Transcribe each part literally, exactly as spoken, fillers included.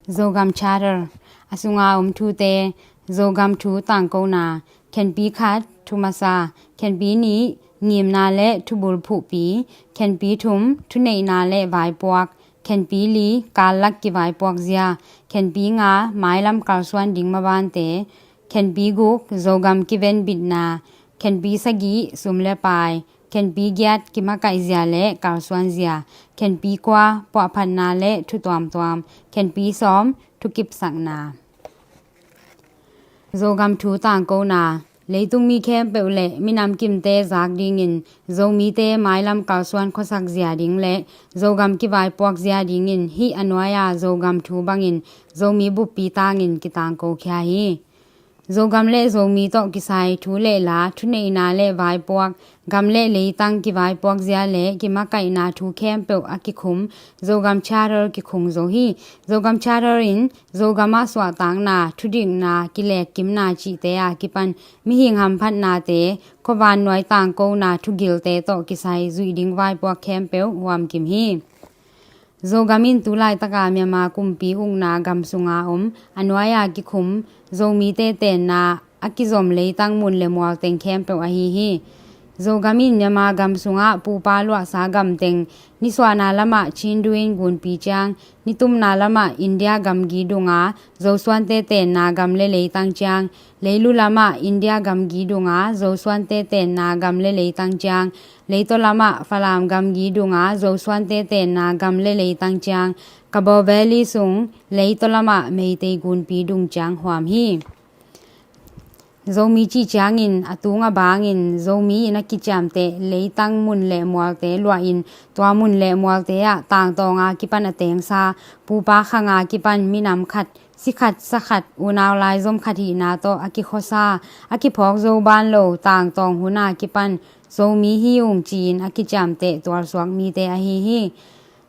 Zogam Charter, a sunga om thute. Zogam thu tangkona. Khenpi khat, thu masa. Khenpi nih, ngimna le thubul phuhpi. Khenpi thum, thuneihna le vaipuak. Khenpi li, kallak kivaipuak zia. Khenpi nga, mailam kalsuan ding mabante. Khenpi guk, Zogam kiven bitna. Khenpi sagih, sum le pai. Khenpi giat, kimakaih zia le kalsuan zia. Khenpi kua, puahphatna le thu tuamtuam. Khenpi sawm, thukipsakna. Zogam thu tangkona. Leitung mi khempeuh le minam kimte zak dingin Zomite mailam kalsuan khuasak zia ding le Zogam kivaipuak zia dingin hih a nuai-a Zogam thu bangin Zomi buppi tangin kitangko khia hi. Zogam le Zomi tawh kisai thu le la, thuneihna le vaipuak, gam le leitang kivaipuak zia le kimakaihna thu khempeuh a kikhum Zogam Charter kikhung zo hi. Zogam Charter in Zogam ah suahtakna, thudikna, kilekkimna cihte a kipan mihing hamphatnate, khuavan nuai tangkona thugilte tawh kisai zuih ding vaipuak khempeuh huamkim hi. Zogam in tu laitaka Myanmar kumpi ukna gam sunga om a nuai-a kikhum Zomite tenna a kizom leitang mun le mual teng khempeuh ahi hi. Zogam in Myanmar gam sungah pupa luahsa gam teng, nisuahna lamah Chindu in gunpi ciang, nitumna lamah India gamgi dunga Zosuante tenna gam le leitang ciang, leilu lamah India gamgi dunga Zosuante tenna gam le leitang ciang, leitaw lamah Falam gamgi dunga Zosuante tenna gam le leitang ciang, Kabaw Valley sung leitaw lamah Meitei gunpi dung ciang huam hi. Zomi cih ciangin a tung a bangin Zomi in a kiciamteh leitang mun le mualte luahin tua mun le mualte ah tangtawnga kipan a tengsa, pupa khanga kipan minam khat, si khat, sa khat, unau laizom khat hihna tawh a kikhuasa, a kiphawk zo ban lo tangtawng huna kipan Zomi hi ung ci-in a kiciamteh tualsuak mite ahi hi.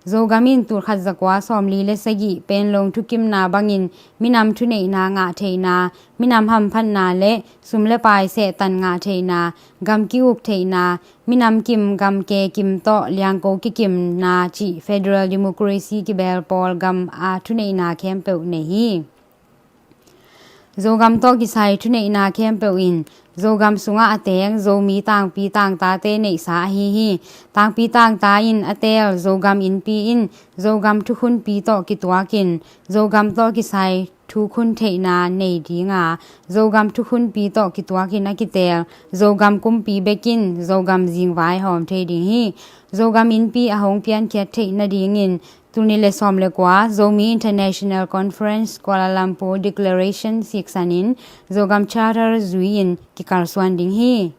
Zogam in tulkhat zakua sawmli le sagih Panglong thukimna bangin minam thuneihna ngah theihna, minam hamphatna le sum le pai sehtan ngah theihna, gam ki-uk theihna, minam kim gam ke kim tawh liangko kikimna cih federal democracy kibel pawl gam a thuneihna khempeuh nei hi. Zogam tawh kisai thuneihna khempeuh in Zogam sungah a teng Zomi tangpi tangtate neihsa ahi hi. Tangpi tangta in a teel Zogam innpi in Zogam thukhunpi tawh kituakin Zogam tawh kisai thukhun theihna nei dinga, Zogam thukhunpi tawh kituakin a kiteel Zogam kumpi bekin Zogam zingvai hawm thei ding hi. Zogam innpi a hong piankhiat theih nadingin tul nih le sawm le kua Zomi International Conference Kuala Lumpur Declaration siksanin Zogam Charter zui-in kikalsuan ding hi.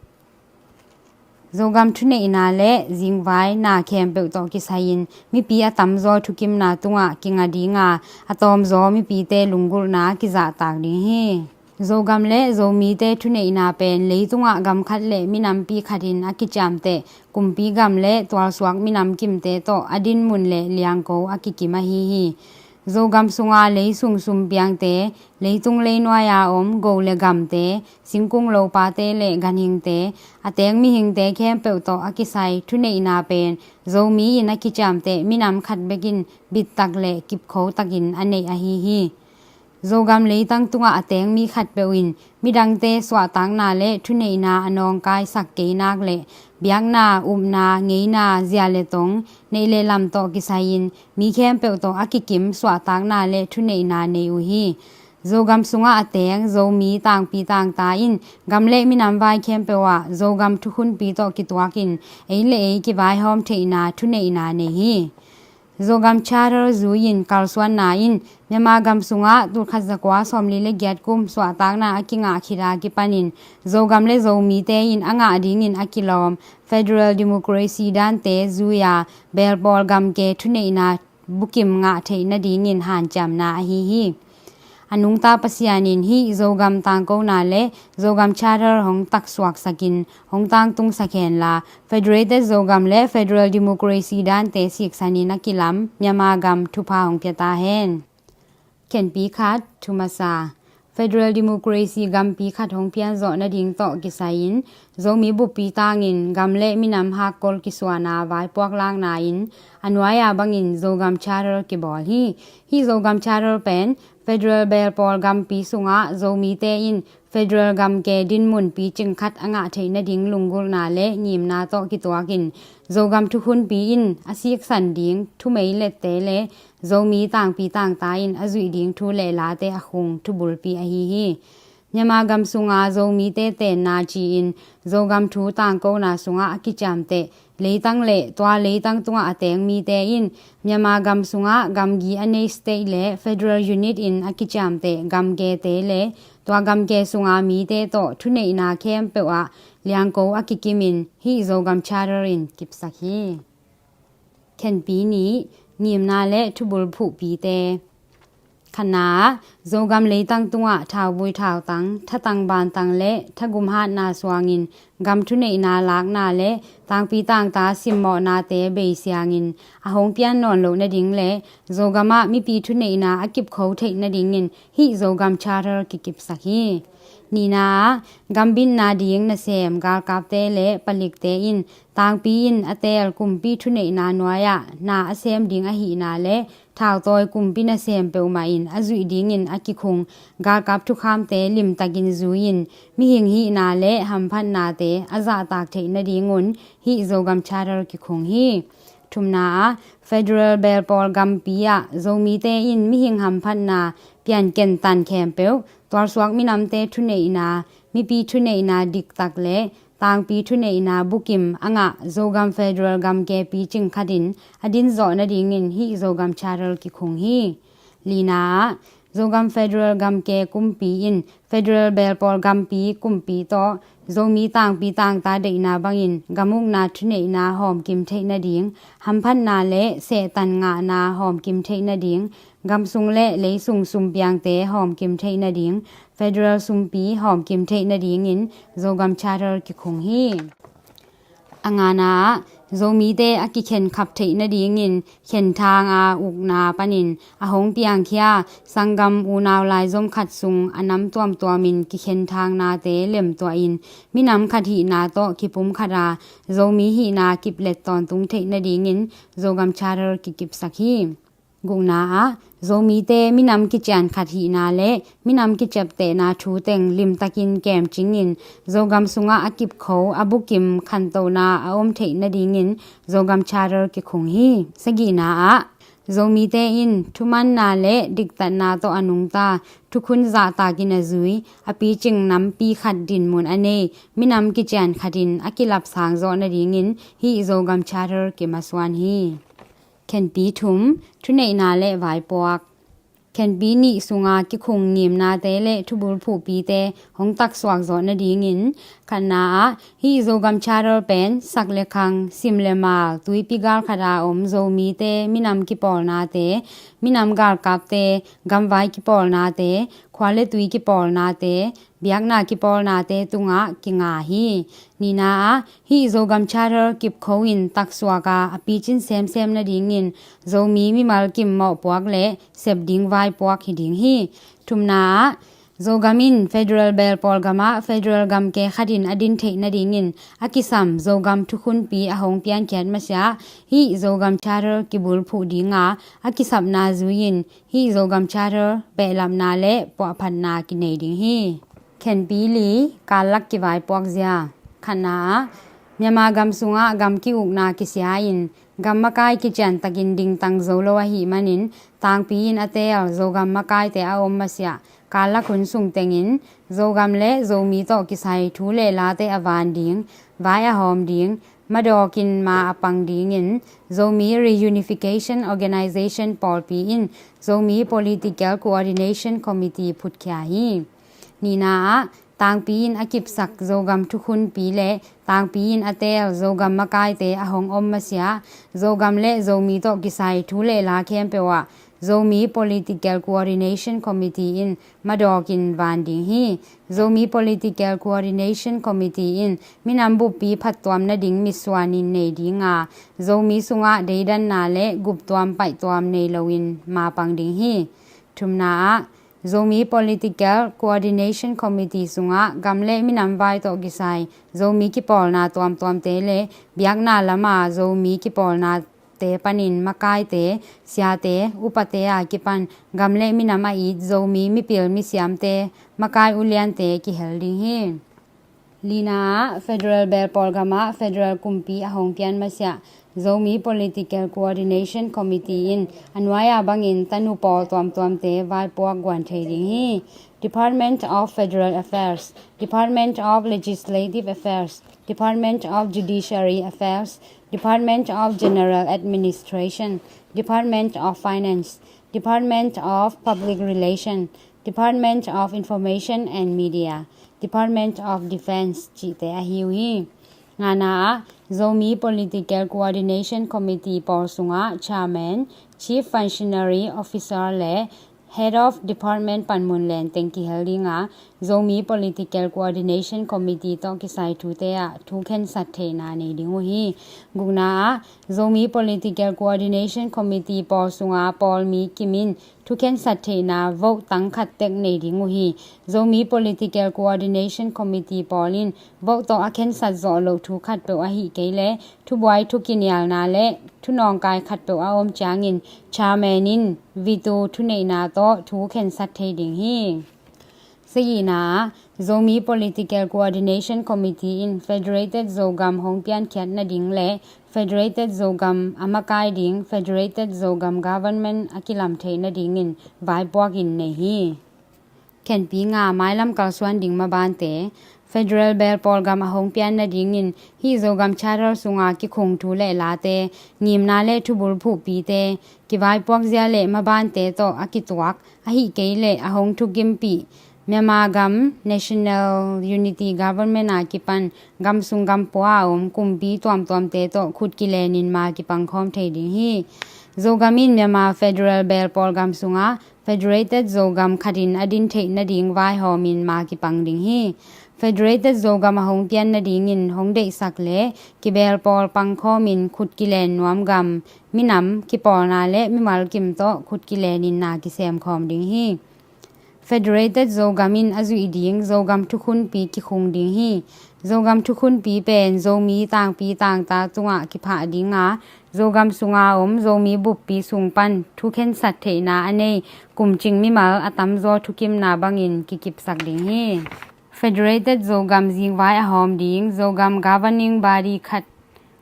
Zogam thuneihna le zingvaina khempeuh tawh kisai-in mipi a tamzaw thukimna tungah kinga dinga, a tawmzaw mipite lunggulhna kizahtak ding hi. Zogam le Zomite thuneihna pen leitungah gam khat le minampi khatin a kiciamteh kumpi gam le tualsuak minam kimte tawh a dinmun le liangko a kikim ahi hi. Zogam sunga leisung sumpiangte, leitung leinuai-a om go le gamte, singkung lopate le ganhingte, a teng mihingte khempeuh tawh a kisai thuneihna pen Zomi in a kiciamteh minam khat bekin bittak le kipkhotakin a neih ahi hi. Zogam leitang tungah a teng mi khatpeuh in midangte suahtakna le thuneihna a nawngkaisak kei nak le biakna, upna, ngeina, zia le tong, neih le lam tawh kisai-in mi khempeuh tawh a kikim suahtakna le thuneihna nei uh hi. Zogam sungah a teng Zomi tangpi tangta in gam le minam vai khempeuh ah Zogam thukhunpi tawh kituakin ei le ei kivaihawm theihna thuneihna nei hi. Zogam Charter zui-in kalsuanna in Myanmar gam sungah tulkhat zakua sawmli le giat kum suahtakna a kingah khit a kipanin Zogam le Zomite in a ngah dingin a kilawm federal democracy dante zui-a belpawl gamke thuneihna bukim ngah theih nadingin hanciamna ahi hi. A nungta Pasian in hih Zogam tangkona le Zogam Charter hong taksuaksakin hong tangtungsak henla, Federated Zogam le Federal Democracy dante siksanin a kilam Myanmar gam thupha hong pia ta hen. Khenpi khat, thu masa. Federal Democracy gampi khat hong pianzawh nading tawh kisai-in Zomi buppi tangin gam le minam hakkol kisuana vaipuak lakna in a nuai-a bangin Zogam Charter kibawl hi. Hih Zogam Charter pen federal belpawl gampi sungah Zomite in federal gamke dinmun picing khat a ngah theih nading lunggulhna le ngimna tawh kituakin Zogam thukhunpi in a siksan ding thumei lette le Zomi tangpi tangta in a zuih ding thu le late a khung thubulpi ahi hi. Myanmar gam sunga Zomite tenna ci-in Zogam thu tangkona sungah a kiciamteh leitang le tua leitang tungah a teng mite in Myanmar gam sungah gamgi a nei state le federal unit in a kiciamteh gamkete le tua gamke sunga mite tawh thuneihna khempeuh ah liangko a kikimin hih Zogam Charter in kipsak hi. Khenpi nih, ngimna le thubulphuhpite. Khatna ah, Zogam leitang tungah thauvui thautang, thatang bantang le thagum hatna suangin gam thuneihna lakna le tangpi tangta simmawhnate beisiangin a hong pian nawn loh nading le Zogam ah mipi thuneihna a kipkho theih nadingin hih Zogam Charter kikipsak hi. Nihna ah, gambitna ding nasem galkapte le palikte in tangpi in a teel kumpi thuneihna nuai-ah na a sem ding ahihna le thautawi kumpi nasem peuhmah in a zuih dingin a kikhung galkap thukhamte limtakin zui-in mihing hihna le hamphatnate a zahtak theih nadingun hih Zogam Charter kikhung hi. Thumna ah, federal belpawl gampi ah Zomite in mihing hamphatna pianken tan khempeuh tualsuak minamte thuneihna, mipi thuneihna diktak le tangpi thuneihna bukim a ngah Zogam federal gamke picing khatin a dinzawh nadingin hih Zogam Charter kikhung hi. Lina ah, Zogam federal gamke kumpi in federal belpawl gampi kumpi tawh Zomi tangpi tangta deihna bangin gamukna thuneihna hawmkim theih nading, hamphatna le sehtan ngahna hawmkim theih nading, gamsung le leisung sumpiangte hawmkim theih nading, federal sumpi hawmkim theih nadingin Zogam Charter kikhung hi. A ngana ah, Zomite a kikhenkhap theih nadingin khenthang a ukna panin a hong piangkhia sanggam unau laizom khat sung a nam tuamtuamin kikhenthang nate lemtuahin minam khat hihna tawh kipumkhat a Zomi hihna kiplet tawntung theih nadingin Zogam Charter kikipsak hi. Gukna ah, Zomite minam kician khat hihna le minam kiciaptehna thu teng limtakin kemcingin Zogam sungah a kipkho a bukim khantohna a om theih nadingin Zogam Charter kikhung hi. Sagihna ah, Zomite in thumanna le diktatna tawh a nungta thukhun zahtakin a zui a picing nampi khat dinmun a nei minam kician khatin a kilapsang zawh nadingin hih Zogam Charter kimasuan hi. Khenpi thum, thuneihna le vaipuak. Khenpi nih sunga kikhung ngimnate le thubulphuhpite hong taksuak zawh nadingin khatna ah hih Zogam Charter pen sak le khang, sim le mal, tuipi galkhat a om Zomite minam kipawlnate, minam galkapte gamvai kipawlnate, khua le tui kipawlnate, biakna kipawlnate tungah kinga hi. Nihna ah hih Zogam Charter kipkho in taksuak a a picin semsem nadingin Zomi mimal kim mawhpuak le sep ding vaipuak hi ding hi. Thumna ah Zogam in federal belpawl gamah federal gamke khatin a din theih nadingin a kisam Zogam thukhunpi a hong piankhiat masiah hih Zogam Charter kibulphuh dinga a kisapna zui-in hih Zogam Charter behlapna le puahphatna kinei ding hi. Khenpi li, kallak kivaipuak zia. Khatna ah Myanmar gam sungah gam ki-ukna kisia-in gam makai kiciantakin dingtang zo lo ahih manin tangpi in a teel Zogam makaite a om masiah kallak hun sung tengin Zogam le Zomi tawh kisai thu le late a van ding, vai a hawm ding, madawkin ma a pang dingin Zomi Reunification Organization pawlpi in Zomi Political Coordination Committee phutkhia hi. Nihna ah tangpi in a kipsak Zogam thukhunpi le tangpi in a teel Zogam makaite a hong om masiah Zogam le Zomi tawh kisai thu le la khempeuh ah Zomi Political Coordination Committee in madawkin van ding hi. Zomi Political Coordination Committee in minam buppi phattuam nading mitsuanin nei dinga Zomi sungah deidanna le guptuam paihtuam nei loin mapang ding hi. Thumna ah Zomi Political Coordination Committee sungah gam le minam vai tawh kisai Zomi kipawlna tuamtuamte le biakna lama Zomi kipawlnate panin makaite, siate, upate a kipan gam le minam a it Zomi mipil misiamte, makai uliante kihel ding hi. Lina ah, Federal Belpawl gamah Federal kumpi a hong pian masiah Zomi Political Coordination Committee in a nuai-a bangin tanu pawl tuamtuamte vaipuak guan thei ding hi. Department of Federal Affairs, Department of Legislative Affairs, Department of Judiciary Affairs, Department of General Administration, Department of Finance, Department of Public Relation, Department of Information and Media, Department of Defence cihte ahi uh hi. Ngana ah, Zomi Political Coordination Committee pawl sungah Chairman, Chief Functionary Officer le Head of Department panmun lenteng kihel ding a, Zomi Political Coordination Committee tawh kisai thute ah thu khensat theihna nei ding uh hi. Gukna ah, Zomi Political Coordination Committee pawl sunga pawl mi kim in thu khensat theihna vote tang khat tek nei ding uh hi. Zomi Political Coordination Committee pawl in vote tawh a khensat zawh loh thu khatpeuh ahih kei leh thubuai thukinialna le thunawngkai khatpeuh a om ciangin Chairman in veto thuneihna tawh thu khensat thei ding hi. Sagihna ah, Zomi Political Coordination Committee in Federated Zogam hong piankhiat nading le Federated Zogam a makai ding Federated Zogam Government a kilam theih nadingin vaipuak in nei hi. Khenpi nga, mailam kalsuan ding mabante. Federal Belpawl gam a hong pian nadingin hih Zogam Charter sunga kikhung thu le late, ngimna le thubul phuhpite, kivaipuak zia le mabante tawh a kituak, ahih kei leh a hong thukimpih Myanmar gam National Unity Government a kipan gam sung gam pua a om kumpi tuamtuamte tawh khut kilenin ma kipangkhawm thei ding hi. Zogam in Myanmar Federal Belpawl gam sungah Federated Zogam khatin a din theih nading vaihawmin ma kipang ding hi. Federated Zogam a hong pian nadingin hong deihsak le kibelpawl pangkhawmin khut kilen nuam gam, minam, kipawlna le mimal kim tawh khut kilenin na kisemkhawm ding hi. Federated Zogam in a zuih ding Zogam thukhunpi kikhung ding hi. Zogam thukhunpi pen Zomi tangpi tangta tungah kiphah ding a, Zogam sunga om Zomi buppi sung pan thu khensat theihna a nei kumcing mimal a tamzaw thukimna bangin kikipsak ding hi. Federated Zogam zingvai a hawm ding Zogam Governing Body khat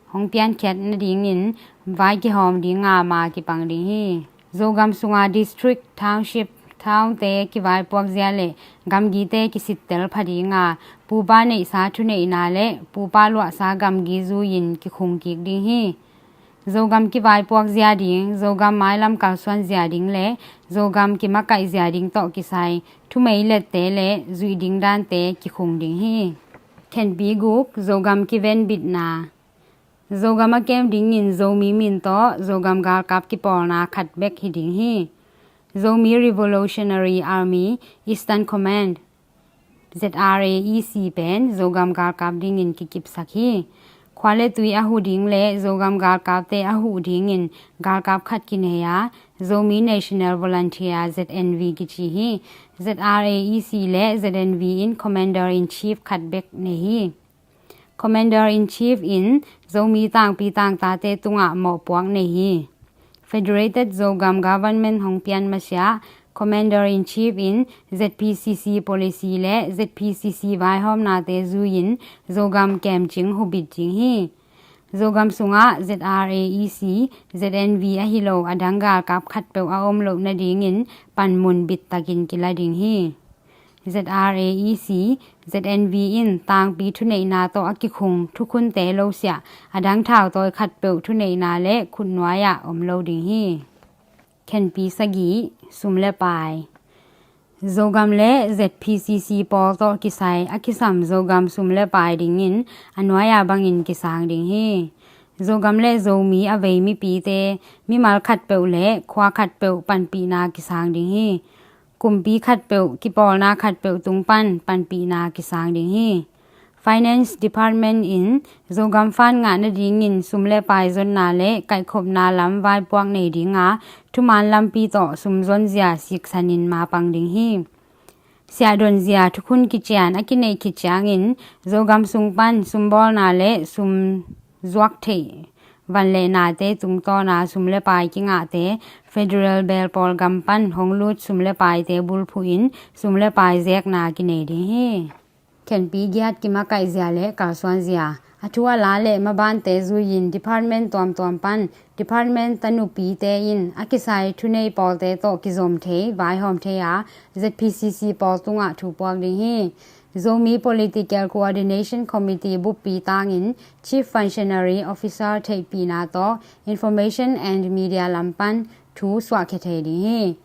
hong piankhiat nadingin vai kihawm ding a ma kipang ding hi. Zogam sunga district, township, townte kivaipuak zia le gamgite kisittel pha ding a, pupa neihsa thuneihna le pupa luahsa gamgi zui-in kikhung kik ding hi. Zogam kivaipuak zia ding, Zogam mailam kalsuan zia ding le Zogam kimakaih zia ding tawh kisai thumei lette le zuih ding dante kikhung ding hi. Khenpi guk, Zogam kivenbitna. Zogam a kem dingin Zomi min tawh Zogam galkap kipawlna khat bek hi ding hi. Zomi Revolutionary Army Eastern Command, Z R A E C pen Zogam galkap dingin kikipsak hi. Khua le tui a huh ding le Zogam galkapte a huh dingin galkap khat kinei a, Zomi National Volunteer, Z N V kici hi. Z R A E C le Z N V in Commander in Chief khat bek nei hi. Commander in Chief in Zomi tangpi tangtate tungah mawhpuak nei hi. Federated Zogam Government hong pian masiah Commander in Chief in Z P C C policy le Z P C C vaihawmnate zui-in Zogam kemcing hubit ding hi. Zogam sungah Z R A E C, Z N V ahi lo a dang galkap khatpeuh a om loh nadingin panmun bittakin kila ding hi. Z R A E C, Z N V in tangpi thuneihna tawh a kikhung thukhunte losiah a dang thautawi khatpeuh thuneihna le khutnuai-ah om lo ding hi. Khenpi sagih, sum le pai. Zogam le Z P C C pawl tawh kisai a kisam Zogam sum le pai dingin a nuai-a bangin kisang ding hi. Zogam le Zomi a vei mipite, mimal khatpeuh le khua khatpeuh panpihna kisang ding hi. Kumpi khatpeuh, kipawlna khatpeuh tung pan panpihna kisang ding hi. Finance Department in Zogam fund ngah nadingin sum le pai zonna le kaihkhopna lam vaipuak nei dinga thuman lampi tawh sum zonzia siksanin mapang ding hi. Siahdonzia thukhun kician a kineih khit ciangin Zogam sung pan sumbawlna le sum zuak theih van le nate tungtawna sum le pai kingahte federal belpawl gam pan hong lut sum le paite bulphuhin sum le pai zekna kinei ding hi. Khenpi giat kimakaihzia le kalsuanzia a thu a la le mabante zuiin department tuamtuam pan department tanupite in a kisai thunei pawlte tawh kizom thei vaihawm thei a ZPCC pawl tungah thupuak ding hi. Zomi Political Coordination Committee buppi tangin Chief Functionary Officer theihpihna tawh Information and Media lam pan thu suahkhia thei ding hi.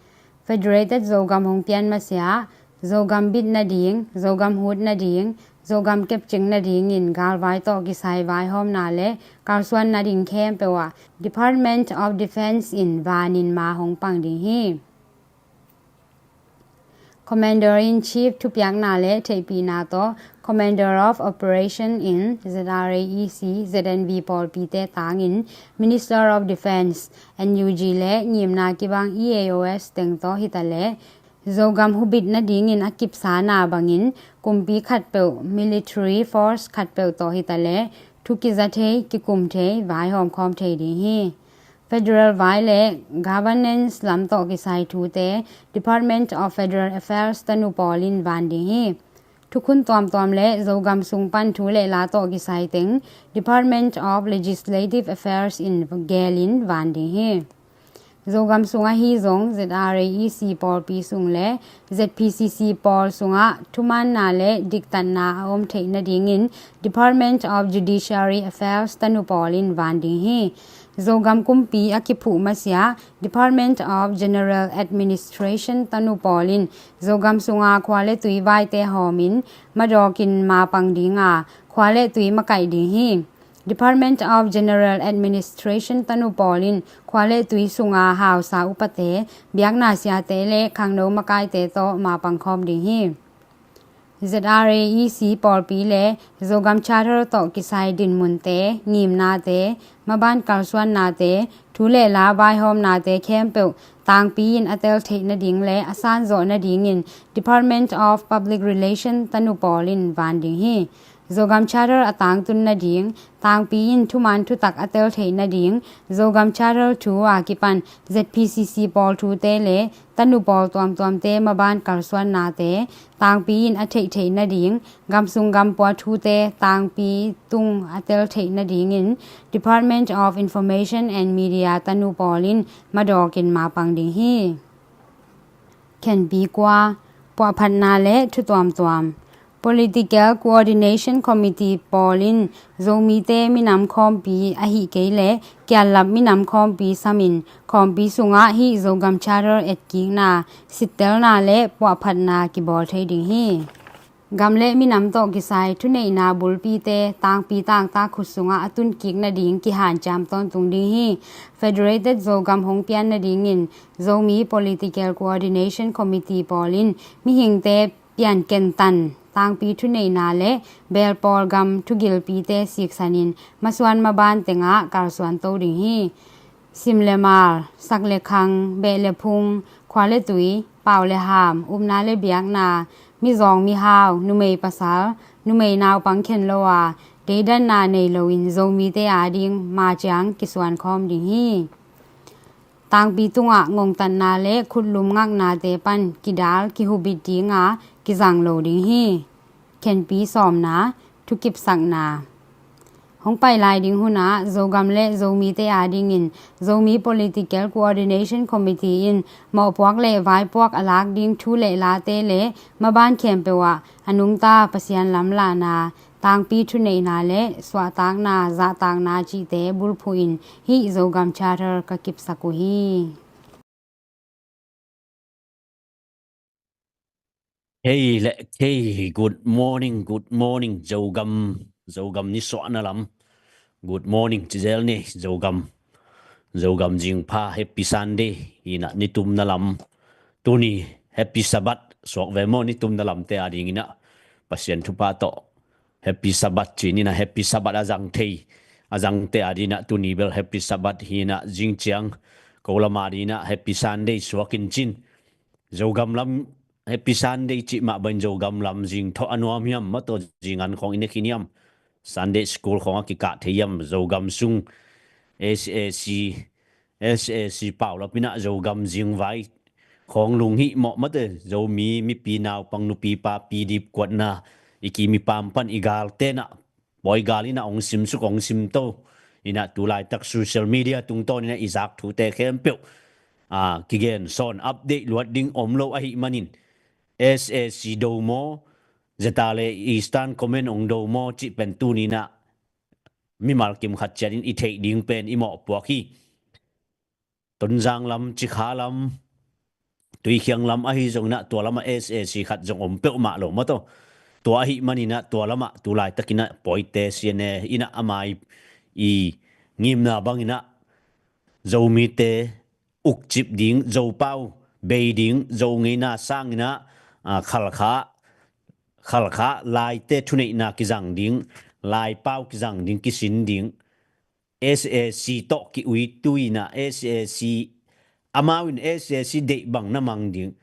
Federated Zogam hong pian masiah Zogam bit nading, Zogam hut nading, Zogam kepcing nadingin galvai tawh kisai vaihawmna le kalsuan nading khempeuh ah Department of Defense in vanin ma hong pang ding hi. Commander in Chief thupiakna le theihpihna tawh Commander of Operation in ZRAEC, ZNV pawlpite tangin Minister of Defense, NUG le ngimna kibang EAOs teng tawh hitaleh Zogam hubit nadingin a kipsana bangin kumpi khatpeuh military force khatpeuh tawh hitaleh thu kiza thei, kikum thei, vaihawm khawm thei ding hi. Federal vai le governance lam tawh kisai thute Department of Federal Affairs tanu pawl in van ding hi. Thukhun tuamtuam le Zogam sung pan thu le la tawh kisai teng Department of Legislative Affairs in gelin van ding hi. Zogam sung ahi zong ZRAEC pawlpi sung le ZPCC pawl sungah thumaanna le diktatna a om theih nadingin Department of Judiciary Affairs tanu pawl in van ding hi. Zogam kumpi a kiphuh masiah Department of General Administration tanu pawl in Zogam sunga khua le tui vaite hawmin madawkin mapang dinga khua le tui makaih ding hi. Department of General Administration tanu pawl in khua le tui sunga hausa upate, biakna siate le khangno makaite tawh mapang khawm ding hi. ZRAEC pawlpi le Zogam Charter tawh kisai dinmunte, ngimnate, maban kalsuannate, thu le la vaihawmnate khempeuh tangpi in a tel theih nading le a sanzawh nadingin Department of Public Relation tanu pawl in van ding hi. Zogam Charter a tangtun nading, tangpi in thuman thutak a tel theih nading, Zogam Charter thu a kipan ZPCC pawl thute le tanu pawl tuamtuamte maban kalsuannate tangpi in a theih theih nading, gamsung gampua thute tangpi tung a tel theih nadingin Department of Information and Media tanu pawl in madawkin mapang ding hi. Khenpi kua, puahphatna le thu tuamtuam. Political Coordination Committee pawl in Zomite minam khawmpi ahi kei le kiallap minam khawmpi samin khawmpi sungah hih Zogam Charter etkikna, sittelna le puahphatna kibawl thei ding hi. Gam le minam tawh kisai thuneihna bulpite tangpi tangtak khut sungah a tunkik nading kihanciam tawntung ding hi. Federated Zogam hong pian nadingin Zomi Political Coordination Committee pawl in mihingte piankentan tangpi thuneihna le belpawl gam thugilpite siksanin masuan maban tengah kalsuan to ding hi. Sim le mal, sak le khang, beh le phung, khua le tui, pau le ham, upna le biakna, mizawng mihau, numei pasal, numei naupang khen lo a deidanna nei loin Zomite ading maciang kisuan khawm ding hi. Tangpi tungah ngongtatna le khutlum ngaknate pan kidal kihubit dinga kizang lo ding hi. Khenpi sawmna, thukipsakna. Hong pai lai ding hunah Zogam le Zomite adingin Zomi Political Coordination Committee in mawhpuak le vaipuak a lak ding thu le late le maban khempeuh ah a nungta Pasian lamlahna, tangpi thuneihna le suahtakna, zahtakna cihte bulphuhin hih Zogam Charter ka kipsak uh hi. Hei le hei, good morning, good morning, Zogam, Zogam nisuahna lam. Good morning, cizel ni, Zogam. Zogam zingpha, happy Sunday, ina nitumna lam. Tuni, happy Sabbath, suak ve maw nitumna lamte adingina. Pasian thupha tawh Happy Sabbath ci-in ah, Happy Sabbath a zang thei, a zangte a dingin ah tuni bel Happy Sabbath hi-in ah, zingciang ko lam a dingin ah Happy Sunday suak in cin. Zogam lam Happy Sunday cih mah bangin Zogam lam zing thawh a nuam hiam, maw, tua zingan khawng i ne khin hiam, Sunday school khawng a kikah thei hiam, Zogam sung S A C, S A C paulap in ah Zogam zingvai khawng lunghimawh, maw, te, Zomi mipi naupang nupi papi dipkuatna, i kim i pam pan i galte in ah pawi gal in ah hong simsuk, hong simto in ah, tu laitak social media tungtawn in ah i zak thute khempeuh, aa, kigen sawn, update luat ding om lo ahih manin, S A C do maw, Zeta le Eastern Command hong do maw cih pen tuni-in ah mimal kim khat ciatin i theih ding pen i mawhpuak hi. Tonzang lam, Cikha lam, Tuikhiang lam ahi zongin ah, tua lamah S A C khat zong om peuhmah lo, maw, tua. Tua ahih manin ah tua lamah tu laitakin ah pawite C N A in ah ama i, i ngimna bangin ah Zomite ukcip ding, Zopau bei ding, Zo ngeina sangin ah, aa, Khalkha, Khalkha laite thuneihna kizang ding, laipau kizang ding, kisin ding, S A C tawh ki-uitui in ah, S A C, amau in S A C deih bang na mang ding,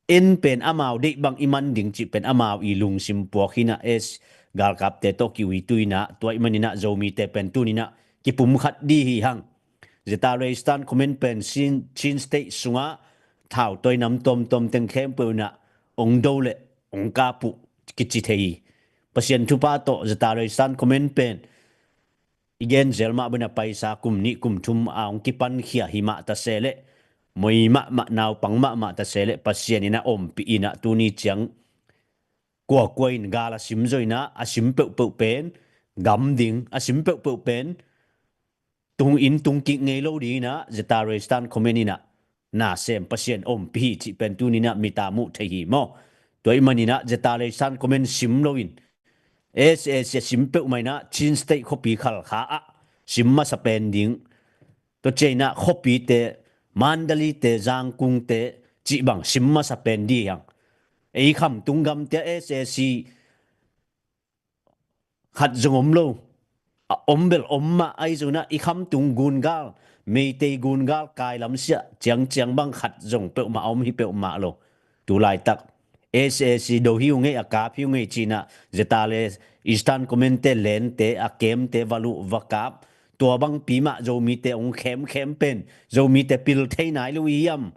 en pen amau deih bang i man ding cih pen amau i lungsim puak hi-in ah, S galkapte tawh ki-uitui in ah, tua ahih manin ah Zomite pen tuni-in ah kipumkhat ding hi hang. Zeta le Eastern Command pen Chin, Chin State sungah thautawi nam tuamtuam teng khempeuh in ah hong do leh hong kap uh kici thei hi. Pasian thupha tawh Zeta le Eastern Command pen i gen zel mah bangin ah paisa kum nih kum thum a hong kipankhia hi mah ta se leh, moi mahmah, naupang mahmah ta se leh, Pasian in ah ompih in ah tuni ciang kuakua in gal a sim zo in ah, a sim peuhpeuh pen gam ding, a sim peuhpeuh pen tung in tung kik ngei lo dingin ah Zeta le Eastern Command in ah nasem, Pasian ompih hi cih pen tuni-in ah mit a muh theih hi, maw. Tua ahih manin ah Zeta le Eastern Command sim loin, S A C a sim peuhmah in ah Chin State khuapi Khalkha ah sim masa pen ding. Tua ciangin ah khuapite, Mandalay-te, Zangkung-te cih bang sim masa pen ding hi hang. Ei khamtung gamte ah S A C khat zong om lo. A om bel om mah, ahi zongin ah i khamtung gungal, Meitei gungal, kailam siah ciangciang bang khat zong peuhmah a om hi peuhmah lo. Tu laitak S A C do hi uh ngei, a kap hi uh ngei ci-in ah Zeta le Eastern Command-te lente, a kemte va luh va kap, tua bangpi mah Zomite hong khemkhem pen Zomite pil thei nai lo i hiam?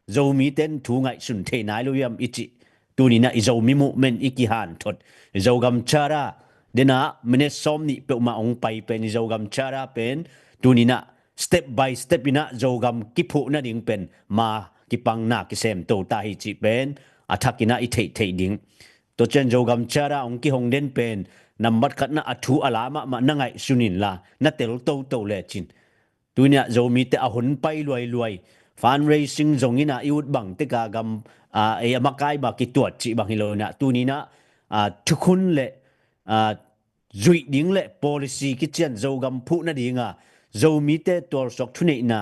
Zomite in thu ngaihsun thei nai lo hiam i cih, tuni-in ah i Zomi movement i kihanthot, Zogam Charter, den ah minute sawm nih peuhmah hong pai pen i Zogam Charter pen tuni-in ah step by step in ah Zogam kiphuh nading pen ma kipangna kisemto ta hi cih pen a thakin ah i theihtheih ding. Tua ciang Zogam Charter hong kihong den pen nambat khatna, a thu a la mahmah na ngaihsun inla, na tel toto lecin. Tuni-in ah Zomite a hon pai luailuai, fundraising zong in ah i ut bang tek a gam, aa, ei a makai bang kituat cih bang hi lo in ah, tuni-in ah, aa, thukhun le, aa, zuih ding le policy kician Zogam phuh nading a, Zomite tualsuak thuneihna,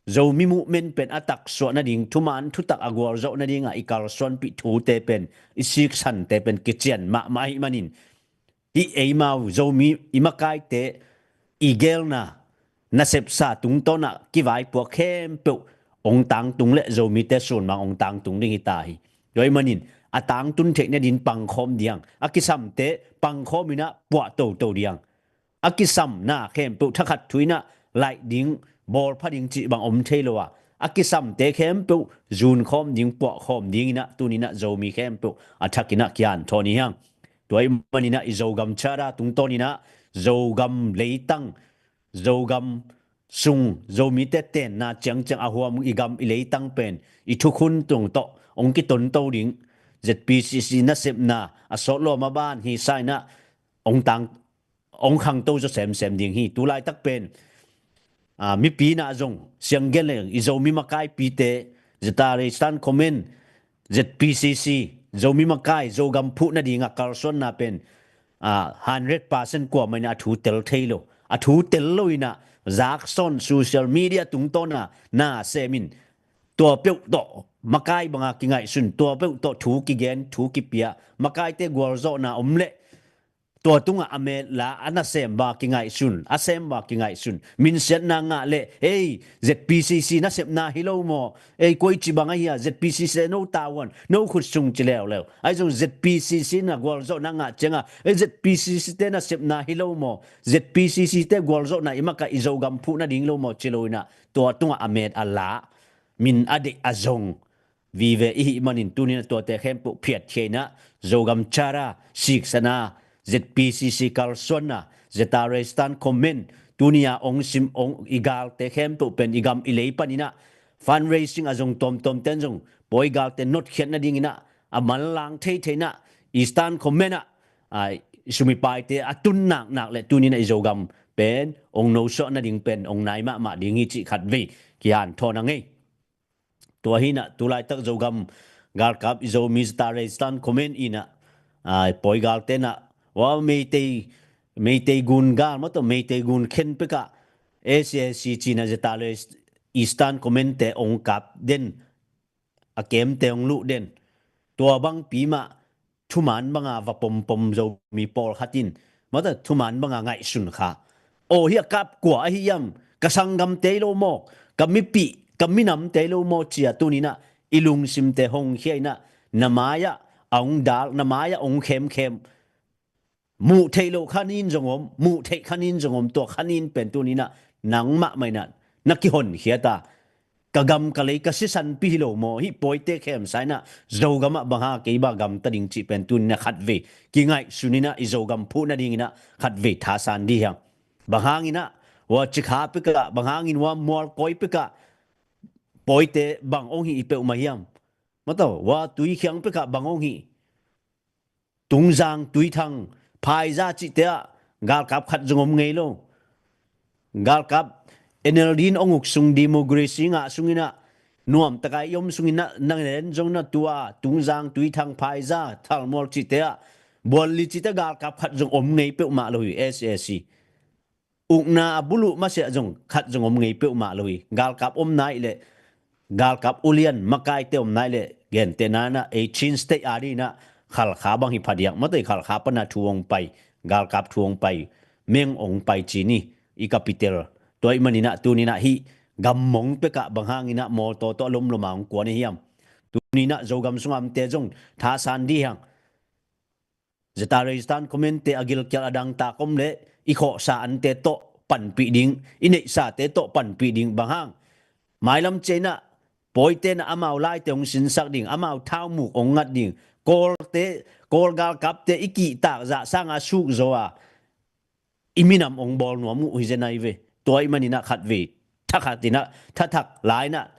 Zomi movement pen a taksuah nading, thuman thutak a gualzawh nading a i kalsuanpih thute pen, i siksante pen kician mahmah ahih manin, hih eimau Zomi i makaite i gelna, nasepsa tungtawn ah kivaipuak khempeuh hong tangtung le Zomite sunmang hong tangtung ding hi ta hi. Tua ahih manin a tangtun theih nading pangkhawm ding, a kisamte pangkhawm in ah puah toto ding, a kisamna khempeuh thakhat thu in ah laih ding, bawlpha ding cih bang om thei lo a, a kisamte khempeuh zunkhawm ding, puahkhawm ding in ah tuni-in ah Zomi khempeuh a thakin ah kihanthawn hi hang. Tua ahih manin ah i Zogam Charter tungtawn in ah Zogam leitang, Zogam sung, Zomite tenna ciangciang a huam i gam i leitang pen i thukhun tung tawh hong kitonto ding, Z P C C nasepna a sawt lua maban hi sa in ah hong tang, hong khangto zaw semsem ding hi. Tu laitak pen, aa, mipi in ah zong siang gen leng i Zomi makaipite, Zeta le Eastern Command, Z P C C, Zomi makai Zogam phuh nading a kalsuanna pen, aa, hundred percent kuamah in ah a thu tel thei lo. A thu tel lo in ah zaksawn, social media tungtawn ah na sem in, tua peuh tawh makai bang a kingaihsun, tua peuh tawh thu kigen, thu kipia, makaite gualzawhna om leh tua tungah a met la, a nasem bang kingaihsun, a sem bang kingaihsun, minsiatna ngah leh, ei, Z P C C nasepna hi lo maw? Ei, koici bang ahi a, Z P C C no tavuan, no khut sung ci leuleu. Ahi zong Z P C C na gualzawhna ngah ciangah, ei, Z P C C te nasepna hi lo maw? Z P C C te gualzawhna i makaih i Zogam phuh nading lo maw ci lo inah, tua tungah a met a la, min a deih a zong vive i hih manin tuninah tuate khempeuh phiatkhia inah, Zogam Charter siksana, Z P C C kalsuanna, Zeta Resistance Command, tunia ong sim ong i galte khempeuh pen i gam i lei paninah fundraising a zong tuamtuam ten zong pawi galte notkhiat nadinginah a manlang theitheinah Eastern Command ah, a, sum i paite a tun naknak le tuninah i Zogam pen ong nosuah nading pen ong nai mahmah ding hi cih khatvei kihanthawn a ngei. Tua hinah tulaitak Zogam galkap i Zomi Zeta Resistance Command inah, a, pawi galte nah, wa Meitei, Meitei gun gal maw tawh, Meitei gun khen pekah S A C cinah Zeta Resistance Command te ong kap den, a kemte ong luh den. Tua bangpi mah thuman banga va pompom Zomi pawlkhat in, mata thuman banga ngaihsun kha. Aw, hih a kap kua ahi hiam? Ka sanggamte hi lo maw? Ka mipih, ka minamte hi lo maw? Cia tuninah i lungsimte hongkhia inah, na mai-ah a ong dal, na mai-ah ong khemkhem. Muh theih loh khanin zong om, muh theih khanin zong om, tua khanin pen tuninah nangmah mah inah na kihonkhiat a, ka gam ka lei ka sisanpi hi lo maw? Hih pawite khemsa inah Zogamah bang hang kei bang gamta ding cih pen tuninah khatvei kingaihsun inah i Zogam phuh nadinginah khatvei thasan dih hiang. Bang hanginah wa cikha pekah, bang hangin wa mualkawi pekah pawite bang ong hih hi peuhmah hiam? Mata wa tuikhiang pekah bang ong hih? Tungzang, Tuithang, Phaiza cihte ah galkap khat zong om ngei lo. Galkap N L D in ong uk sung, democracy ngah sunginah nuamtaka i om sunginah, nang len zong na tua Tungzang, Tuithang, Phaiza, Thalmual cihte ah bual li cihte galkap khat zong om ngei peuhmah lo hi, S A C. Ukna a buluh masiah zong khat zong om ngei peuhmah lo hi. Galkap om nai leh, galkap ulian makaite om nai leh, gentehna inah ei Chin State a dinah Khalkha bang hi phadiak, mata i Khalkha pana thu hong pai, galkap thu hong pai, meng hong pai ci ni, i capital. Tua ih maninah tuninah hih gammong pekah bang hanginah mawtaw tawh a lomloma hong kuan ahi hiam? Tuninah Zogam sungamte zong thasan dih hiang. Zeta Resistance Command te a gilkial a dangtak om leh i khawhsa ante tawh panpih ding, i neihsate tawh panpih ding. Bang hang? Mailam cianginah pawite nah amau laite hong sinsak ding, amau thaumuk hong ngat ding, Kawlte, Kawl galkapte i kihtak zah sanga suk zaw a i minam hong bawl nuam uh hi zen ahi ve. Tua ih maninah khatvei thakhat inah, thathak la inah,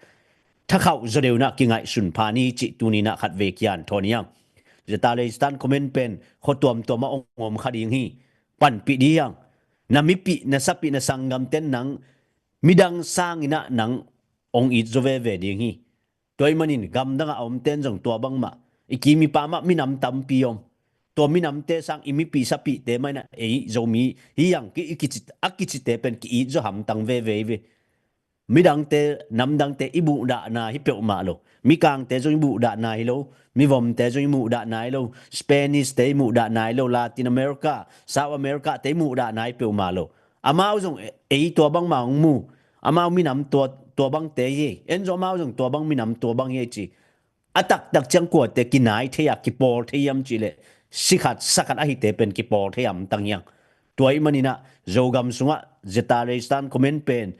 thakhauh zaw deuh inah kingaihsun pha ni cih tuninah khatvei kian thawn hiang. Zeta Resistance Command pen khua tuamtuamah hong om kha ding hi. Panpih dih hiang. Na mipih, na sapih, na sanggamten nang midang sanginah nang hong it zaw veve ding hi. Tua ih manin gamdangah a omten zong tua bangmah, i kim i pamah minam tampi om. Tua minamte sang i mipih sapihte mah inah ei Zomi hi hiang, ki, i kici, a kicite pen ki-it zaw hamtang veve hi ve. Midangte, namdangte i muhdahna hi peuhmah lo. Mikangte zong i muhdahna hi lo. Mivomte zong i muhdahna hi lo. Spanish te i muhdahna hi lo. Latin America, South America te i muhdahna hi peuhmah lo. Amau zong e-, ei tua bangmah hong mu. Amau minam tua, tua bangte hi. En zong amau zong tua bang minam tua bang hi ci. A taktak ciang kuate kinai thei a kipawl thei hiam cih leh, sikhat sakhat ahite pen kipawl thei hamtang hiang. Tua ih maninah Zogam sungah Zeta Resistance Command pen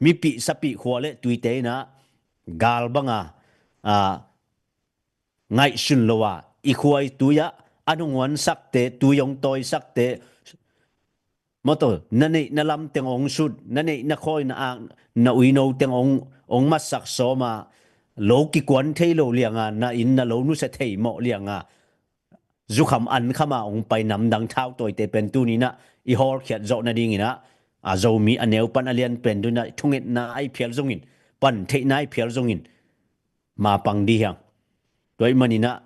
mipih sapih khua le tuite inah gal banga, a, ngaihsun lo a, i khua i tui ah an hong huansakte, tui hong tawisakte, mawtaw, na neih na lamteng hong sut, na neih na khawi na ak, na uinoteng hong, hong matsak sawm a, lo kikuan thei lo lianga, na inn na lo nusia thei mawh lianga, zukham ankhama hong pai namdang thautawite pen tuninah i hawlkhiat zawh nadinginah, a Zomi a neu pan a lian pen tuninah thungetna a i phial zongin, pantheihna a i phial zongin, mapang dih hiang. Tua ih maninah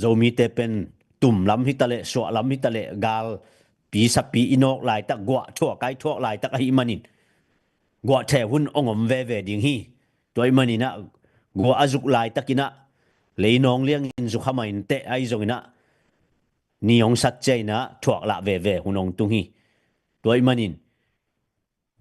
Zomite pen tumlam hitaleh, suahlam hitaleh, gal pisapi i nawk laitak, guah thuak a i thuak laitak ahih manin guah theu hun hong om veve ding hi. Tua ih maninah guah a zuk laitakinah leinawng liangin zuk hamah inteh ahi zonginah ni hong sat ciangin ah thuak lah veve hun hong tung hi. Tua ahih manin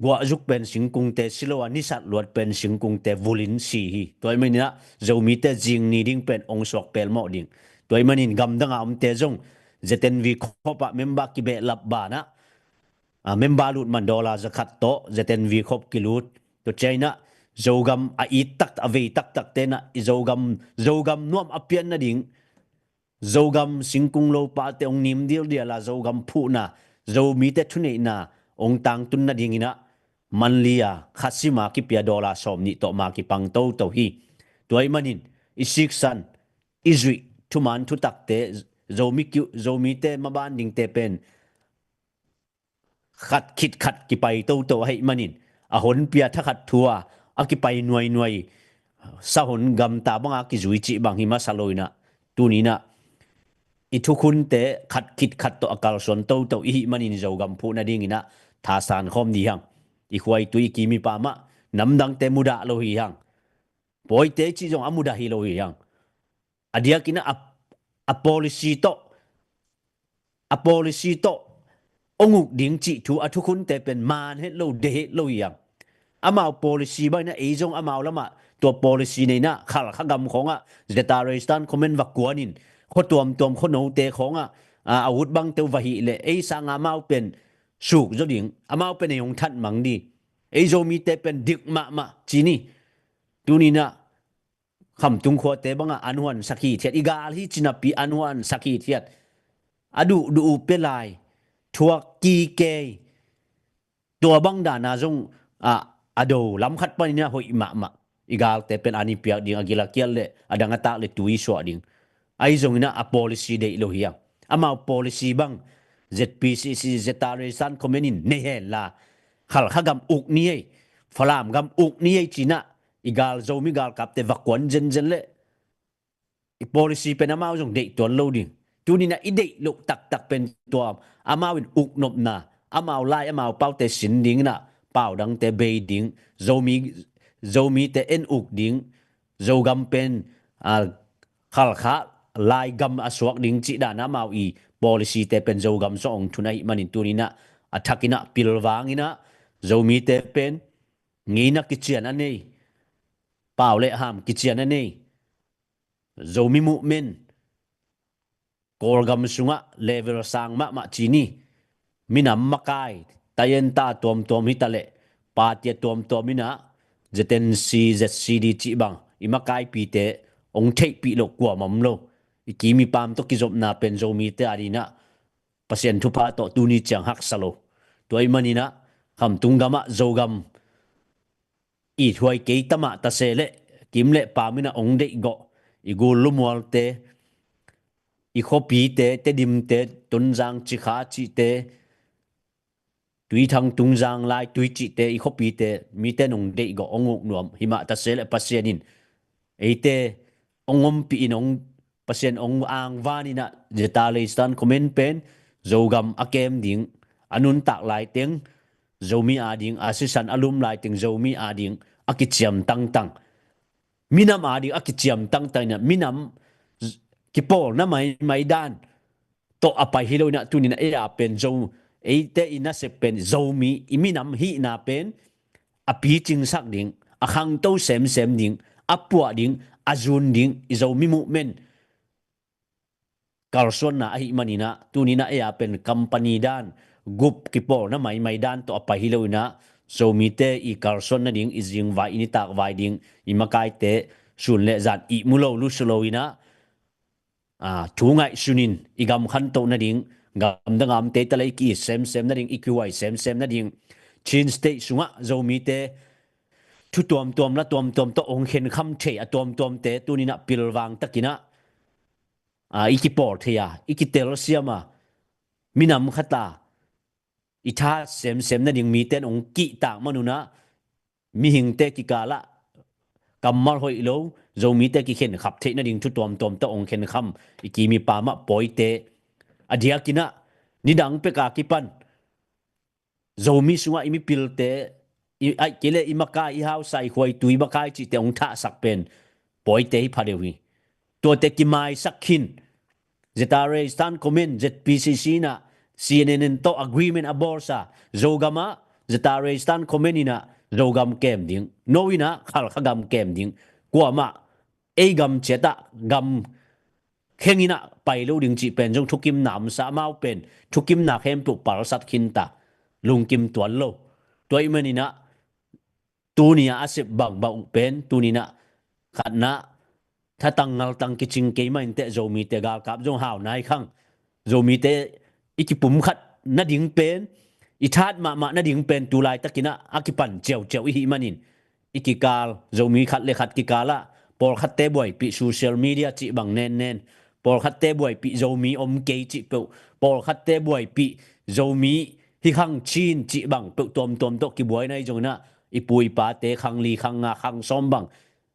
guahzuk pen singkungte si lo a, nisat luat pen singkungte vulin si hi. Tua ahih manin ah Zomite zing ni ding pen hong suak pelmawh ding. Tua ahih manin gamdang a omte zong Z N V khop ah member kibehlap banah, a, member lut man dollar zakhat tawh Z N V khop kilut. Tua ciangin ah Zogam a it taktak, a vei taktakte in ah i Zogam, Zogam nuam a pian nading, Zogam singkung lopate hong nim dildial a, Zogam phuhna, Zomite thuneihna hong tangtun nadingin ah manli a khat sima kipia dollar sawmnih tawh ma kipang toto hi. Tua ahih manin i siksan, i zuih thuman thutakte, Zomi kiu, Zomite maban dingte pen khat khit khat kipai toto ahih manin, a honpia thakhat thu a, a kipai nuainuai, sahon gamta banga kizui cih bang hi masa lo in ah, tuni in ah i thukhunte khat khit khat tawh a kalsuan toto i hih manin Zogam phuh nadingin ah thasan khawm dih hang. I khuaitui, i kim i pam ah namdangte mudah lo hi hang. Pawite cih zong a mudah hi lo hi hang. A diakin ah a, a policy tawh, a policy tawh hong uk ding cih thu a thukhunte pen man het lo, deih het lo hi hang. Amau policy bangin ah ei zong amau lamah tua policy nei in ah Khalkha gam khawngah Zeta Reistan Comment va kuanin, khua tuamtuam, khua note khawngah, a, a ut bangte uh va hih leh ei sanga amau pen suk zaw ding, amau pen ei hong that mang ding, ei Zomite pen dik mahmah ci ni. Tuni in ah Khamtung khuate bangah an huan sak hithiat, i gal hi ci napi an huan sak hithiat. A duhduh uh pia lai, thuak kikei, tua bang dana zong, ah, a do lam khat panin ah hoih mahmah. I galte pen an i piak ding, a gil a kial le a dang a tak le tui suah ding. Ahi zongin ah a policy deih lo hi hang. Amau policy bang Z P C C, Zeta Reistan Comment in nei hen la, Khalkha gam uk ni ei, Falam gam uk ni ei ci in ah i gal, Zomi galkapte va kuan zenzen leh i policy pen amau zong deih tuan lo ding. Tuni in ah i deih loh taktak pen tua amau in uk nopna, amau lai, amau paute sin dingin ah pau dangte bei ding, Zomi, Zomite en uk ding, Zogam pen, a, Khalkha lai gam a suak ding cih dan amau i policy te pen Zogam sung hong thun ahih manin tuni in ah a thakin ah pilvang in ah Zomite pen ngeina kician a nei, pau le ham kician a nei, Zomi movement Kawlgam sungah level sang mahmah ci ni. Minam makai, tayenta tuamtuam hi ta leh, party a tuamtuam in ah Z N C, Z C D cih bang i makaipite hong theihpih loh kuamah om lo. I kim i pam tawh kizopna pen Zomite adingin ah Pasian thupha tawh tuni ciang haksa lo. Tua ahih manin ah Khamtung gamah Zogam i thuai kei tamah ta se leh, kim le pam in ah hong deihgawh, i gul lumualte, i khuapite, Tedimte, Tonzang, Cikha cihte, Tuithang, Tungzang, Laitui cihte, i khuapite mite in hong deihgawh, hong uk nuam, hi mah ta se leh Pasian in eite hong ompih in, hong, Pasian hong angvan in ah Zeta Leistan Comment pen Zogam a kem ding, a nuntak laiteng Zomi ading, a sisan a lum laiteng Zomi ading a kiciam tangtang, minam ading a kiciam tangtang in ah, minam z-, kipawlna maimai dan tawh a pai hi lo in ah, tuni in ah ei a pen Zo, eite i nasep pen Zomi, i minam hihna pen a picingsak ding, a khangto semsem ding, a puah ding, a zun ding, i Zomi movement kalsuanna ahih manin ah, tuni in ah ei a pen company dan, gup kipawlna maimai dan tawh a pai hi lo in ah, Zomite i kalsuan nading, i zingvai, i nitak vai ding, i makaite sun le zan ihmu lo, lusu lo in ah, a, thu ngaihsun in i gam khantoh nading, gamdang a omte i ta leh i ki-it semsem nading, i kihuai semsem nading, Chin State sungah Zomite thu tuamtuam, la tuamtuam tawh hong khenkham thei a tuamtuamte tuni in ah pilvang takin ah, a, i kipawl thei a, i kitelsiam a, minam khat a i tha semsem nading mite in hong kihtak man un ah, mihingte kikalah kammal hoih lo, Zomite kikhenkhap theih nading thu tuamtuam tawh hong khenkham i kim i pam ah pawite, a diakin ah nidang pek a kipan Zomi sungah i mipilte, i, ahih kei leh i makai, i hausa, i khuaitui makai cihte hong thahsak pen pawite hi pha deuh hi. Tuate kimaisak khin, Zeta Reistan Comment, Z P C C in ah C N N tawh agreement a bawlsa, Zogam ah Zeta Reistan Comment in ah Zogam kem ding, no in ah Khalkha gam kem ding, kuamah ei gam ciatah gam kheng in ah pai lo ding cih pen zong thukimna omsa, amau pen thukimna khempeuh palsat khinta, lungkim tuan lo. Tua ahih manin ah tuni a a sep bangbang uh pen tuni in ah khatna, thatang ngaltang kicing kei mah inteh, Zomite galkap zong hau nai khang. Zomite i kipumkhat nading pen, i that mahmah nading pen tu laitakin ah a kipan ciauciau i hih manin, i kikal, Zomi khat le khat kikal ah pawlkhatte buaipih, social media cih bang nennen, pawlkhatte buaipih, Zomi om kei cih peuh, pawlkhatte buaipih, Zomi hi khang Chin cih bang peuh tuamtuam tawh kibuai nai zongin ah, i pu i pate khang li, khang nga, khang sawm bang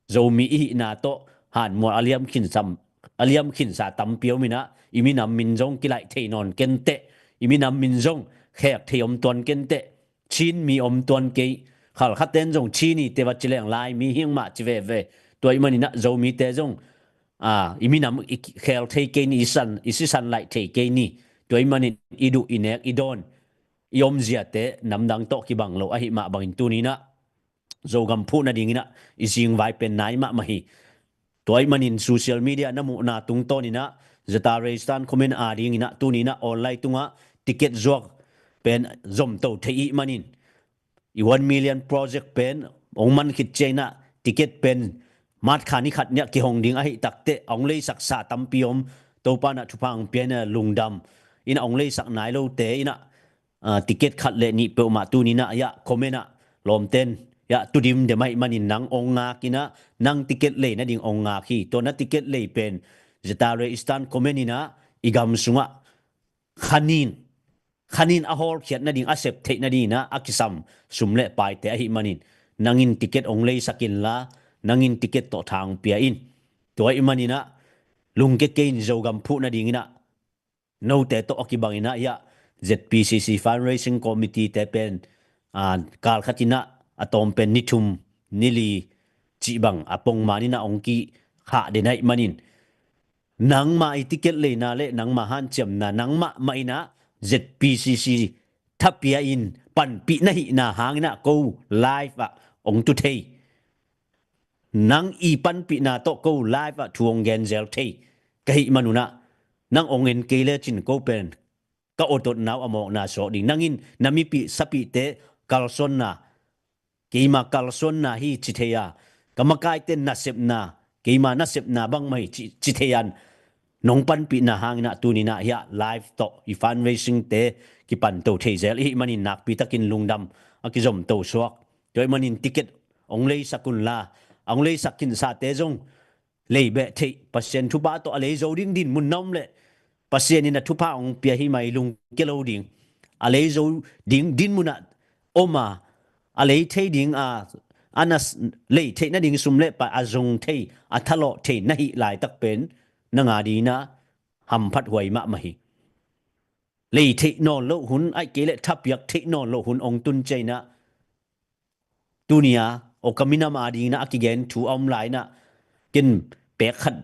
Zomi i hihna tawh hanmual a liam khinsam, a liam khinsa tampi om in ah, i minam min zong kilaih thei nawn kenteh, i minam min zong khek thei om tuan kenteh, Chin mi om tuan kei, Khalkhaten zong Chin i te va ci leng Lai mi hing mah ci veve. Tua ahih manin ah Zomite zong, a, i minam i khel thei kei ni, i san, i sisan laih thei kei ni. Tua ahih manin i duh, i nek, i dawn, i omziate namdang tawh kibang lo ahih mah bangin tuni in ah Zogam phuh nadingin ah i zingvai pen nai mahmah hi. Tua ahih manin social media na muhna tungtawn in ah, Zeta Reistan Comment adingin ah tuni in ah online tungah ticket zuak pen zomto thei ih manin, i one million project pen hong man khit ciangin ah ticket pen March kha ni khat ni ah kihong ding ahih takteh a hong leisaksa tampi om. Topa in ah thupha hong pia in ah, lungdam in ah, hong leisak nai lote in ah, a, ticket khat le nih peuhmah tuni in ah, hiah comment ah lawmten, hiah tudim dem ahih manin nang hong ngak in ah, nang ticket lei nading hong ngak hi. Tua na ticket lei pen Zeta Reistan Comment in ah i gam sungah khanin, khanin a hawlkhiat nading, a sep theih nading in ah a kisam sum le paite ahih manin, nang in ticket hong leisak inla, nang in ticket tawh tha hong pia in. Tua ahih manin ah lungkia kei in, Zogam phuh nadingin ah note tawh a kibangin ah, hiah Z P C C Fundraising Committee te pen, a, kal khat in ah a tawm pen ni thum ni li cih bang a pongman in ah hong kikhah den ahih manin, nangmah i ticket leina le nangmah hanciamna, nangmah mah in ah Z P C C thapia in panpih na hihna hangin ah ko live ah hong tu thei. Nang i panpihna tawh ko live ah thu hong gen zel thei ka hih man un ah, nang hong en kei lecin ko pen ka ototna uh a mawkna suak ding. Nang in na mipih sapihte kalsuanna, keima kalsuanna hi ci thei a, ka makaite nasepna, keima nasepna bangmah hi ci, ci thei an, nong panpihna hangin ah tuni in ah hiah live tawh i fundraising te kipanto thei zel i hih manin nakpi takin lungdam a kizomto suak. Tua ahih manin ticket hong leisak unla, a hong leisak khinsate zong lei beh theih, Pasian thupha tawh a lei zo ding dinmun na om leh, Pasian in a thupha hong pia hi mah, i lungkia lo ding. A lei zo ding dinmun ah om a, a lei thei ding a, a na s-, lei theih nading sum le pai a zong thei, a thalawh thei na hih laitak pen nang adingin ah hamphat huai mahmah hi. Lei theih nawn loh hun, ahih kei leh thapiak theih nawn loh hun hong tun ciangin ah, tuni a, aw ka minam adingin ah a kigen thu a om lai-in ah, ken pek khat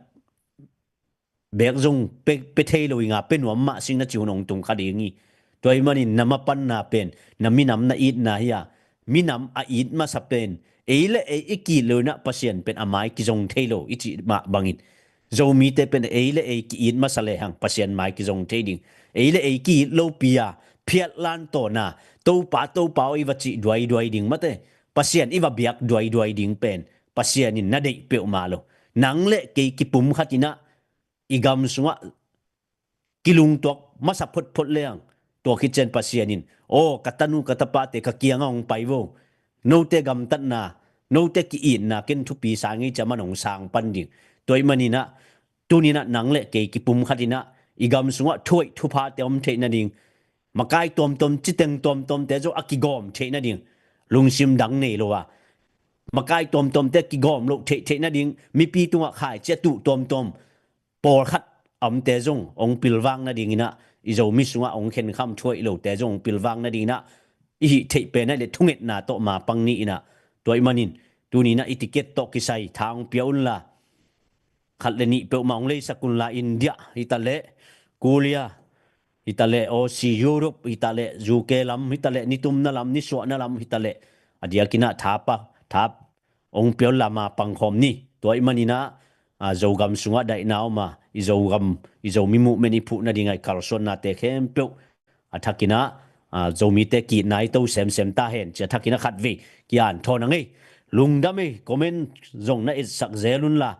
bek zong pe, pe thei lo ing a, pe nuam mah sing na ci hun hong tung kha ding hi. Tua ahih manin na mapanna pen na minam na itna hi a, minam a it masa pen ei le ei i ki-it lo-in ah Pasian pen a mai kizong thei lo i cih mah bangin, Zomite pen ei le ei ki-it masa lehang Pasian mai kizong thei ding. Ei le ei ki-it lopi a, phiat lan tawna, Topa, Topa aw i va cih duaiduai ding mate, Pasian i va biak duaiduai ding pen Pasian in na deih peuhmah lo. Nang le kei kipum khat in ah i gam sungah kilungtuak masa photphot lehang, tua khit ciang Pasian in, aw ka tanu ka tapate ka kiangah hong pai vo, note gamtatna, note ki-itna ken thupi sa ngei, ci a man hong sang pan ding. Tua ahih manin ah, tuni in ah nang le kei kipum khat in ah i gam sungah thuhoih thuphate om theih nading, makai tuamtuam, citeng tuamtuamte zong a kigawm theih nading, lungsim dang nei lo a, makai tuamtuamte kigawm loh theih theih nading, mipi tungah khaici a tuh tuamtuam pawlkhat a omte zong hong pilvang nadingin ah, i Zomi sungah hong khenkham thuhoih lote zong hong pilvang nadingin ah, i hih theih pen ahih leh thungetna tawh mapang ni in ah, tua ahih manin tuni in ah i ticket tawh kisai tha hong pia unla, khat le nih peuhmah hong leisak unla, India hi ta leh, Korea hi ta leh, Aussie, Europe hi ta leh, U K lam hi ta leh, nitumna lam, nisuahna lam hi ta leh, a diakin ah tha pa, tha hong pia unla, ma pangkhawm ni. Tua ahih manin ah, a, Zogam sungah daihna om a, i Zogam, i Zomi movement i phuh nading a i kalsuannate khempeuh a thakin ah, a, Zomite ki-itna i to semsem ta hen ci a thakin ah khatvei ki-anthawn a ngei. Lungdam ei, comment zong na etsak zel unla.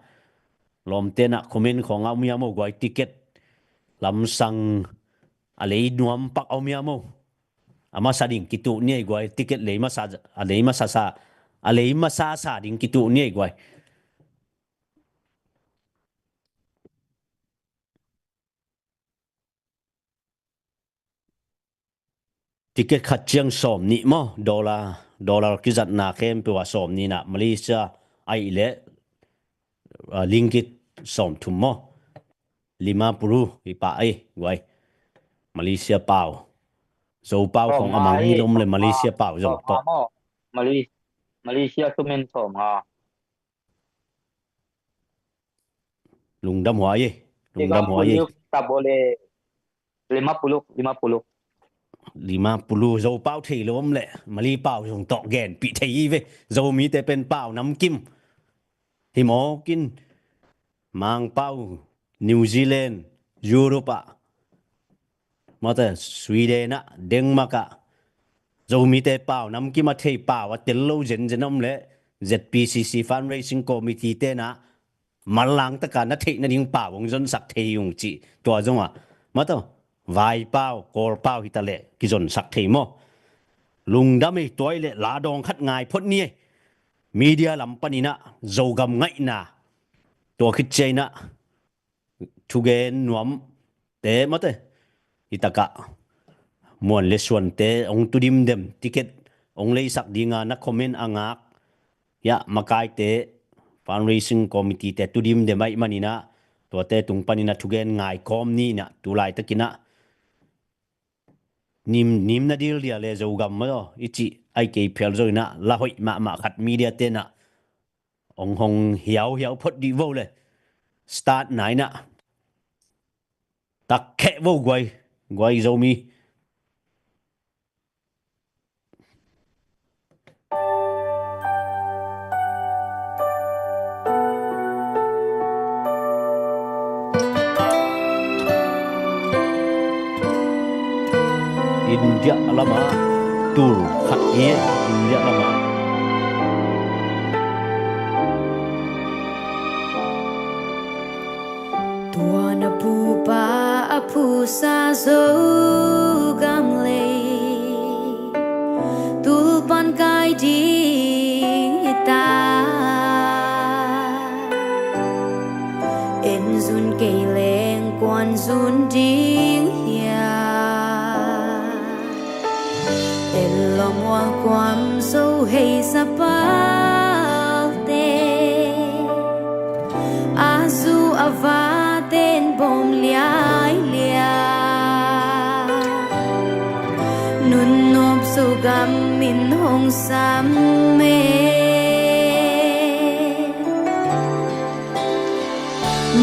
Lawmte in ah comment khawng a om hiam aw guai? Ticket lamsang a lei nuam pak a om hiam aw? A masa ding kituh ni ei guai, ticket lei masa, a lei masa sa, a lei masa sa ding kituh ni ei guai. Ticket khat ciang sawm nih maw? Dollar, dollar kizatna khempeuh ah sawm nih na, Malaysia ahih leh, ah, ringgit sawm thum maw? Lima puluh hi pah ei guai. Malaysia pau. Zo pau khawng a mang hi lom le Malaysia pau zong tawh. Malaysia thumin sawm nga. Lungdam huai ei. Lungdam huai ei. Lima puluh, lima puluh. Lima puluh, Zo pau thei lo om le Mali pau zong tawh genpih thei hi ve. Zomite pen pau namkim hi mawk in, Mangpau, New Zealand, Europe ah, mate, Sweden ah, Denmark ah, Zomite pau namkim a thei, pau a tel lo zenzen om le Z P C C Fundraising Committee te na manlang taka na theih nading pau hong zonsak thei hi ung cih. Tua zongah, mate, vai pau, Kawl pau hi ta leh kizonsak thei maw? Lungdam ei. Tua hi leh la dawng khat ngai phot ni ei. Media lam panin ah Zogam ngaihna, tua khit ciangin ah thugen nuamte, mate, hi takah muan le suante hong tu dimdem, ticket hong leisak dinga na comment a ngak, hiah makaite, fundraising committee te tu dimdem ahih manin ah, tuate tung panin ah thugen ngai kawm ni in ah, tu laitakin ah nim, nim na dil dia le Zogam maw i cih ai kei phial zo in ah, la hoih mahmah khat media te in ah hong hong hiauhiau phot dih vo le, start na in ah tak kheh vo guai, guai Zomi. India lamah tul khat hi, India lamah. Tua na pupa a phusa Zogam lei, tulpan kai ding hi ta. En zun kei leng kuan zun ding hiam? En lawm ual kuam zo hei zapalte, a zu a vaten bawm liailiai. Nunnop Zogam in hong sam e.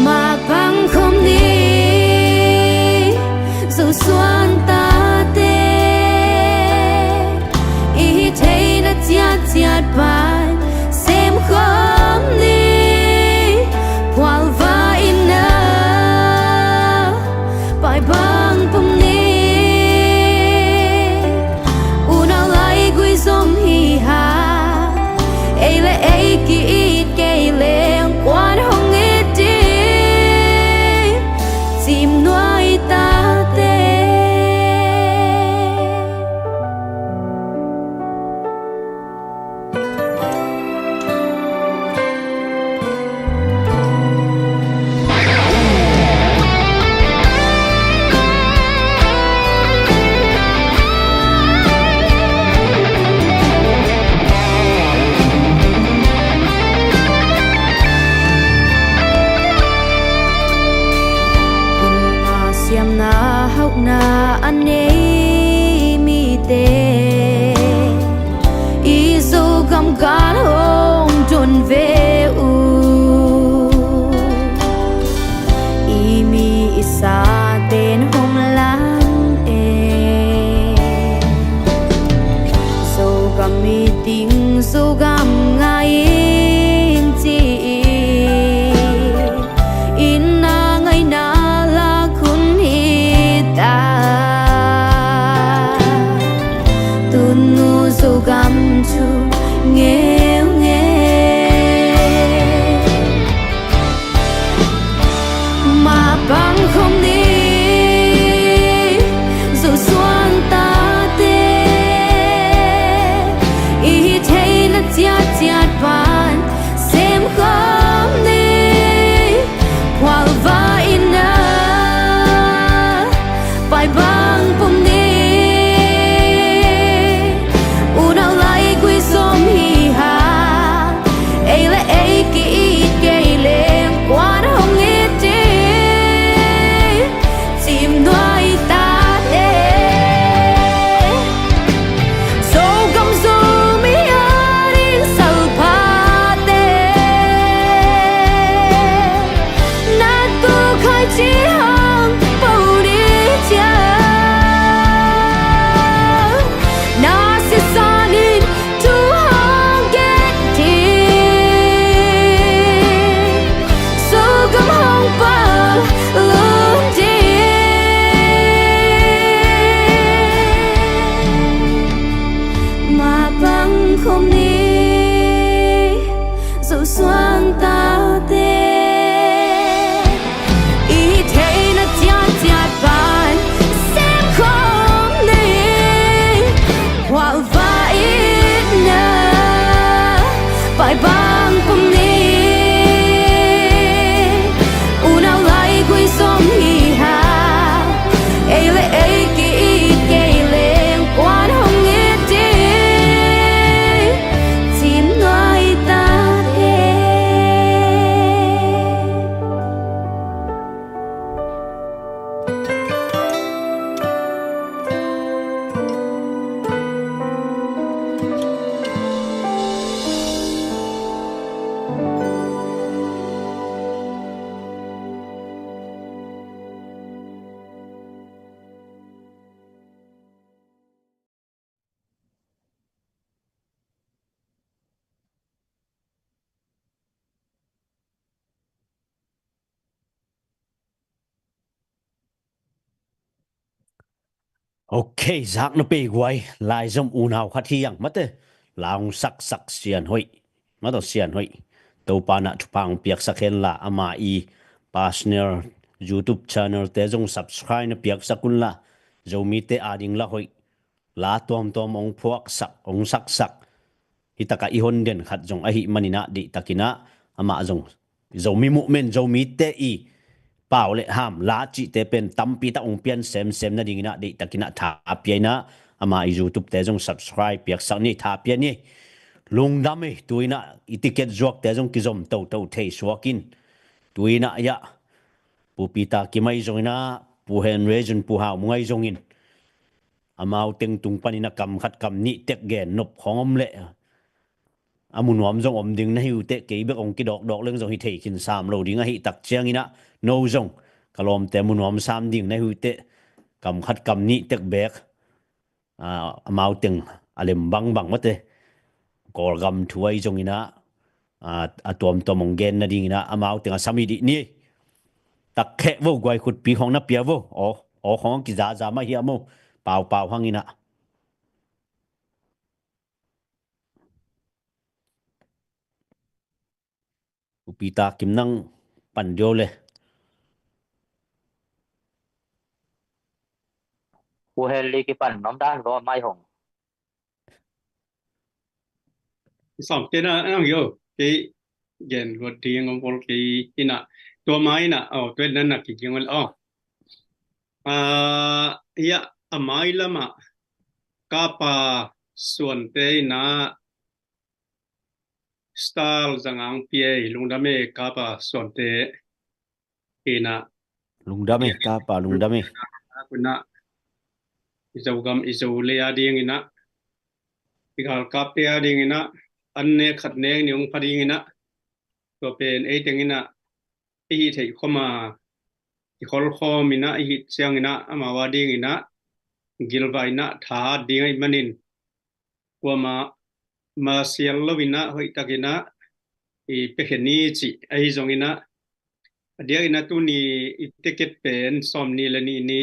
Mapang khawm ni, Zosuan tate, i hih theihna ciatciat pai sem khawm ni. Phualva in a pai bang pum ni. Unau laigui zom hi hang, ei le ei ki-it kei leng kuan hong it ding, cimnuai tate. Siamna hauhna a nei mite, i Zogam gan hong don ve uh. Tate i theihna ciatciat pan sem khawm ni. Hualva itna pai bang kum ni. Unau lai gui sawm hi ha. Ei le ei ki-it kei leng kuan hong it ding. Cim nuai ta hen. Ok, zak na pei guai, laizom unau khat hi ang mate, la hong saksak Sian Hoih, mate Sian Hoih. Topa na thupha hong piaksak hen la, ama i personal YouTube channel te zong subscribe na piaksak un la, Zomite ading la hoih, la tuamtuam hong phuaksak, hong saksak. Hi taka i hon den khat zong ahi maninah, deihtakinah, amah zong Zomi Movement, Zomite i pau le ham la cihte pen tampi tak hong pian semsem nadinginah, deihtakinah tha a pia inah, ama i YouTube te zong subscribe piaksak ni, tha a pia ni. Lungdam ei, tu inah i ticket zuakte zong kizom toto thei suakin. Tu inah iah Pu Peter Kim ahi zonginah, Pu Henry zun, Pu Hau Mung ahi zongin, amau teng tung panin a kam khat kam nih tek gen nop khong om leh a mu nuam zong om ding na hi uh teh, kei bek hong kidawkdawk leng zong hi thei khin sam lo ding ahi tak cianginah, no zong ka lawmte mu nuam sam ding na hi uh teh, kam khat kam nih tek bek, a, amau teng a lem bangbang mate, Kawlgam thu ahi zonginah, a, a tuamtuam hong gen nadinginah amau teng a sam hi dih ni. Takkheh vo, guai khutpi khong na pia vo. Aw, aw khong kizaza mah hiam o, paupau hanginah. Pu Peter Kim nang pan dio le. Pu Henry kipan nom dan vo mai hong. Sawm tena ang yo, kei gen luat ding om pol kei inah. Tua ma inah, aw, tua inah na kiging ol, aw. A, ia, a mai lama, kapa suante inah, style zangang piei, lungdam e kapa suante. Inah. Lungdam e kapa, lungdam e. Inah, i Zogam, i Zo le a dinginah, i galkapte a dinginah, an ne khat neng ni ung pha dinginah, tua pen ei tenginah, i hih theih khoma, i kholkhawm inah, i hih cianginah, amau a dinginah, gilva inah, thahat ding ahi manin, kuama masial lo inah, hoihtak inah i pekhe ni cih ahi zonginah, a diak inah tuni i ticket pen sawm nih le nih ni,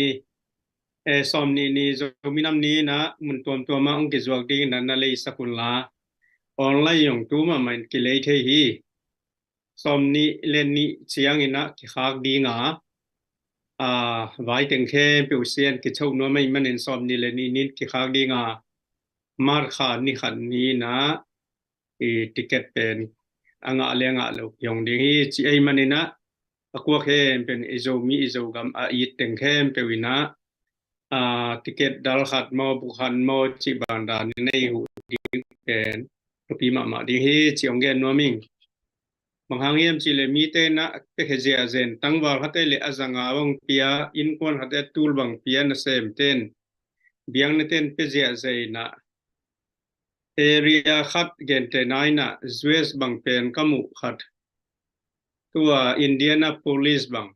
e, sawm nih ni Zomi Nam Ni inah mun tuamtuamah hong kizuak ding inah na leisak unla, online zong tu mahmah in kilei thei hi. Sawm nih le nih cianginah kikhak dinga, a, vai teng khempeuh sian kichoh nuam ahi manin sawm nih le nih nin kikhak dinga, March kha ni khat ni inah i ticket pen a ngah le a ngah lo kihong ding hi cih ahi maninah, a kua khempeuh in i Zomi i Zogam a it teng khempeuh inah, a, ticket dal khat maw, bu khat maw, cih bang danin ei huh ding pen thupi mahmah ding hi cih hong gen nuam ing. Bang hang hiam cih leh mite inah pekhe ziahzen, tangval khate le a zanga bang pia, innkuan khate tul bang pia, nasemten, biaknaten pe ziahzia inah, area khat gente na inah, U S bang pen ka muh khat, tua Indianapolis bang,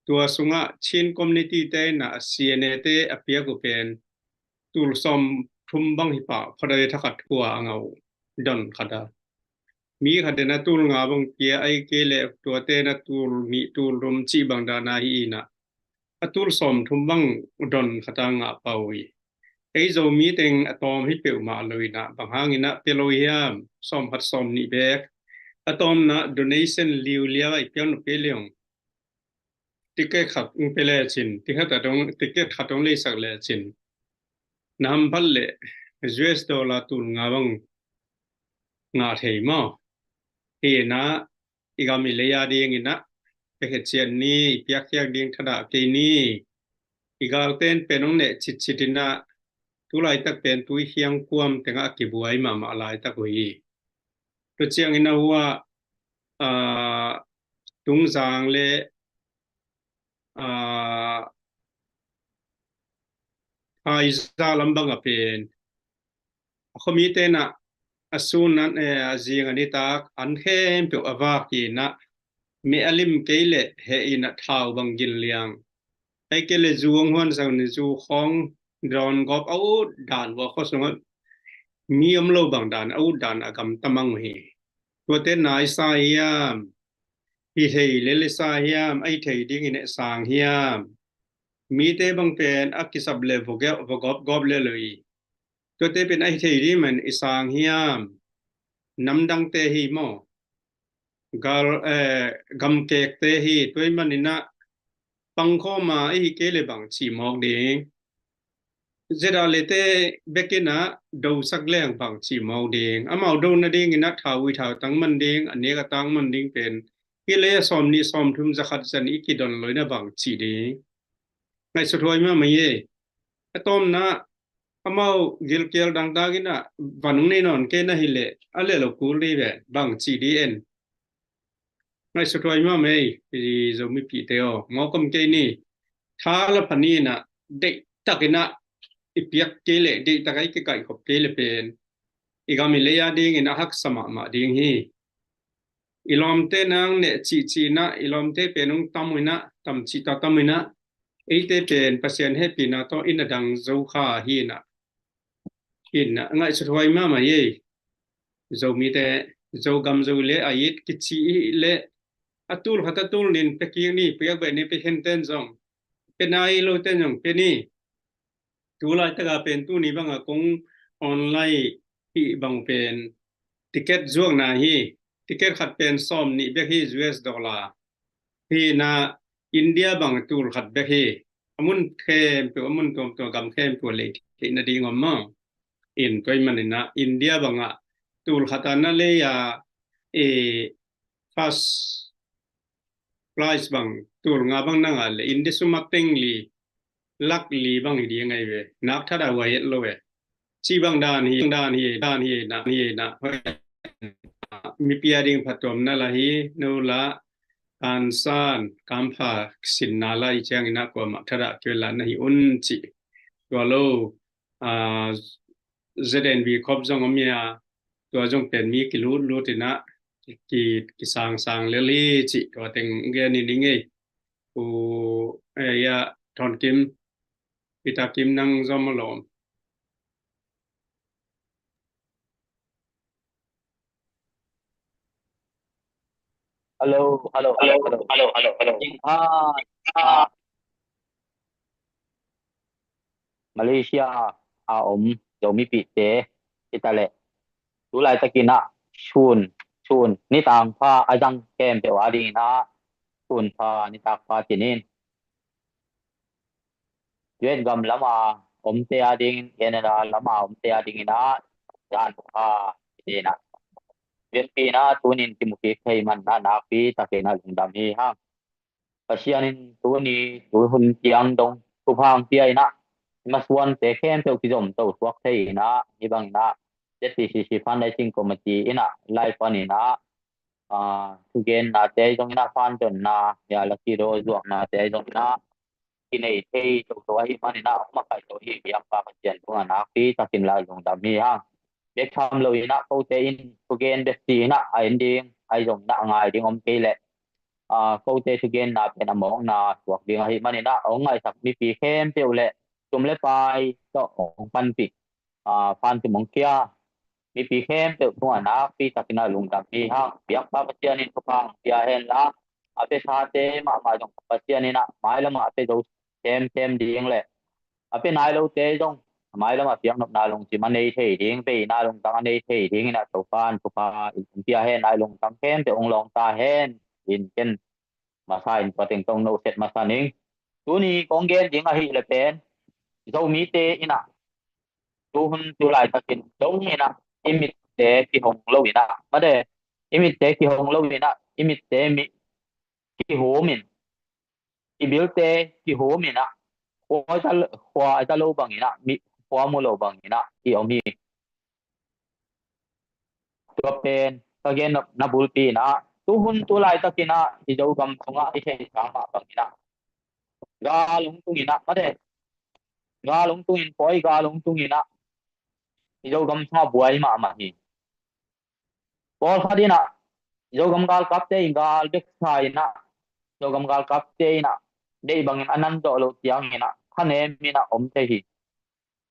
tua sungah Chin community te inah C N A te a piak uh pen tul sawm thum bang hi pah, phatai thakhat khua a ngah uh don khata. Mi khat inah tul nga bang pia, ahih kei leh tuate inah tul nih tul thum cih bang dana hi inah, a tul sawm thum bang don khata ngah pah uh hi. Ei Zomi teng a tawm hi peuhmah lo inah, bang hang inah pia lo hiam, sawm khat sawm nih bek. a tawmna donation liuliau a i piak nop kei le hong, ticket khat hong pia lecin, ticket khat hong, ticket khat hong leisak lecin, na hamphat leh U S dollar tul nga bang ngah thei maw? Hi inah, i gam i lei a ding inah, pekhe cian ni, i piakkhiak ding thadah kei ni. I galten pen hong neh citcit inah, tu laitak pen tui hiang kuam tengah a kibuai mahmah laitak uh hi. Tu ciang inah hua, aa, Tungzang le, aa, Phaiza lam bang a pen a khuamite inah a sun an, eh, a zing a nitak an khempeuh a vak inah, meh a lim kei leh heh inah thau bang gin liang, ahih kei leh zu hong huansak ni, zu khawng dawn gawp a ut dan, hua khua sungah mi om lo bang dan a ut dan a gamta mang uh hi. Tuate na i sa hiam? Hi thei lel i sa hiam? A hi thei dingin i sang hiam? Mite bang pen a kisap le vogel, vogawp gawp le lo hi. Tuate pen a hi thei ding man i sang hiam? Namdangte hi maw? Gal, eh, gamkekte hi. Tua ahih man inah pangkhawm a i hi kei le bang cih mawk ding? Zeda lete bek inah dosak leng bang cih mawk ding? Amau do nading inah thau ui thau tang man ding, a nek a tang man ding pen, hi le a sawm nih sawm thum za khat zan i kidon lo inah bang cih ding? Ngaihsut huai mahmah hi. A tawmna, amau gilkial dangtak inah van hong nei nawn kei na hi leh, a leh lo kul ding ve, bang cih ding en? Ngaihsut huai mahmah ei, i Zomipihte aw, mawk om kei ni. Tha la pha ni inah, deihtak inah i piak kei leh, deihtak a i kikaihkhop kei leh pen, i gam i lei a ding inah haksa mahmah ding hi. I lawmte nang neh cihcih inah, i lawmte pen hong tam uh inah, tam cih ta tam uh inah, eite pen Pasian hehpihna tawh inn a dang zo kha hi inah, hi inah, ngaihsut huai mahmah hi ei. Zomite, Zogam Zo le a it kici i hih leh, a tul khat a tul nih in pia kik ni, piak beh ni, pia khenten zong, pia nai loten zong pia ni. Tu laitak a pen tuni bang a kong online hih bang pen ticket zuakna hi. Ticket khat pen sawm nih bek hi, U S dollar. Hi inah India bang tul khat bek hi. A mun khempeuh, a mun tuamtuam, gam khempeuh lei theih nading om maw? In tua ahih man inah India bang ah tul khat a na lei a, eh, first prize bang tul nga bang na ngah leh, India sum a teng li, lak li bang hi ding ahi ve. Nak thadah huai het lo ve. Cih bang dan hi, dan hi, dan hi, na, hi na. Mipi a ding phattuamna la hi, no la, kansan, kanpha, sinna la hi ciang inah kuamah thadah kei la na hi un cih. Tua lo, ah, Z N V khop zong om hi a, tua zong pen mi kilut lut inah, ki, kisangsang lel hi cih, tua teng gen in i ngei. Pu, eh, ya, Thon Kim, Peter Kim nang zom a lawm. Hello, hello, hello, hello, hello, hello, hello. Hi, hi. Malaysia a om Zomipihte hi ta leh, tu laitakin ah sun, sun, nitak pha a zang khempeuh a dingin ah sun pha, nitak pha ci ni. U S gam lam a omte a dingin, Canada lam a omte a dingin ah zan pha ci ni. U S pi in ah tunin kimu kik thei man ah nakpi takin ah lungdam hi hang. Pasian in tuni tu hun ciang dong thupha hong pia in ah, i masuante khempeuh kizom to suak thei in ah, hih bang in ah Z C C C Fundraising Committee in ah, lai pan in ah, ah, thugennate zong in ah, phanzonna, ya, lucky draw zuaknate zong in ah, kinei thei toto ahih man in ah, hong makaih to hi. Biakpa Pasian tungah nakpi takin lah lungdam hi hang. Bek tham lo in ah, kote in thugen bek ci in ah a en ding, ahi zong in ah a ngai ding om kei leh, ah, kote thugenna pen a mawkna suak ding ahih man in ah, hong ngaihsak mipi khempeuh leh sum le pai tawh hong panpih, ah, phantum hong khia mipi khempeuh tungah nakpi takin ah lungdam hi hang. Biakpa Pasian in thupha hong pia hen la, a pia sate mahmah zong Pasian in ah mailam ah a pia zo semsem ding leh, a pia nai lote zong a mailam a piaknopna lungsim a nei thei ding, veina lungtang a nei thei ding in ah Topa'n thupha in hong pia hen, a lungtang khempeuh hong lawng ta hen. In ken masa in tua teng tawh hong nohset masa ning. Tuni kong gen ding ahih leh pen, Zomite in ah tu hun tu laitakin dong in ah i mitte kihong lo in ah, mate, i mitte kihong lo in ah, i mitte mi kihum in, i bilte kihum in ah, khua za, khua za lo bang in ah, mi khua mu lo bang in ah i om hi. Tua pen ka gen na bulpi in ah, tu hun tu laitakin ah i Zogam sungah i theihsa mah bang in ah, gal hong tung in ah, mate, gal hong tung in, pawi gal hong tung in ah, i Zogam sungah buai mahmah hi. Pawlkhat in ah Zogam galkapte in gal bek sa in ah, Zogam galkapte in ah deih bangin a nan zawh loh ciangin ah khanem in ah om thei hi.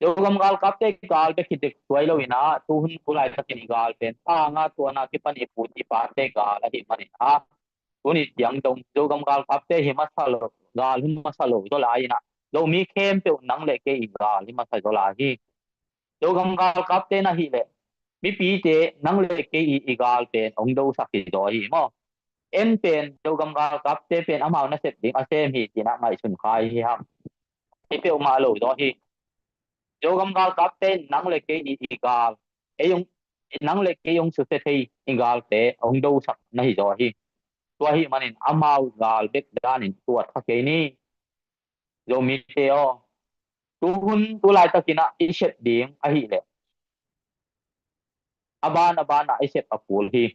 Zogam galkapte gal bek hi dek suai lo in ah, tu hun tu laitakin i gal pen tanga tuana kipan i pu i pate gal ahih manin ah, tuni ciang dong Zogam galkapte hi masa lo, gal hi masa lo zaw lai in ah, Zomi khempeuh nang le kei i gal hi masa zaw lai hi. Zogam galkapte na hih leh, mipite nang le kei i, i gal pen hong dosak hi zaw hi maw. En pen Zogam galkapte pen amau nasep ding a sem hi ci-in ah ngaihsun kha i hi hang. Hi peuhmah lo zaw hi. Zogam galkapte in nang le kei i, i gal, ei hong, nang le kei hong susia thei i galte hong dosak na hi zaw hi. Tua ahih manin amau gal bek danin tuat kha kei ni. Zomite aw, tu hun tu laitakin ah i sep ding ahih leh, a ban a ban ah i sep a kul hi.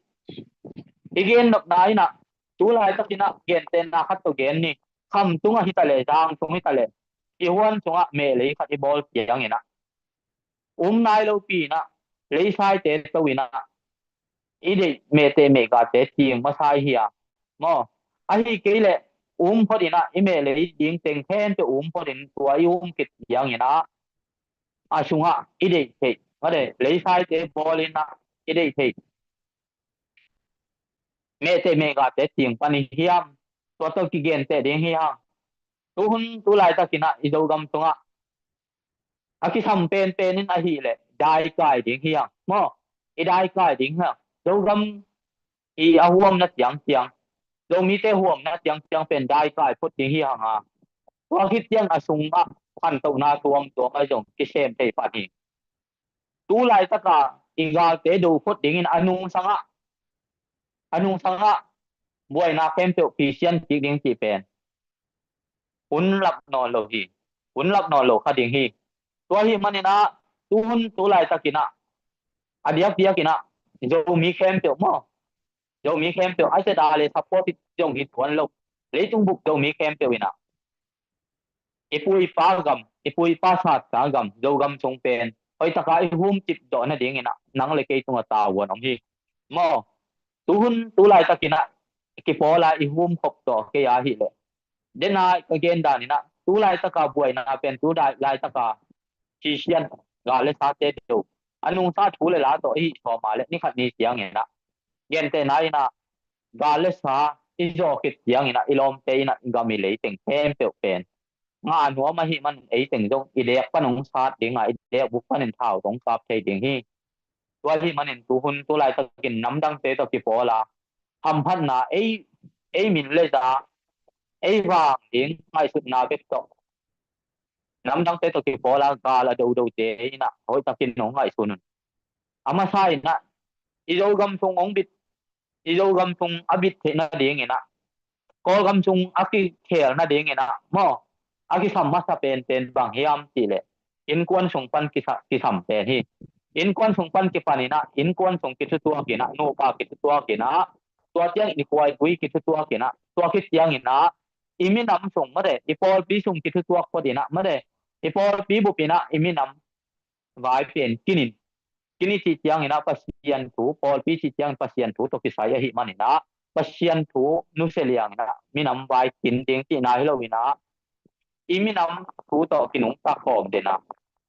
I gen nopna in ah, tu laitakin ah gentehna khat tawh gen ni. Kham tungah hi ta leh, zang tung hi ta leh, i huan sungah mehlei khat i bawl ciangin ah, um nai lopi in ah, leisaite to in ah, i deih mehteh mehgahte cing masa i hi a maw. Ahih kei leh um phot in ah, i mehlei ding teng khempeuh um phot in, tua i um khit ciangin ah, a sungah i deih theih, mate, leisaite bawl in ah i deih theih mehteh mehgahte cing pan i hiam? Tua tawh kigenteh ding hi hang. Tu hun tu laitakin ah i Zogam sungah a kisam penpen in ahih leh daikai ding hi hang maw. I daikai ding hi hang. Zogam i a huamna ciangciang, Zomite huamna ciangciang pen daikai phot ding hi hang a, tua khit ciang a sungah khantohna tuamtuam a zong kisem thei pan hi. Tu laitaka i galte do phot dingin a nungsangah, a nungsangah buaina khempeuh pisian kik ding cih pen hun lap nawn lo hi. Hun lap nawn lo kha ding hi. Tua ahih manin ah, tu hun tu laitakin ah, a diakdiakin ah, Zomi khempeuh maw, Zomi khempeuh a zeda le support hi zong hi tuan lo. Leitung bup Zomi khempeuh in ah, i pu i pa gam, i pu i pa satsa gam, Zogam sung pen hoihtaka i humcip zawh nadingin ah nang le kei tungah tavuan om hi maw. Tu hun tu laitakin ah kipawl a i humkhop zawh kei ahih leh, den a ka gen dan in ah, tu laitaka buaina pen, tu dai-, laitaka Christian gal le sate do, a nungsa thu le la tawh i hih sawm a leh, ni khat ni ciangin ah, gentehna in ah, gal le sa i zawh khit ciangin ah, i lawmte in ah gam i lei teng khempeuh pen nga nuam ahih manin, ei teng zong i lek pan hong sat ding a, i lek buk panin thau zong kap thei ding hi. Tua ahih manin tu hun tu laitakin namdangte tawh kipawl a, hamphatna, ei, ei min le za, ei vang ding ngaihsutna bek tawh namdangte tawh kipawl a gal a dodote in ah hoihtakin hong ngaihsun un. A masa in ah, i Zogam sung hong bit, i Zogam sung a bit theih nadingin ah, Kawlgam sung a kikhel nadingin ah maw, a kisam masa penpen bang hiam cih leh, innkuan sung pan kisa-, kisam pen hi. Innkuan sung pan kipan in ah, innkuan sung kithutuak in ah, nupa kithutuak in ah, tua ciang i khuaitui kithutuak in ah, tua khit ciangin ah, i minam sung, mate, i pawlpi sung kithutuak phot in ah, mate, i pawlpi bup in ah, i minam vai pen kin in, kin i cih ciangin ah Pasian thu, pawlpi cih ciangin Pasian thu tawh kisai ahih manin ah, Pasian thu nusia liangin ah minam vai kin ding cihna hi lo in ah, i minam thu tawh kinungta khawm den a,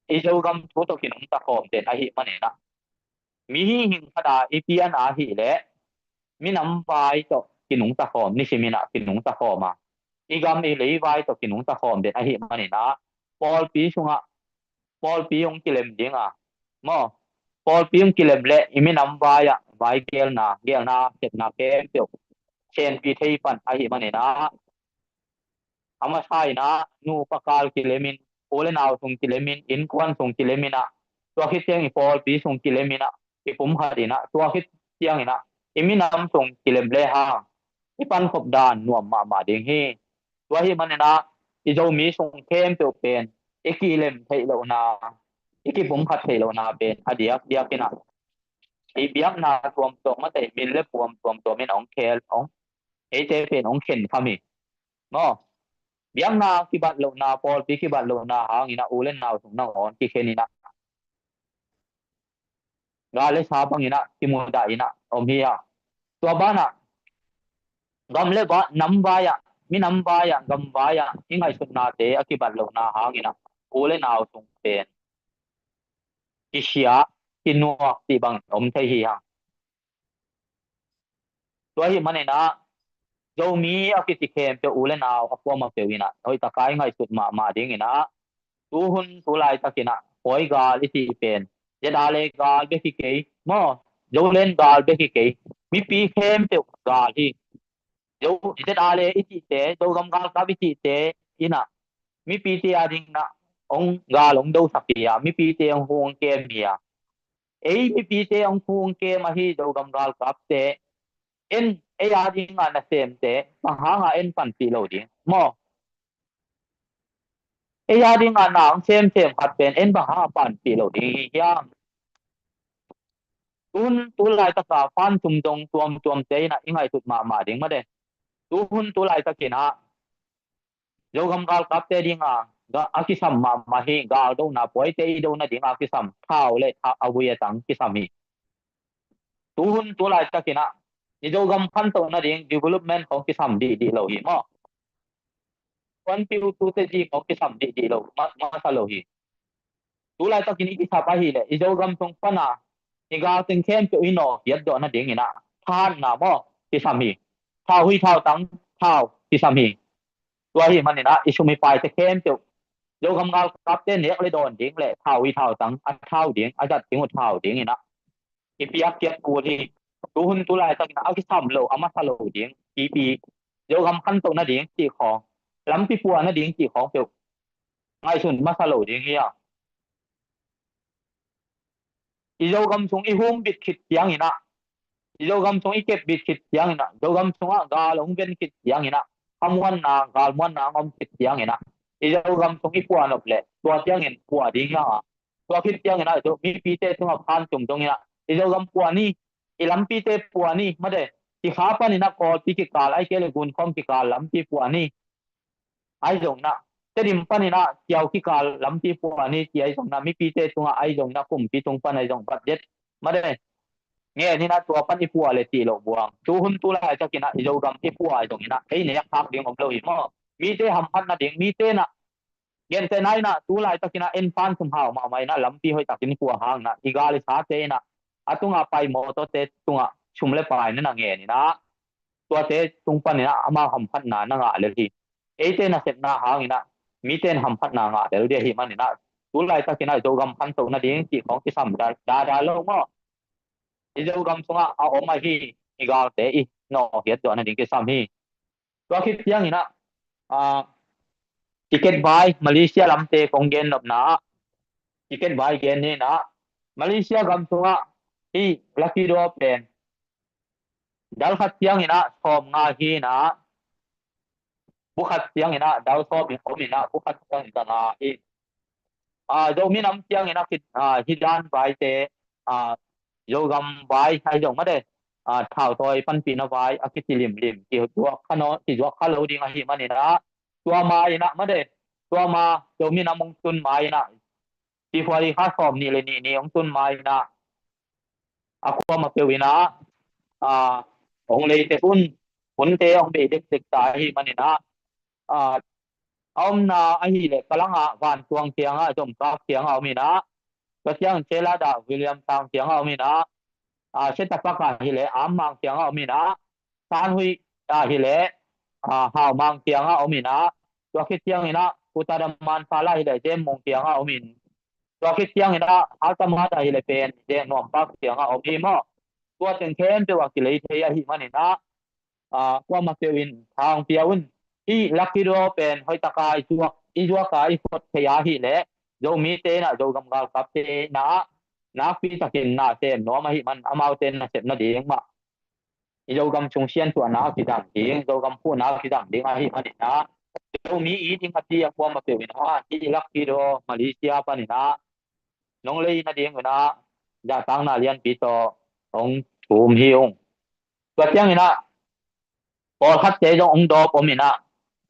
i Zogam thu tawh kinungta khawm den ahih manin ah, mi hihing khat a i pian ahih leh, minam vai tawh kinungta khawm, nisim in ah kinungta khawm a, i gam i lei vai tawh kinungta khawm den ahih manin ah, pawlpi sungah pawlpi hong kilem ding a, maw, pawlpi hong kilem leh i minam vai-ah vai geelna, geelna, sepna khempeuh senpi thei pan ahih manin ah, a masa in ah nupa kal kilemin, u le nau sung kilemin, innkuan sung kilemin ah, tua khit ciang i pawlpi sung kilemin ah, i pumkhat in ah, tua khit ciangin ah i minam sung kilem lehang i pankhop dan nuam mahmah ding hi. Tua ahih manin ah i Zomi sung khempeuh pen i kilem theih lohna, i kipumkhat theih lohna pen a diakdiak in ah, i biakna tuamtuam, mate, min le puam tuamtuam in hong khel, hong, eite pen hong khenkham hi. Maw, biakna kibat lohna, pawlpi kibat lohna hangin ah u le nau sung nangawn kikhen in ah, gal le sa bangin ah kimudah in ah om hi a. Tua banah gam le va-, nam vai-ah, minam vai-ah, gam vai-ah i ngaihsutnate a kibat lohna hangin ah u le nau sung pen kisia, kinuak cih bang om thei hi hang. Tua ahih manin ah Zomi a kici khempeuh, u le nau a kuamah peuh in ah hoih taka i ngaihsut mahmah dingin ah, tuhun tulaitakin ah pawi gal i cih pen ZRA gal bek hi kei, maw, Zoland gal bek hi kei, mipi khempeuh gal hi. Zo, ZRA i cihte, Zogam galkap i cihte in ah mipite a dingin ah hong gal hong dosak hi a, mipite hong hu hong kem hi a. Ei mipite hong hu hong kem ahi Zogam galkapte, en, ei a dingin ah nasemte bang hanga en panpih lo ding, maw? Ei a dingin ah na hong semsem khat pen en bang hanga panpih lo ding hi hiam? Tuhun tulaitaka fan sum dong tuamtuamte in ah i ngaihsut mahmah ding, mate. Tuhun tulaitakin ah Zogam galkapte dingin ah ga-, a kisam mahmah hi, galdona, pawite i do nading a kisam thau le a, a vui a tang kisam hi. Tuhun tulaitakin ah i Zogam khantoh nading development khong kisam dihdih lo hi, maw. Kuanpiu tute ding khong kisam dihdih lo, ma-, masa lo hi. Tulaitakin i kisap ahileh i Zogam sung pana i galteng khempeuh i nawh hiatdawh nadingin ah thahatna, maw, kisam hi. Thau hui, thau tang, thau kisam hi. Tua ahih manin ah i sum i paite khempeuh, Zogam galkapte nek le dawn ding le thau hui, thau tang, a thau ding, a zat ding uh thau dingin ah i piak kiat kul hi. Tuhun tulaitakin ah a kisam lo, a masa lo ding, pipi, Zogam khantoh nading cih khong, lampi pua nading cih khong peuh ngaihsun masa lo ding hi a. I Zogam sung i humbit khit ciangin ah, i Zogam sung i kepbit khit ciangin ah, Zogam sungah gal hong ven khit ciangin ah, a muanna, gal muanna hong om khit ciangin ah, i Zogam sung i puanop leh tua ciangin pua ding hi a. Tua khit ciangin ah, Zo-, mipite tungah phan tum dongin ah, i Zogam pua ni, i lampite pua ni, mate, i kha panin ah Kawlpi kikal, ahih kei leh Gunkhawm kikal lampi pua ni. Ahi zongin ah, Tedim panin ah Kiau kikal lampi pua ni, ci ahi zongin ah, mipite tungah ahi zongin ah, kumpi tung pan ahi zong, budget, mate, ngen in ah tua pan i pua le cih loh buang. Tuhun tulaitakin ah i Zogam i pua ahi zongin ah ei nek khak ding om lo hi, maw. Mite hamphat nading, mite na, gentehna in ah tulaitakin ah en phan sum hau mahmah in ah lampi hoihtakin i pua hangin ah i gal i sate in ah a tungah pai mawtawte tungah sum le paai na na ngen in ah, tuate tung panin ah amau hamphatna na ngah lel hi. Eite nasepna hangin ah mite in hamphatna ngah lel ding ahih manin ah, tulaitakin ah Zogam khantoh nading cih khong kisam da, da, da lo, maw. I Zogam sungah a om ahi i galte i nawh hiatdawh nading kisam hi. Tua khit ciangin ah, ah, ticket vai, Malaysia lamte kong gen nopna ah, ticket vai gen ni in ah, Malaysia gam sungah hih lucky draw pen dal khat ciangin ah sawmnga hi in ah, bu khat ciangin ah dal sawm in om in ah, bu khat ciangin zanga hi. Ah, Zomi nam ciangin ah khit, ah, hih dan vaite, ah, Zogam vai ahi zong, mate, ah, thautawi panpihna vai a kici limlim, kizuak kha nawn, kizuak kha lo ding ahih manin ah, tua ma in ah, mate, tua ma Zomi nam hong tun ma in ah, February kha sawm nih le nih ni hong tun ma in ah, a kuamah peuh in ah, ah, hong lei tek un, hunte hong bei dekdek ta ahih manin ah, ah, a omna ahih leh Kallang ah Vantuang kiangah, Zomkap kiangah om in ah, tua ciang Cheladda William Sang kiangah om in ah, ah, Setapak ahih leh Ammang kiangah om in ah, Sanhui ahih leh, ah, Haumang kiangah om in ah, tua khit ciangin ah Uttar Dhamanphala ahih leh Zemmung kiangah om in, Tua khit ciangin ah, halta mata hi le pen, zeng nuam pak ciangah om hi maw. Tua teng khempeuh ah kilei thei ahih manin ah, ah, kuamah peuh in thang pia un. Hih lucky draw pen hoih taka i zuak, i zuak a i khot thei ahih leh, Zomite in ah, Zogam galkapte in ah, nakpi takin na sem nuam ahih man, amaute nasep nading mah, i Zogam sung siansuahna a kizang ding, Zogam phuhna a kizang ding ahih manin ah, Zomi i ding a ci a kuamah peuh in ah, hih lucky draw Malaysia panin ah, nong lei nading un ah, zahtakna lianpi tawh hong thum hi ung. Tua ciangin ah, pawlkhatte zong hong dawp om in ah,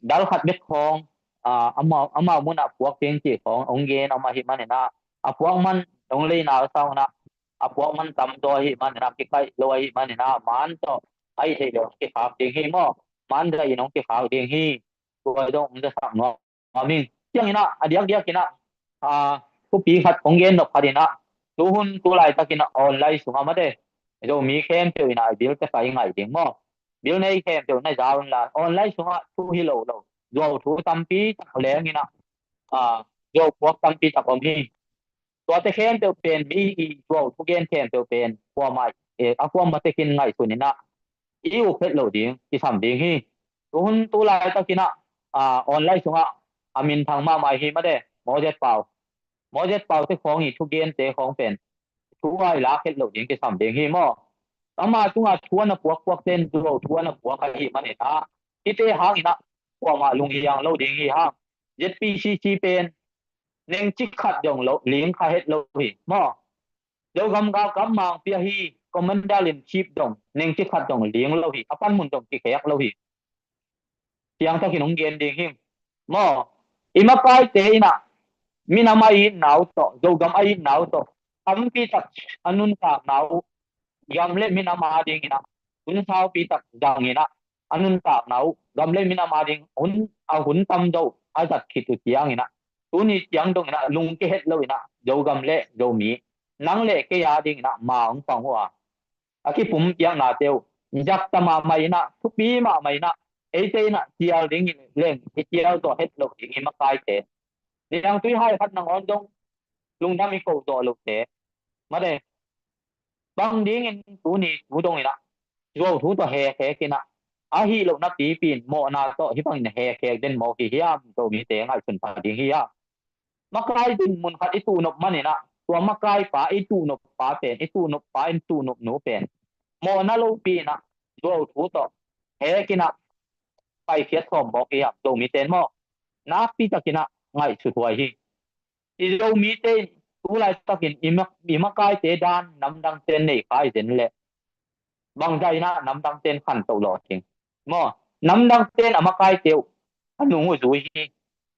dal khat bek khawng, ah, amau, amau mun ah puak ding cih khawng hong gen om ahih manin ah, a puak man nong lei nal sang un ah, a puak man tam zaw ahih manin ah, kikaih lo ahih manin ah, man tawh a ih theih lo hong kikhak ding hi maw. Man zah in hong kikhak ding hi. Tua zong hong zasak nuam ing. Ciangin ah, a diakdiakin ah, ah, thupi khat hong gen nop khat in ah, tu hun tu laitakin ah online sungah mate, Zomi khempeuh in ah, bil tesa i ngaih ding maw. Bil nei khempeuh na za un la, online sungah thu hi lo lo, zuau thu tampi tak leng in ah, ah, zuau puak tampi tak om hi. Tuate khempeuh pen, mi i zuau thugen khempeuh pen, kuamah, eh, a kuamah tekin ngaihsun in ah, i up het loh ding, kisam ding hi. Tu hun tu laitakin ah, ah, online sungah a minthang mahmah hi mate, Moses Pau. Moses Pau te khawng i thugente khawng pen, thu a i lak het loh ding, kisam ding hi maw. Ama tungah thu a na puakpuak ten, zuau thu a na puak ahih manin ah, hihte hangin ah, kuamah lunghiang lo ding hi hang. Z P C C pen, nengcik khat dong lo, ling kha het lo hi maw. Zogam galkap mangpi ahi, Commander in Chief dong, nengcik khat dong ling lo hi, a panmun dong kikhek lo hi. Siangthakin hong gen ding hi. Maw, i makaite in ah, minam a itna uh tawh, Zogam a itna uh tawh, tampi tak a nuntakna uh, gam le minam a dingin ah, hun saupi tak zangin ah, a nuntakna uh, gam le minam a ding, hun, a hun tam zo, a zat khit uh ciangin ah, tuni ciang dongin ah, lungke het lo in ah, Zogam le Zomi, nang le kei a dingin ah, ma hong pang uh a, a kipum piaknate uh, zakta mahmah in ah, thupi mahmah in ah, eite in ah, cial ding in leng, i cial zawh het lo ding i makaite. Niangtui hai khat nangawn dong, lungdam i ko zawh lote. Mate, bang dingin tuni tu dongin ah, zuau thu tawh hekhek in ah, ahi lohna pipi in mawhna tawh hih bangin hekhek den mawk hi hiam, Zomite ngaihsun pha ding hi hiam. Makai dinmun khat i tuhnop manin ah, tua makaipa i tuhnoppa pen, i tuhnoppa in tuhnopnu pen, mawhna lopi in ah, zuau thu tawh hek in ah, paikhiat sawm mawk hi hiam, Zomite in maw. Nakpi takin ah ngaihsut huai hi. I Zomite in tu laitakin i ma-, i makaite dan namdangte in nei kha hi zen leh, bangzah in ah namdangte in khantoh lawh ding. Maw, namdangte in a makaite uh, a nung uh zui hi.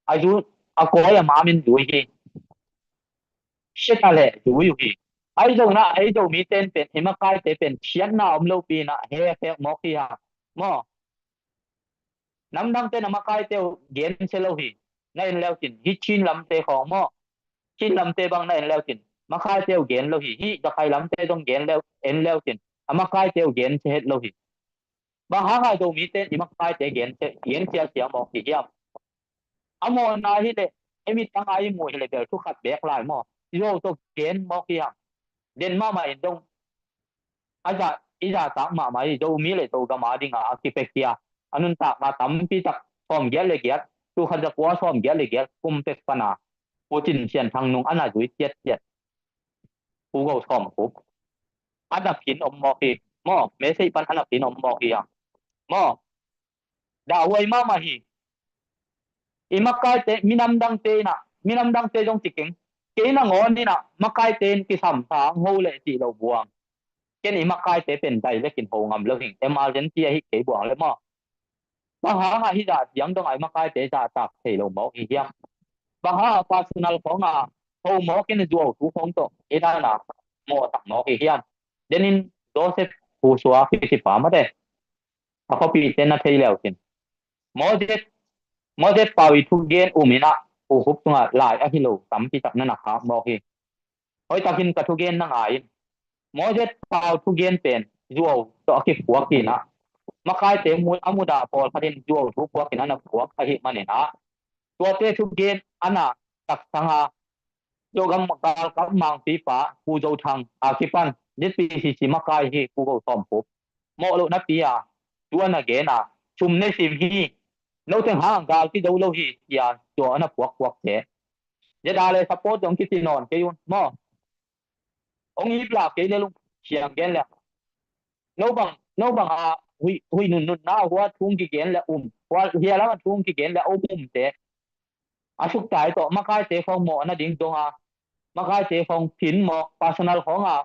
A zu, a kawi a mam in zui hi. Siata leh zui uh hi. Ahi zongin ah, ei Zomite in pen, i makaite pen, siatna om lopi in ah, hekhek mawk hi hang. Maw, namdangte in a makaite uh gensia lo hi. Na en leucin, hih Chin lamte khawng maw. Chin lamte bang na en leucin, makaite uh gen lo hi. Hih Rakhine lamte zong gen leu, en leucin, a makaite uh gensia het lo hi. Bang hanga Zomite in i makaite gensia, gensia sia mawk hi hiam. A mawhna hi leh, i mit tanga i muh hi leh bel thu khat beek lai maw. Zuau tawh gen mawk hi hiam. Den mahmah in dong, a za, i zahtak mahmah hi, Zomi le Zogam a dinga a kipiakhia, a nuntakna tampi tak, sawmgiat le giat, tul khat zakua sawmgiat le giat kum pek pana, Pu Cin Sian Thang nung a na zui ciatciat, Pu Go Sawm Khup, a na phin om mawk hi. Maw, message pan a na phin om mawk hi a. Maw, dahhuai mahmah hi. I makaite, minam dangte in ah, minam dangte zong ci keng. Kei nangawn in ah, makaite in kisam sa hong ho leh cih lo buang. Ken i makaite pen dai lekin ho ngam lo hing. Emergency ahi kei buang le maw. Bang hanga hih zah ciang dong a i makaite zahtak thei lo mawk hi hiam. Bang hanga personal khawng a ho mawk in zuau thu khawng tawh i dan a mawhsak mawk hi hiam. Denin Joseph Pu Sua kitipa mate, a khuapite na thei leucin, Moses, Moses Pau i thugen um in ah, Pu Khup tungah lai ahi lo tampi tak na na khak mawk hi. Hoihtakin ka thugen na ngai in. Moses Pau thugen pen zuau tawh a kipuak hi in ah, makaite mu, a mudah pawlkhat in zuau thu puak in a na puak ahih manin ah, tuate thugen a na taksang a, Zogam galkap mangpipa Pu Zo Thang a kipan ZPCC makai hi Pu Go Sawm Phup mawh loh napi a, tu a na gen a, sum ne sim hi, no teng hang gal kizo lo hi, tia tua a na puakpuak te. Zeta le support zong kici nawn kei un maw. Ong ip la kei le lung siang gen le. No bang, no bang a hui, hui nun nun na hua thung kigen le um. Hua hia lama thung kigen le um um te. A suk tai tawh, makaite khong mawh na ding dong a. Makaite khong phin mawh, personal khong a.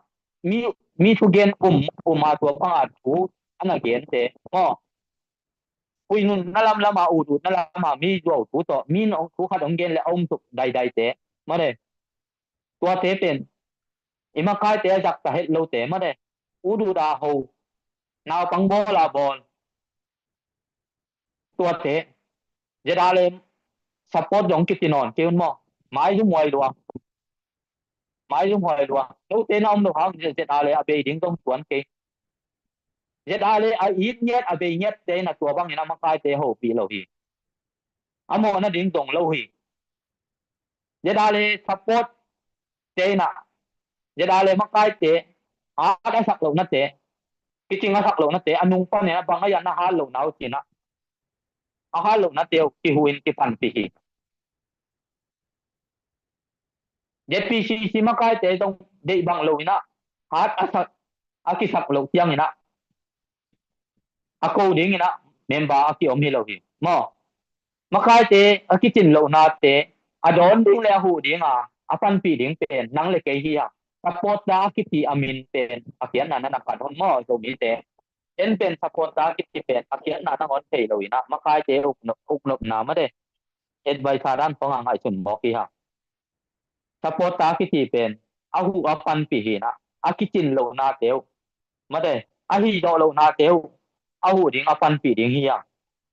Mi, mi thugen um, um a tua pang a thu, a na gen te. Maw. Hui nun na lam lam a, ut ut na lam a, mi zuau thu tawh, mi nong thu khat ong gen le a um tuk dai dai te. Maw de. Tuate pen i makaite a zakta het lote mate, ut ut a ho, naupang bawl a bawl. Tuate ZRA le support zong kici nawn kei un maw. Maizum huai lua. Maizum huai lua. Note na om lo hang ZRA le a bei ding zong tuan kei. ZRA le a it ngiat a bei ngiat te na tua bangin a makaite hopih lo hi. A mawhna ding dong lo hi. ZRA le support te na, ZRA le makaite, hat a sak lohnate, kicing a sak lohnate, a nung panin a bang a yan a hat lohna uh cin a, a hat lohnate uh kihuh in kipanpih hi. ZPCC makaite zong deih bang lo in a, hat a sak, a kisak loh ciangin a, a ko dingin a member a kiom hi lo hi. Maw, makaite a kicin lohnate a dawn ding le a huh ding a, a panpih ding pen nang le kei hi a. Supporter a kici a min pen a khiatna na na pan hon maw, Zomite. En pen supporter a kici pen a khiatna na hon thei lo in a, makaite uknop, uknopna mate. Advisor dan khong a ngaihsun mawk hi a. Supporter a kici pen a huh a panpih hi na, a kicin lohnate uh mate, a hih zawh lohnate uh a huh ding a panpih ding hi a.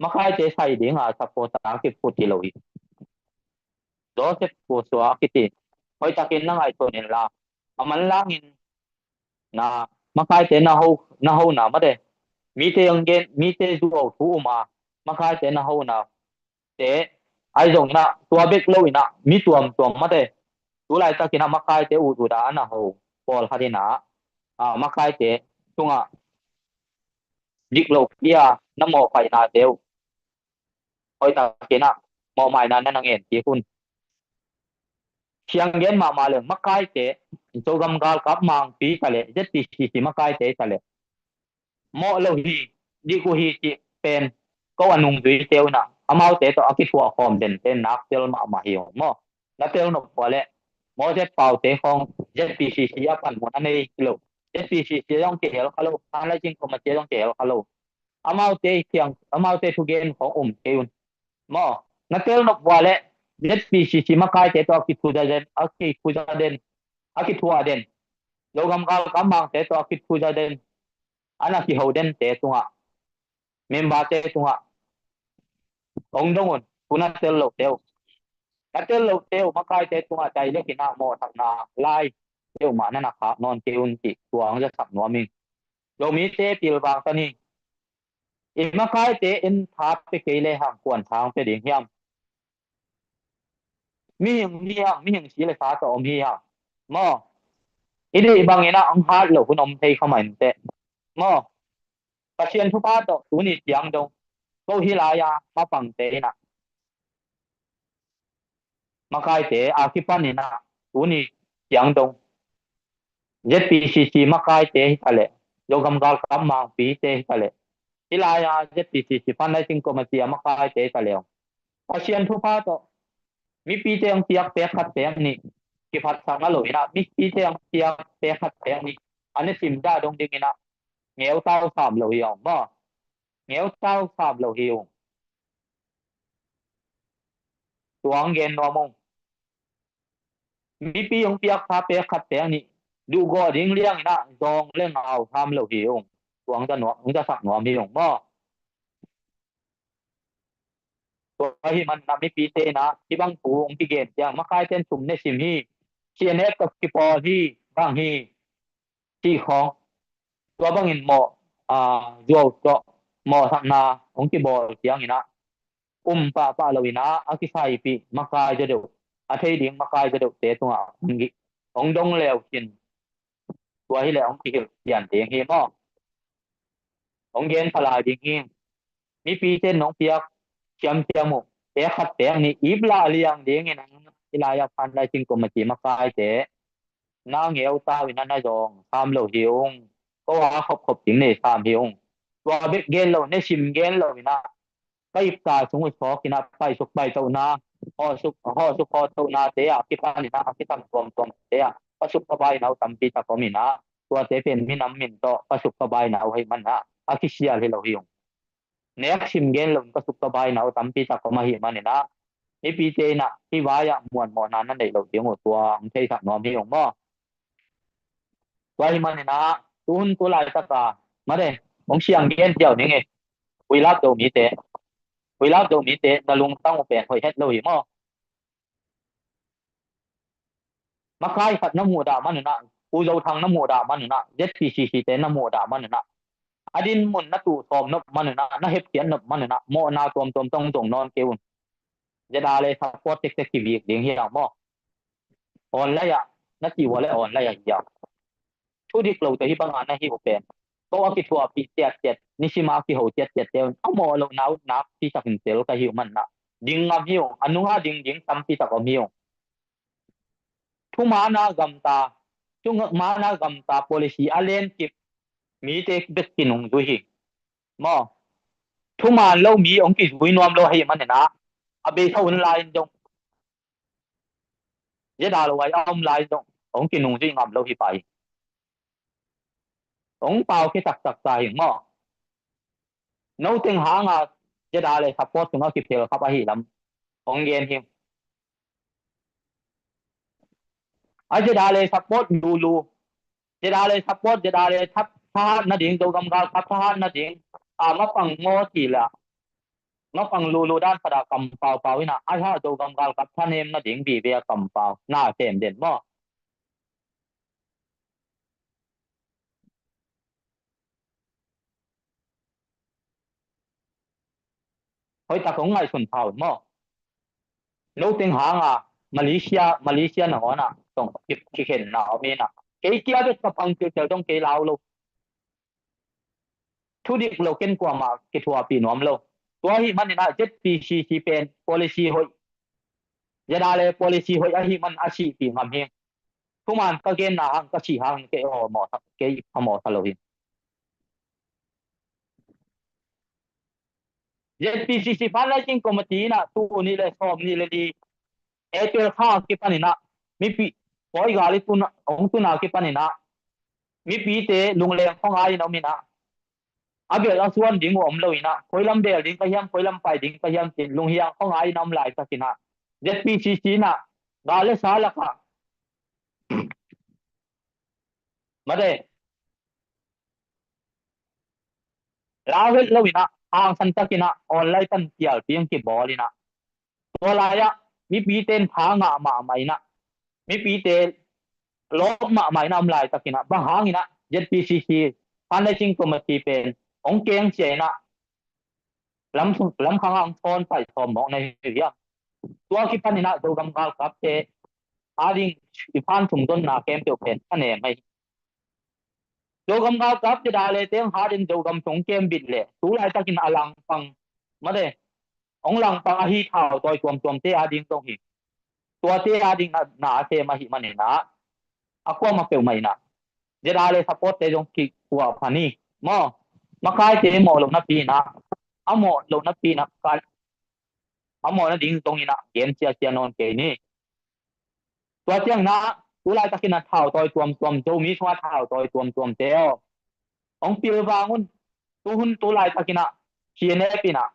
Makaite sai ding a supporter a kiphut hi lo hi. Joseph Kosua a kici, hoihtakin na ngaihsun inla, a manlangin na, makaite na ho, na hona mate, mite ang gen, mite zuau thu um a, makaite na hona te, ai zong in a, tua bek lo in a, mi tuamtuam mate. Tu laitakin a makaite ut ut a a na ho pawlkhat in a, a, makaite tungah dik lo kei a na mawhpaihnate uh, hoihtakin a mawhmaina na na ngen kik un. Siang gen mahmah leng makaite, Zogam galkap mangpi ta leh, ZPCC makaite ta leh, mawh lo hi, dik uh hi cih pen ko a nungzuite uh in a, amaute tawh a kithuah khawm den pen nak tel mahmah hi ung maw. Na tel nop uh a leh, Moses Paute khawng ZPCC a panmun a nei hi lo. ZPCC zong kihel kha lo, Fundraising Committee zong kihel kha lo. Amaute kiang, amaute thugen khawng um kei un. Maw, na tel nop uh a leh, ZPCC makaite tawh a kithuza den, a kithuza den, a kithuah den. Zogam galkap mangte tawh a kithuza den. A na kiho dente tungah, memberte tungah hong dong un, tu na tel lote uh. Na tel lote uh, makaite tungah direct in a mawhsakna lai te uh mah na na khak nawn kei un cih tua hong zasak nuam ing. Zomite pilvang ta ni. I makaite en tha pia kei le hang kuan tha hong pia ding hiam? Mihing hi hang, mihing si le sa tawh om hi hang. Maw, i deih bangin a hong hat loh hun om thei kha mah inteh. Maw, Pasian thupha tawh tuni ciang dong, ko hih lai-a mapangte in a, makaite a kipan in a, tuni ciang dong ZPCC makaite hi ta leh, Zogam galkap mangpite hi ta leh, hih lai-a ZPCC Fundraising Committee a makaite hi ta leh, Pasian thupha tawh mipite hong piak pek khat pek nih, kiphatsakna lo in a, mipite hong piak pek khat pek nih, a na simdah dong ding in a, ngeutau sam lo hi ung maw. Ngeutau sam lo hi ung. Tua hong gen nuam ung. Mipi hong piak kha pek khat pek nih, duhgawh ding liang in a, zawng le ngau sam lo hi ung. Tua hong za nuam, hong zasak nuam hi ung maw. Tua ahih manin a mipite in a, hih bang thu hong kigen ciang, makaite in sum ne sim hi, CNF tawh kipawl hi, bang hi, cih khawng. Tua bangin mawh, a, zuau tawh mawhsakna hong kibawl ciangin a, um pahpah lo in a, a kisaipih makai zaw deuh, a thei ding makai zadohte tungah hong dong leu hin, tua hileh hong kihilh pian ding hi maw? Hong gen pha lai ding hi. Mipite nong piak ciamciam uh, pek khat pek nih ip lah liang dingin, i lai-ah phan lai cing committee makaite na ngeu tau in ah, na zawng sam lo hi ung. Ko a khopkhop ding nei sam hi ung. Tua bek gen lo, ne sim gen lo in ah, ka ipta sung uh sawk in ah, paisuk paitohna, hawhsuk hawhsuk hawhtohnate ah kipan in ah, a kitam tuamtuamte ah ka suk ka baina uh tampi tak om in ah, tuate pen minam min tawh ka suk ka baina uh ahih man ah a kisial hi lo hi ung. Nek sim gen lo in ka suk ka baina uh tampi tak om ahih man in ah, mipite in ah hih vai-ah muanmawhna na neih loh ding uh tua hong theisak nuam hi ung maw? Tua ahih man in ah, tu hun tu laitak a, mate, hong siang gen ziau ning e. Huilap do mite, huilap do mite na lungtang uh pen hoih het lo hi maw? Makai khat na muhdah man un ah, Pu Zo Thang na muhdah man un ah, Z P C C te na muhdah man un ah, a din mun na tuh sawm nop man un ah, na hepkhiat nop man un ah, mawhna tuamtuam tong zong nawn kei un. Zeda le support tektek kivik ding hiang maw? Online ah na cih uh le online ah hiang. Thu dik lo tawh hih banga na hi uh pen, ko a kithuahpih ciatciat, nisima a kiho ciatciat te un a mawh lohna uh nakpi takin tel ka hi uh man ah, ding ngam hi ung, a nunga ding ding tampi tak om hi ung. Thumaana gamta, thumaana gamta policy a lenkip mite bek kinungzui hi maw? Thuman lo mi hong kizui nuam lo ahih man in ah, a beisa hun lai in zong, zeda lo ai a om lai zong hong kinungzui ngam lo hi pah hi. Hong pau khia taktak ta hi maw? No teng hanga zeda le support sungah kiphel khap ahi lam hong gen hi. A zeda le support lulu, zeda le support, zeda le thahat nading, Zogam galkap thahat nading a mapang maw ti la, mapang lulu dan phat a kampau pau in ah, a ha Zogam galkap thanem nading vive a kampau na sem den maw? Hoih tak hong ngaihsun pha un maw? No teng hanga Malaysia, Malaysia nangawn ah tong kikhenna om in ah, kei kia bek ka pang kilkel dong kei lau lo. Thu dik lo ken kuamah kithuahpih nuam lo. Tua ahih man in ah Z P C C pen policy hoih, zeda le policy hoih ahih man a sihpih ngam hi. Thuman ka genna hang, ka sih hang kei aw mawh sa, kei phamawh sa lo hi. Z P C C fundraising committee in ah tul nih le sawm nih le li April kha kipan in ah, mipi pawi gal i tun, hong tun a kipan in ah, mipite lungleng khuangai in om in ah, a bel a suan ding uh om lo in ah, koi lam bel ding ka hiam, koi lam pai ding ka hiam, tin lunghiang khuangai in a om laitak in ah, Z P C C in ah gal le sa lakah, mate, lau het lo in ah, hangsan tak in ah online pan pialpi hong kibawl in ah, tua lai-ah mipite in tha ngah mahmah in ah, mipite lawp mahmah in ah om laitak in ah, bang hang in ah Z P C C fundraising committee pen hong kengsia in ah, lam, lamkhang ah hong thawn pai sawm mawk na hi hiam? Tua kipan in ah Zogam galkapte ading i phan sumdonna khempeuh pen ka nem hi. Zogam galkap zeda le teng hat in Zogam sung kem bit leh tu laitakin a langpang, mate, hong langpang ahi thautawi tuamtuamte ading zong hi. Tuate ading na, na a sem ahih man in ah, a kuamah peuhmah in ah, zeda le supportte zong kikuah pha ni maw? Makaite mawh loh napi in ah, a mawh loh napi in ah, a mawh nading zong in ah gen siasia nawn kei ni. Tua ciangin ah tu laitakin ah thautawi tuamtuam, Zomi sungah thautawi tuamtuamte aw, hong pilvang un. Tu hun tu laitakin ah C N F in ah,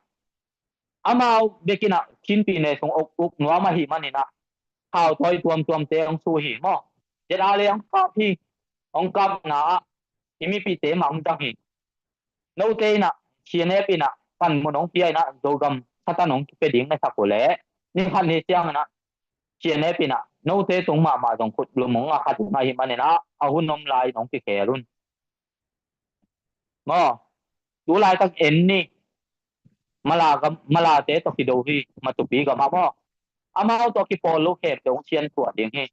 amau bekin ah Chinpi ne sung uk, uk nuam ahih manin ah, thautawi tuamtuamte hong su hi maw? Zeda le hong kap hi. Hong kapna ah i mipite mah hong dang hi. Note in ah, C N F in ah panmun hong pia in ah, Zogam satan hong kipia ding na sak uh leh, ni khat ni ciangin ah C N F in ah note tung mahmah zong khut lum hong a khat uh ahih manin ah, a hun om lai in hong kikhel un. Maw, tu laitak en ni. Mala gam, Malate tawh kido hi, Matupi gamah maw. Amau tawh kipawl lo khempeuh hong siansuah ding hi.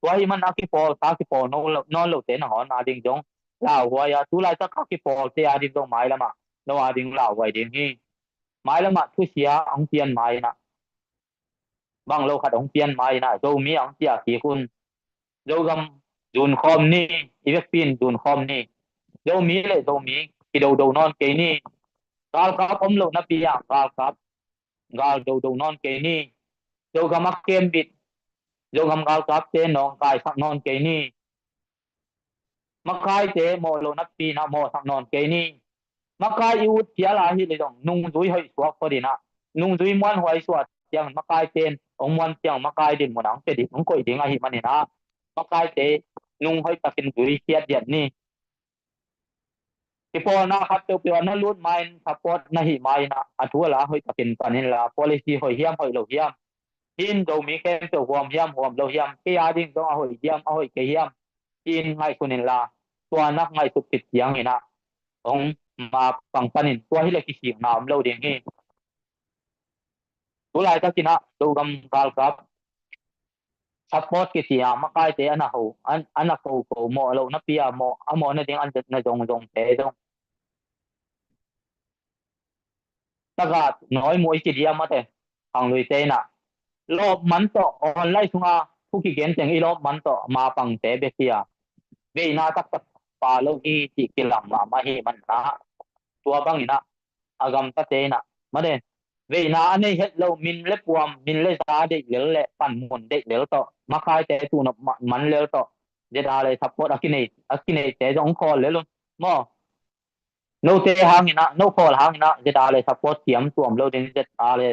Tua ahih manin a kipawlsa kipawl nawn lo, nawn lote nangawn a ding zong lauhuai a, tu laitak a kipawlte a ding zong mailam ah no a ding lauhuai ding hi. Mailam ah thusia hong pian ma-in ah, bang lo khat hong pian ma-in ah, Zomi hong pia kik un. Zogam zun khawm ni, i vekpi in zun khawm ni. Zomi le Zomi kidodo nawn kei ni. Galkap om lo napi ah galkap gal dodo nawn kei ni. Zogam a kembit Zogam galkapte nawngkaisak nawn kei ni. Makaite mawh lo napi in ah mawhsak nawn kei ni. Makai i ut phial a hih leh zong nungzui hoih suak phot in ah, nungzui muanhuai suak ciangin makaite in hong muan ciang makai dinmun ah hong pia ding, hong koih ding ahih manin ah, makaite nung hoih takin zui khiat diat ni. Kipawlna khat peuhpeuh a na lut ma-in support na hih ma-in ah, a thu a la hoih takin pan inla, policy hoih hiam hoih lo hiam, hih in Zomi khempeuh huam hiam huam lo hiam, kei a ding zong a hoih hiam a hoih kei hiam, hih in ngaihsun inla, tua nak ngaihsut khit ciangin ah hong ma pang panin, tua hi leh kisikna om lo ding hi. Tu laitakin ah Zogam galkap support kici a makaite a na ho, a na koko, mawh lo napi a mawh, a mawh nading a na zongzongte zong, tagah nawi muh i ci diam mate, khangluite in ah, lawpman tawh online sunga thu kigen teng i lawpman tawh mapangte bek hi a, veina taktak pa lo hi cih kilang mahmah hi manin ah, tua bangin ah a gamtate in ah, mate, veina a nei het lo, min le puam, min le za deih lel le panmun deih lel tawh, makaite tunop ma-, man lel tawh, ZRA support a kinei, a kineite zong khawl lel un maw. Note hangin ah, no khawl hangin ah ZRA support thiam tuam lo ding, ZRA,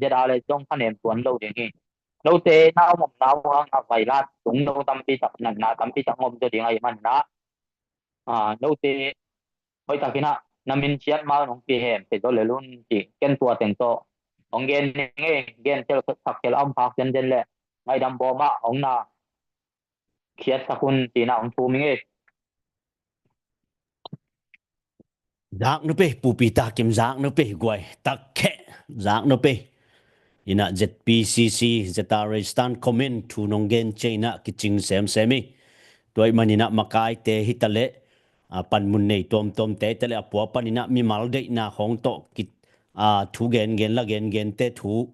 ZRA zong thanem tuan lo ding hi. Note na om omna uh hangin ah vailat tung no tampi tak, natna tampi tak ngom zaw ding ahih manin ah, ah, note hoih takin ah na min ciat ma nong kihem thei zaw lel un ci. Ken tua teng tawh hong gen ning ei, gen tel sak tel a om khak zenzen leh ngaidam bawm ah hong na khiatsak un ci-in ah hong thum ing ei. Zak nupi, Pu Peter Kim, zak nupi, guai, tak kheh, zak nupi. In ah ZPCC, ZRA Stand Command thu nong gen ciang in ah kicing semsem hi. Tua ahih manin ah makaite hi ta leh, a, panmun nei tuamtuamte hi ta leh, a pua panin ah mimal deihna khawng tawh ki, a, thu gengen la gengente thu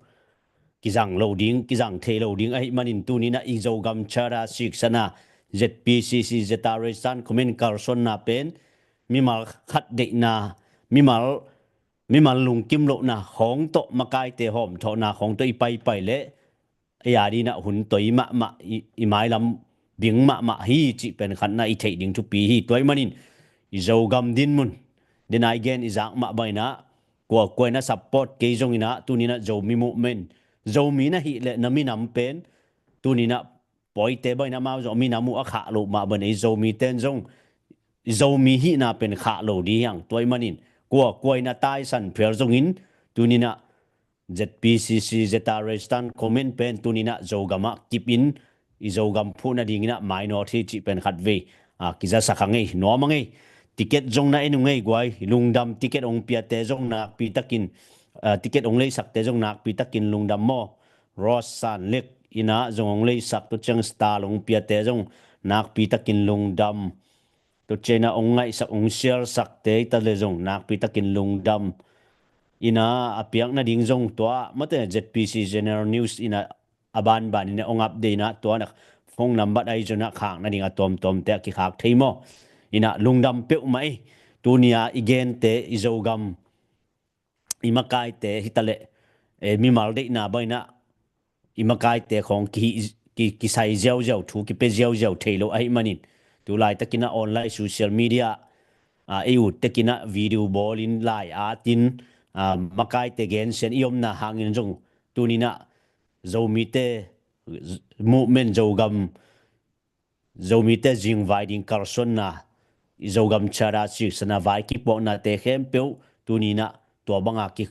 kizang lo ding, kizang thei lo ding ahih manin tuni in ah i Zogam Charter siksan a ZPCC, ZRA Stand Command kalsuanna pen mimal khat deihna, mimal, mimal lungkim lohna khawng tawh, makaite hawmthawhna khawng tawh i paipai leh, ei a ding in ah hun toi mahmah, i, i mailam bing mahmah hi cih pen khatna i theih ding thupi hi. Tua ahih manin i Zogam dinmun, den a i gen i zak mah bangin ah, kuakua in ah support kei zongin ah, tuni in ah Zomi movement, Zomi na hih leh na minam pen, tuni in ah pawite bangin ah amau zong minam uh a khah loh mah bangin ah, i Zomite in zong i Zomi hihna pen khah lo ding hi hang. Tua ahih manin kuakua in ah taisan phial zongin, tuni in ah ZPCC, ZRA Stand Command pen tuni in ah Zogam ah kip in, i Zogam phuh nading in ah mainawt hi cih pen khatvei, a, kizasak a ngei, nuam a ngei. Ticket zong na en uh ngei guai, lungdam ticket hong piate zong nakpi takin, a, ticket hong leisakte zong nakpi takin lungdam maw. Rose San Lek in ah zong hong leisak, tua ciang star hong piate zong nakpi takin lungdam. Tua ciang in ah hong ngaihsak, hong share sakte hi ta leh zong nakpi takin lungdam. In ah a piak nading zong tua, mate, ZPC General News in ah a banban in ah hong update in ah, tua in ah phone number ahi zong in ah khak nading a tuamtuamte a kikhak thei maw. In ah lungdam peuhmah hi. Tuni a i gente, i Zogam, i makaite hi ta leh, eh, mimal deihna bangin ah i makaite khawng ki, ki, kisai ziauziau, thu kipia ziauziau thei lo ahih manin, tu laitakin ah online social media, a, ei ut takin ah video bawlin, lai atin, a, makaite gensian i omna hangin zong, tuni in ah Zomite, movement, Zogam, Zomite zingvai ding kalsuanna, i Zogam Charter siksan a vai kipuaknate khempeuh tuni in ah tua banga ki,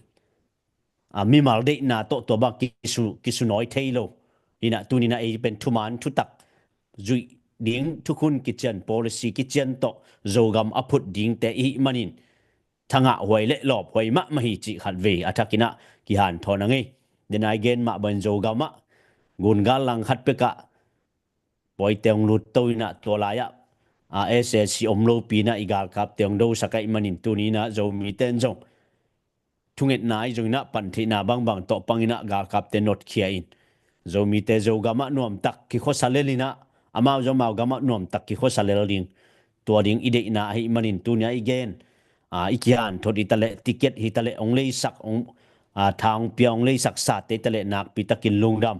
a, mimal deihna tawh tua bang kisu, kisunawi thei lo. In ah tuni in ah ei pen thuman thutak zuih ding, thukhun kician, policy kician tawh Zogam a phut dingte i hih manin, thangahhuai le lawphuai mahmah hi cih khatvei a thakin ah kihanthawn a ngei. Den a i gen mah bangin Zogam ah gungal langkhat pekah pawite hong lut to inah tua lai-ah a S A C om lopi inah i galkapte hong dosak ahih manin tuni inah Zomite in zong thungetna ahi zong inah pantheihna bangbang tawh pang inah galkapte notkhia in Zomite Zogam ah nuamtak kikhuasa lel inah amau zong amau gam ah nuamtak kikhuasa lel ding tua ding i deihna ahih manin tuni ah i gen a, i kihanthot hitaleh ticket hitaleh hong leisak hong a, tha hong pia hong leisak sate hitaleh nakpitakin lungdam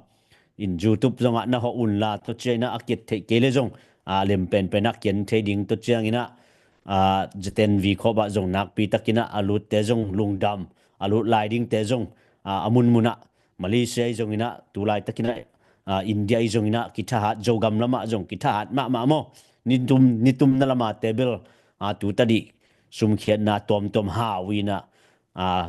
in YouTube zongah na hawh unla tua ciang inah a kiat theih kei le zong a, lem penpen ah kian thei ding tua ciang inah a, Z N V khop ah zong nakpitakin ah a lutte zong lungdam a lut lai dingte zong a, a munmun ah Malaysia ahi zong inah tulaitakin ah a, India ahi zong inah kithahat Zogam lamah zong kithahat mahmah maw nitum nitumna lamate bel a, tutadih sumkhiatna tuamtuam hau inah a,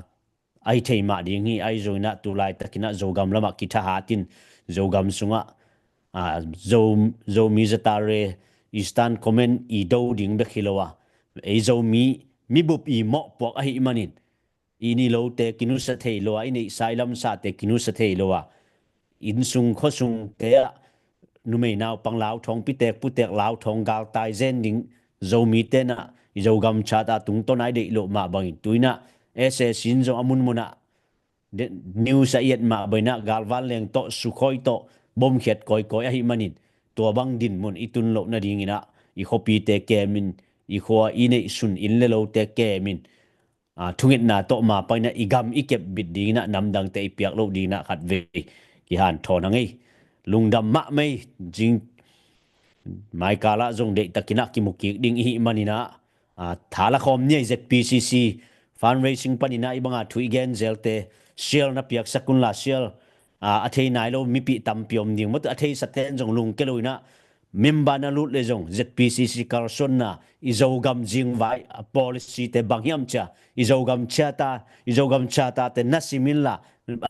ahi thei mah ding hi ahi zong inah tulaitakin ah Zogam lamah kithahat in Zogam sungah a, Zo, Zomi zatare Eastern Command i do ding bek hi lo a ei Zomi mibup i mawhpuak ahih manin i nilote kinusa thei lo a i neihsa i lamsate kinusa thei lo a innsung khuasungte ah numei naupang lauthawng pitek putek lauthawng galtai zen ding Zomite inah i Zogam Charter tungtawn a i deih loh mah bangin tu inah S A C in zong a munmun ah news a i et mah bangin ah galvanleng tawh Sukhoi tawh bomkhiat kawikawi ahih manin tua bang dinmun i tun loh nading inah i khuapite kem in i khua i neihsun inn le lote kem in a, thungetna tawh mapang inah i gam i kepbit ding inah namdangte i piak loh ding inah khatvei kihanthawn a ngei lungdam mahmah ei zing maikal ah zong deihtakin ah kimukik ding ihih manin ah a, tha la khawm ni a i Z P C C fundraising panin ah i banga thu i gen zelte share na piaksak unla share a, a thei nai lo mipi tampi om ding maw a theisaten zong lungke lo inah member na lut le zong Z P C C kalsuanna i Zogam zingvai a policy te bang hiam cia i Zogam Charter i Zogam Charter te na sim inla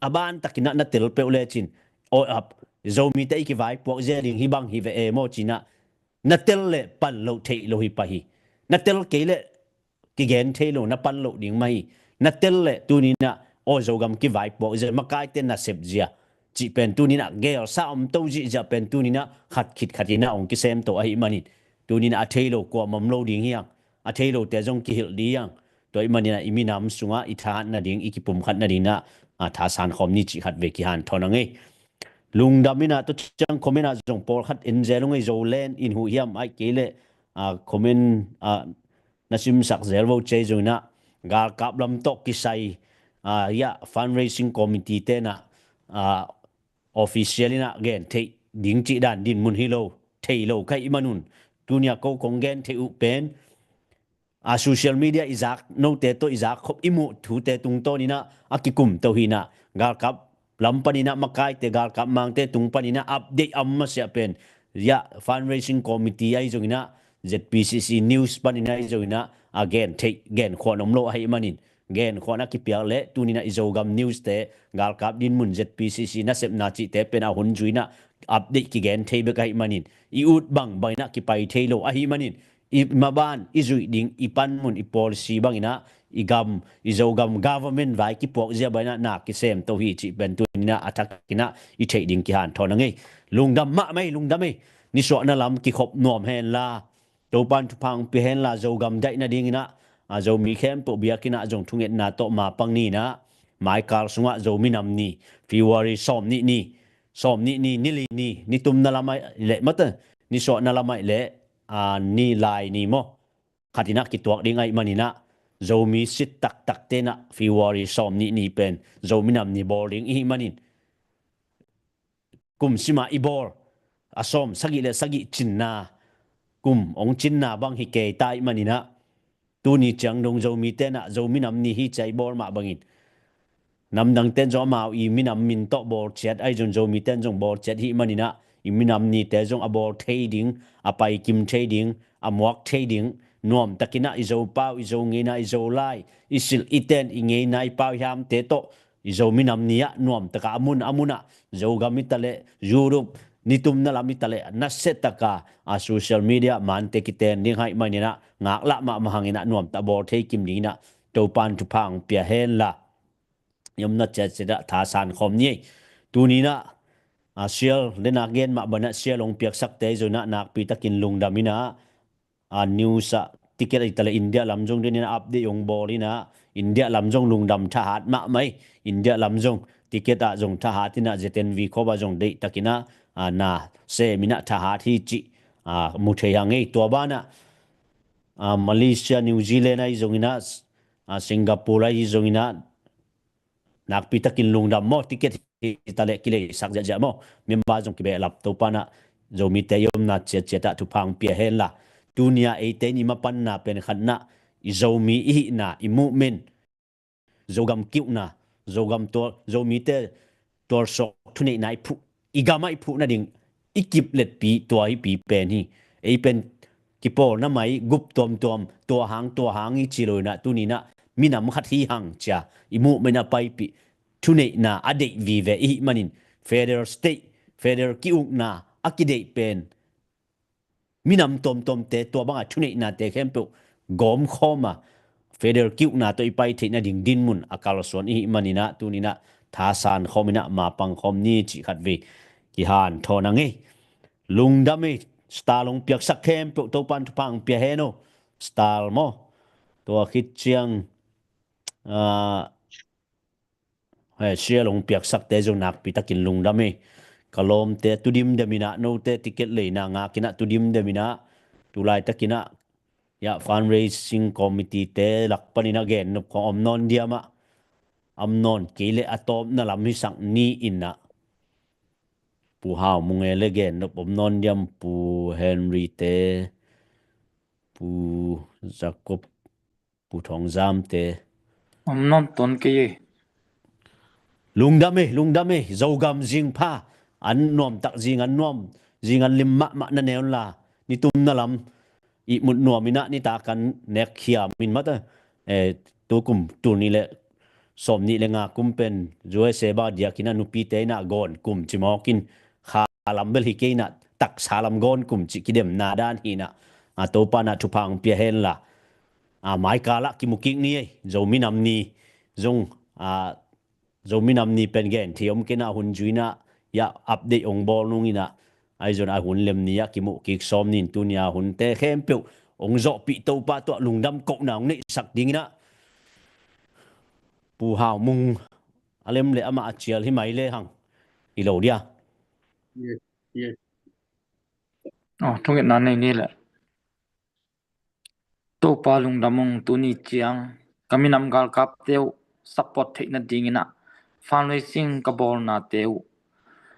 a bantakin ah na tel peuh lecin aw ap Zomite i kivaipuak zia ding hi bang hi ve e maw ci inah na tel le pan loh theih lo hi pah hi na tel kei le kigen thei lo na pan loh ding mah hi na tel le tuni inah aw Zogam kivaipuak zia makaite nasep zia cih pen tuni inah gelsa om to zihziah pen tuni inah khat khit khat inah hong kisem to ahih manin tuni inah a thei lo kuamah om lo ding hiang a thei lote zong kihilh ding hiang tua ahih manin ah i minam sungah i thahat nading i kipumkhat nading inah a, thasan khawm ni cih khatvei kihanthawn a ngei lungdam inah tua ciang comment ah zong pawlkhat en zel ung ei Zoland in huh hiam ahih kei le a, comment a, na simsak zel vo cei zong inah galkap lam tawh kisai a, ia fundraising committee te inah a, official inah gen theih ding cih dan dinmun hi lo thei lo ka hih manun tuni a ko kong gen theih uh pen a, social media i zak note tawh i zak khop i muh thute tungtawn inah a kikum to hi inah galkap lam pan inah makaite galkap mangte tung pan inah update a om masiah pen ia fundraising committee ahi zong inah Z P C C news pan inah ahi zong inah a gen theih gen khuan om lo ahih manin gen khuan a kipiak le tuni inah i Zogam news te galkap dinmun Z P C C nasepna cihte pen a hun zui inah update kigen thei bek ahih manin i ut bangbang inah kipai thei lo ahih manin i maban i zuih ding i panmun i policy bang inah i gam i Zogam government vai kipuak zia bang inah na kisem to hi cih pen tuni inah a thak inah i theih ding kihanthawn a ngei lungdam mahmah ei lungdam ei nisuahna lam kikhop nuam henla Topan thupha hong pia henla Zogam daih nading inah a Zomi khempeuh biakinn ah zong thungetna tawh mapang ni inah maikal sungah Zomi Nam Ni February sawm nih ni sawm nih ni ni li ni nitumna lam ahih leh mata nisuahna lam ahih leh a, ni lai ni maw khat inah kituak ding ahih man inah Zomi sit taktakte inah February sawm nih ni pen Zomi Nam Ni bawl ding ihih manin kum simah i bawl a sawm sagih le sagih cinna kum hong cinna bang hi kei ta ih man inah tuni ciang dong Zomite inah Zomi Nam Ni hi cia i bawl mah bangin namdangte in zong amau i minam min tawh bawlciat ahi zong Zomite in zong bawlciat hih man inah i minam nite zong a bawl thei ding a paikim thei ding a muak thei ding nuamtak inah i Zopau i Zongeina i Zolai i silh i ten i ngeina i pau i hiamte tawh i Zomi Nam Ni ah nuamtaka a mun a munah Zogam i taleh Europe nitumna lam i taleh nasia taka a social media mante kiten ding haih man inah ngaklah mahmah hang inah nuamtah bawl thei kim ding inah Topan thupha hong pia henla i omna ciatciat ah thasan khawm ni ei. Tuni inah a, share, le nak gen mah banah share hong piaksakte zong inah nakpi takin lungdam inah, a, news ah ticket a hi ta leh India lam zong den inah update hong bawl inah, India lam zong lungdam thahat mahmah hi. India lam zong ticket ah zong thahat inah Z N V khop ah zong deih takinah, a, na sem inah thahat hi cih, a, mu thei hang ei. Tua banah, a, Malaysia, New Zealand ahi zong inah, a, Singapore ahi zong inah, nakpi takin lungdam maw, ticket hi ta leh kileisak ziahziah maw. Member zong kibehlap Topa inah Zomite i omna ciatciat ah thupha hong pia henla. Tuni a eite in i mapanna pen khatna, i Zomi i hihna, i movement, Zogam kiukna, Zogam tual, Zomite tualsawk thuneihna i phuh, i gamah i phuh nading i kip letpi tua hipi pen hi. Ei pen kipawlna mai gup tuamtuam, tua hang tua hang i ci lo inah tuni inah minam khat hi hang cia i movement a paipih thuneihna a deih vive i hih manin federal state, federal kiukna a kideih pen minam tuamtuamte tua banga thuneihnate khempeuh gawmkhawm a, federal kiukna tawh i pai theih nading dinmun a kalsuan i hih maninah tuninah thasan khawm inah mapang khawm ni cih khatvei kihanthawn a ngei. Lungdam ei, star long piaksak khempeuh Topan thupha hong pia hen aw. Star maw? Tua khit ciang, ah, He, share long piaksakte zong nakpi takin lungdam ei. Ka lawmte tudimdem inah note ticket leina ngakinah tudimdem inah tulai takinah ya fundraising committee te lak paninah gennop khong om nawn diamah, om nawn kei le a tawpna lam hisak ni inah Pu Hau Mung e le gennop om nawn diam, Pu Henry te, Pu Jacob, Pu Thawng Zamte. Om nawn ton kei ei. Lungdam ei, lungdam ei, Zogam zingpha. An nuamtak zing, an nuam, zing an lim mahmah na neunla. Nitumna lam ihmut nuam inah nita kan nek khiam in mata. Eh, tukum tul nih le sawm nih le nga kum pen U S A ba diakinah nupite inah gawn kum cimawkin kha lam bel hi kei inah taksa lam gawn kum cih kidemna dan hi inah, a, Topa inah thupha hong pia henla, a, maikalah kimukik ni ei, Zomi Nam Ni zong, a, Zomi Nam Ni pen gen thei om kei inah hun zui inah ya update hong bawl nung inah ahi zon a hun lem ni ah kimukik sawm nin tunia hunte khempeuh hong zawhpih Topa tuah lungdam kohna hong neihsak ding inah Pu Hau Mung a lem le amah a cial hi mai le hang hi lo dia. Yes, yes. Oh, thungetna nei ni le. Topa lungdam ung, tuni ciang ka minam galkapte uh support theih nading inah fundraising ka bawlnate uh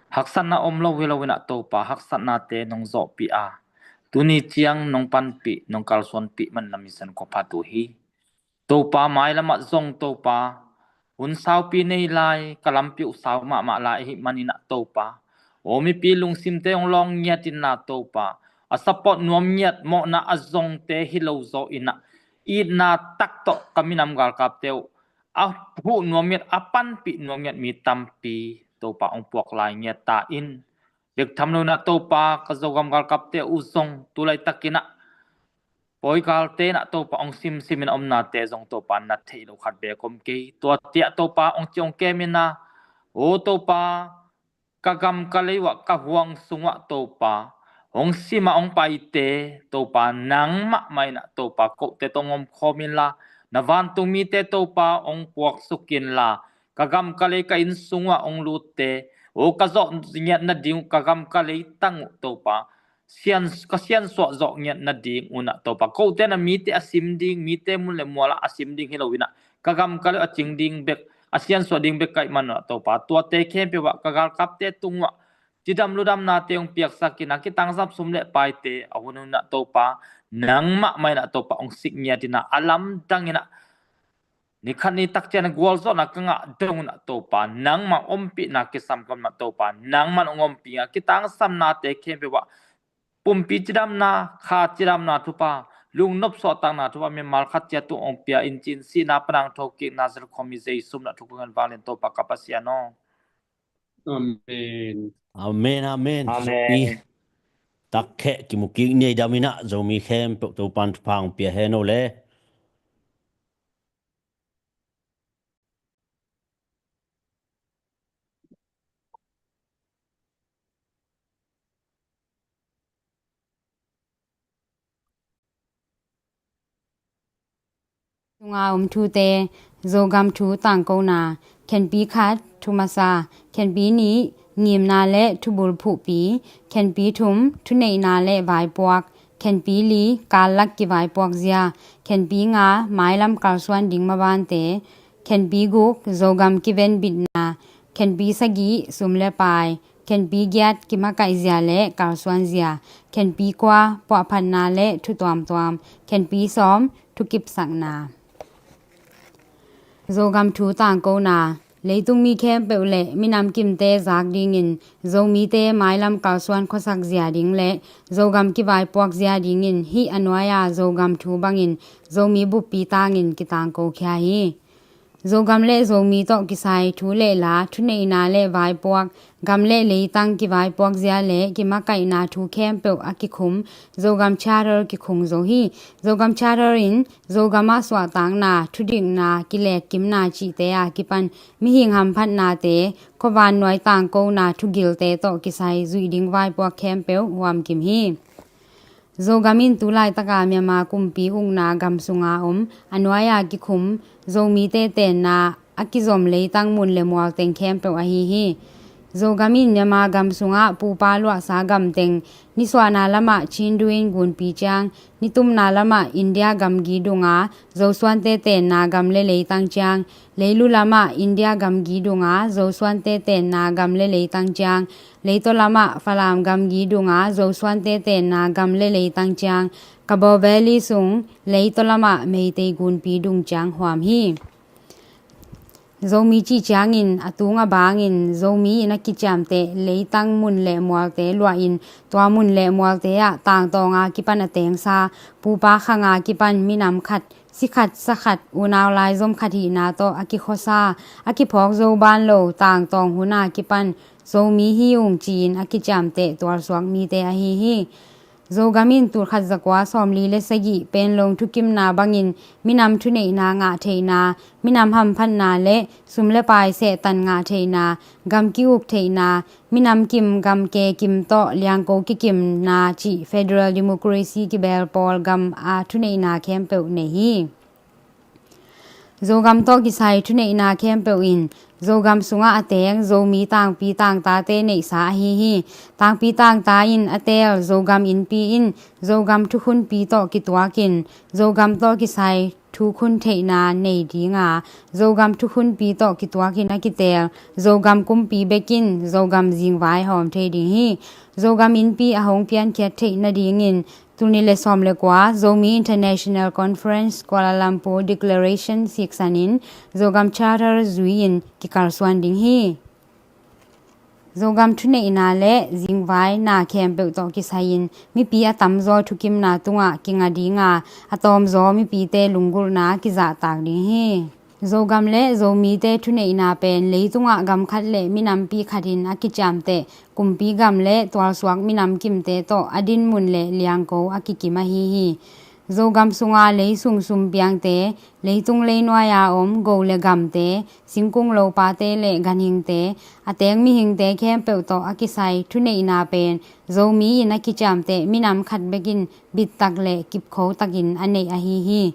haksatna om lo hi lo inah Topa haksatnate nong zawhpih a, tuni ciang nong panpih nong kalsuanpih man na mission khuaphat uh hi. Topa mailamah zong Topa hun saupi nei lai, ka lampi uh sau mahmah lai ahih maninah Topa aw mipi lungsimte hong lawng ngiat inla Topa a support nuam ngiat mawhna a zongte hi lo zaw inah itna tak tawh ka minam galkapte uh a huh nuam ngiat, a panpih nuam ngiat mi tampi Topa hong puak lai ngiat ta in. Bek tham lo inah Topa ka Zogam galkapte uh zong tulai takinah pawi galte inah Topa hong simsim in a omnate zong Topa na theih lo khat bek om kei. Tua tiah Topa hong ci hong kem inah aw Topa ka gam ka lei uah ka huang sung uah Topa hong sim a hong paite Topa nangmah mah inah Topa kote tawh hong omkhawm inla na vantung mite Topa hong puaksuk inla ka gam ka lei ka inn sung uah hong lutte aw ka zawh ngiat nading uh ka gam ka lei tang uh Topa sian, ka siansuah zawh ngiat nading unah Topa kote na mite a sim ding, mite mun le mualah a sim ding hi lo inah ka gam ka lei a cing ding bek, a siansuah ding bek ka hih manunah Topa tuate khempeuh ah ka galkapte tung uah cidam ludamnate hong piaksak inah kitangsap sum le paite a hun hunah Topa nangmah mah inah Topa hong sik ngiat inah a lamdang inah nikhat ni takcian a gualzawhna ka ngah dong unah Topa nangmah ompihna kisam ka unah Topa nangmah hong ompih a kitangsamnate khempeuh ah pumpi cidamna, kha cidamna thupha, lungnop suahtakna thupha mimal khat ciat tung hong pia in cin sihna panang thokik Nazareth khuami Jesu minah thukuk ngen vanglian Topa ka Pasian aw. Amen. Amen, amen. Amen. Zomi takkhe kimukik ni ei, dam inah Zomi khempeuh Topan thupha hong pia hen aw le. Nga om thute. Zogam thu tangkona. Khenpi khat, thu masa. Khenpi nih, ngimna le thubul phuhpi. Khenpi thum, thuneihna le vaipuak. Khenpi li, kallak kivaipuak zia. Khenpi nga, mailam kalsuan ding mabante. Khenpi guk, Zogam kivenbitna. Khenpi sagih, sum le pai. Khenpi giat, kimakaih zia le kalsuan zia. Khenpi kua, puahphatna le thu tuamtuam. Khenpi sawm, thukipsakna. Zogam thu tangkona. Leitung mi khempeuh le minam kimte zak dingin Zomite mailam kalsuan khuasak zia ding le Zogam kivaipuak zia dingin hih a nuai-a Zogam thu bangin Zomi buppi tangin kitangko khia hi. Zogam le Zomi tawh kisai thu le la, thuneihna le vaipuak, gam le leitang kivaipuak zia le kimakaihna thu khempeuh a kikhum Zogam Charter kikhung zo hi. Zogam Charter in Zogam ah suahtakna, thudikna, kilekkimna cihte a kipan mihing hamphatnate, khuavannuai tangkona thugilte tawh kisai zuih ding vaipuak khempeuh huamkim hi. Zogam in tu laitaka Myanmar kumpi ukna gam sunga om a nuai-a kikhum Zomite tenna a kizom leitang mun le mual teng khempeuh ahi hi. Zogam in Myanmar gam sungah pupa luahsa gam teng, nisuahna lamah Chindu in gunpi ciang, nitumna lamah India gamgi dunga Zosuante tenna gam le leitang ciang, leilu lamah India gamgi dunga Zosuante tenna gam le leitang ciang, leitaw lamah Falam gamgi dunga Zosuante tenna gam le leitang ciang, Kabaw Valley sung leitaw lamah Meitei gunpi dung ciang huam hi. Zomi cih ciangin a tung a bangin Zomi in a kiciamteh leitang mun le mualte luahin tua mun le mualte ah tangtawnga kipan a tengsa, pupa khanga kipan minam khat, si khat, sa khat, unau laizom khat hihna tawh a kikhuasa, a kiphawk zo ban lo tangtawng huna kipan Zomi hi ung ci-in a kiciamteh tualsuak mite ahi hi. Zogam in tulkhat zakua sawmli le sagih Panglong thukimna bangin minam thuneihna ngah theihna, minam hamphatna le sum le pai sehtan ngah theihna, gam ki-uk theihna, minam kim gam ke kim tawh liangko kikimna cih federal democracy kibel pawl gam a thuneihna khempeuh nei hi. Zogam tawh kisai thuneihna khempeuh in Zogam sungah a teng Zomi tangpi tangtate neihsa ahi hi. Tangpi tangta in a teel Zogam Innpi in Zogam thukhunpi tawh kituakin Zogam tawh kisai thukhun theihna nei dinga, Zogam thukhunpi tawh kituakin a kiteel Zogam kumpi bekin Zogam zingvai hawm thei ding hi. Zogam Innpi a hong piankhiat theih nadingin tul nih le sawm le kua Zomi International Conference Kuala Lumpur Declaration siksanin Zogam Charter zui-in kikalsuan ding hi. Zogam thuneihna le zingvai na khempeuh tawh kisai-in mipi a tamzaw thukimna tungah kinga dinga, a tawmzaw mipite lunggulhna kizahtak ding hi. Zogam le Zomite thuneihna pen leitungah gam khat le minampi khat in a kiciamteh kumpi gam le tualsuak minam kimte tawh a dinmun le liangko a kikim ahi hi. Zogam sunga leisung sumpiangte, leitung leinuai-a om go le gamte, singkung lopate le ganhingte, a teng mihingte khempeuh tawh a kisai thuneihna pen Zomi in a kiciamteh minam khat bekin bittak le kipkhotakin a neih ahi hi.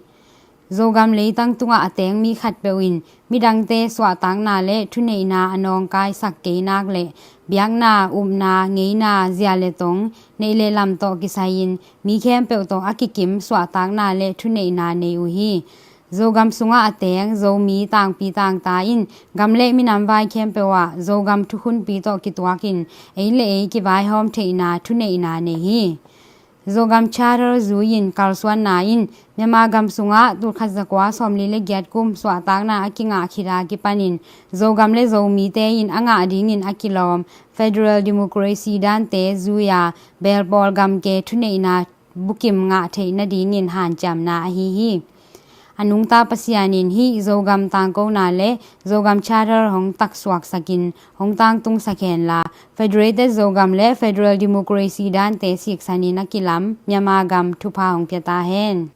Zogam leitang tungah a teng mi khatpeuh in midangte suahtakna le thuneihna a nawngkaisak kei nak le biakna, upna, ngeina, zia le tong, neih le lam tawh kisai-in mi khempeuh tawh a kikim suahtakna le thuneihna nei uh hi. Zogam sungah a teng Zomi tangpi tangta in gam le minam vai khempeuh ah Zogam thukhunpi tawh kituakin ei le ei kivaihawm theihna thuneihna nei hi. Zogam Charter zui-in kalsuanna in Myanmar gam sungah tulkhat zakua sawmli le giat kum suahtakna a kingah khit a kipanin Zogam le Zomite in a ngah dingin a kilawm federal democracy dante zui-a belpawl gamke thuneihna bukim ngah theih nadingin hanciamna ahi hi. A nungta Pasian in hih Zogam tangkona le Zogam Charter hong taksuaksakin hong tangtungsak henla, Federated Zogam le Federal Democracy dante siksanin a kilam Myanmar gam thupha hong pia ta hen.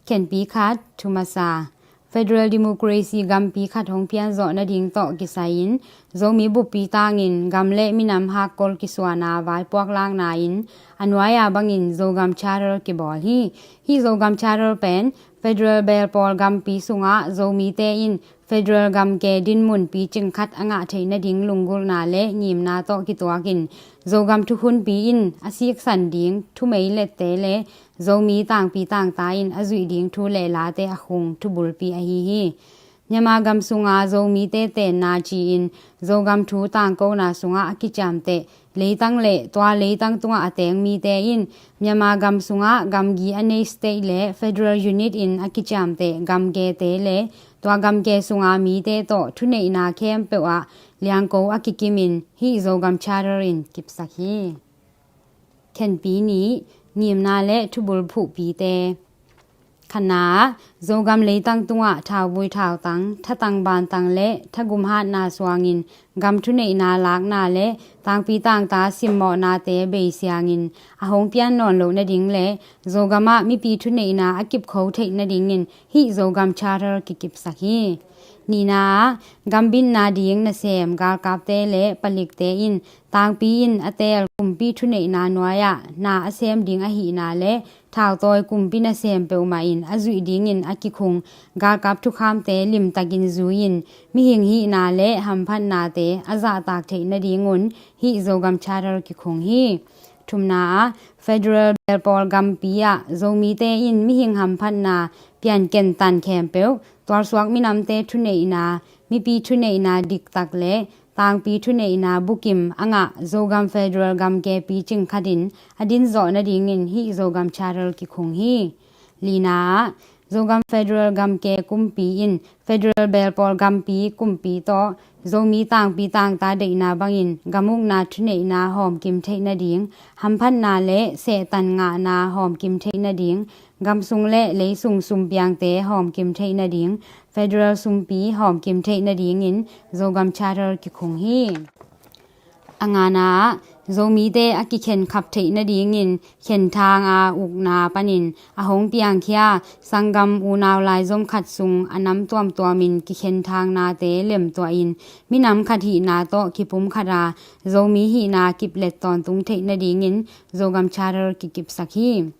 Khenpi khat, thu masa. Federal Democracy gampi khat hong pianzawh nading tawh kisai-in Zomi buppi tangin gam le minam hakkol kisuana vaipuak lakna in a nuai-a bangin Zogam Charter kibawl hi. Hih Zogam Charter pen Federal belpawl gampi sungah Zomite in federal gamke dinmun picing khat a ngah theih nading lunggulhna le ngimna tawh kituakin Zogam thukhunpi in a siksan ding thumeilette le Zomi tangpi tangta in a zuih ding thu le late a khung thubulpi ahi hi. Myanmar gam sunga Zomite tenna ci-in Zogam thu tangkona sungah a kiciamteh leitang le tua leitang tungah a teng mite in Myanmar gam sungah gamgi a nei state le federal unit in a kiciamteh gamkete le tua gamke sunga mite tawh thuneihna khempeuh ah liangko a kikimin hih Zogam Charter in kipsak hi. Khenpi nih, ngimna le thubul phuhpite. Khatna ah, Zogam leitang tungah thauvui thautang, thatang bantang le thagum hatna suangin gam thuneihna lakna le tangpi tangta simmawhnate beisiangin a hong pian nawn loh nading le Zogam ah mipi thuneihna a kipkho theih nadingin hih Zogam Charter kikipsak hi. Nihna ah, gambitna ding nasem galkapte le palikte in tangpi in a teel kumpi thuneihna nuai-ah na a sem ding ahihna le thautawi kumpi nasem peuhmah in a zuih dingin a kikhung galkap thukhamte limtakin zui-in mihing hihna le hamphatnate a zahtak theih nadingun hih Zogam Charter kikhung hi. Thumna ah, federal belpawl gampi ah Zomite in mihing hamphatna pianken tan khempeuh tualsuak minamte thuneihna, mipi thuneihna diktak le tangpi thuneihna bukim a ngah Zogam federal gamke picing khatin a dinzawh nadingin hih Zogam Charter kikhung hi. Lina ah, Zogam federal gamke kumpi in federal belpawl gampi kumpi tawh Zomi tangpi tangta deihna bangin gamukna thuneihna hawmkim theih nading, hamphatna le sehtan ngahna hawmkim theih nading, gamsung le leisung sumpiangte hawmkim theih nading, federal sumpi hawmkim theih nadingin Zogam Charter kikhung hi. A ngana ah, Zomite a kikhenkhap theih nadingin khenthang a ukna panin a hong piangkhia sanggam unau laizom khat sung a nam tuamtuamin kikhenthang nate lemtuahin minam khat hihna tawh kipum khata Zomi hihna kiplet tawntung theih nadingin Zogam Charter kikipsak hi.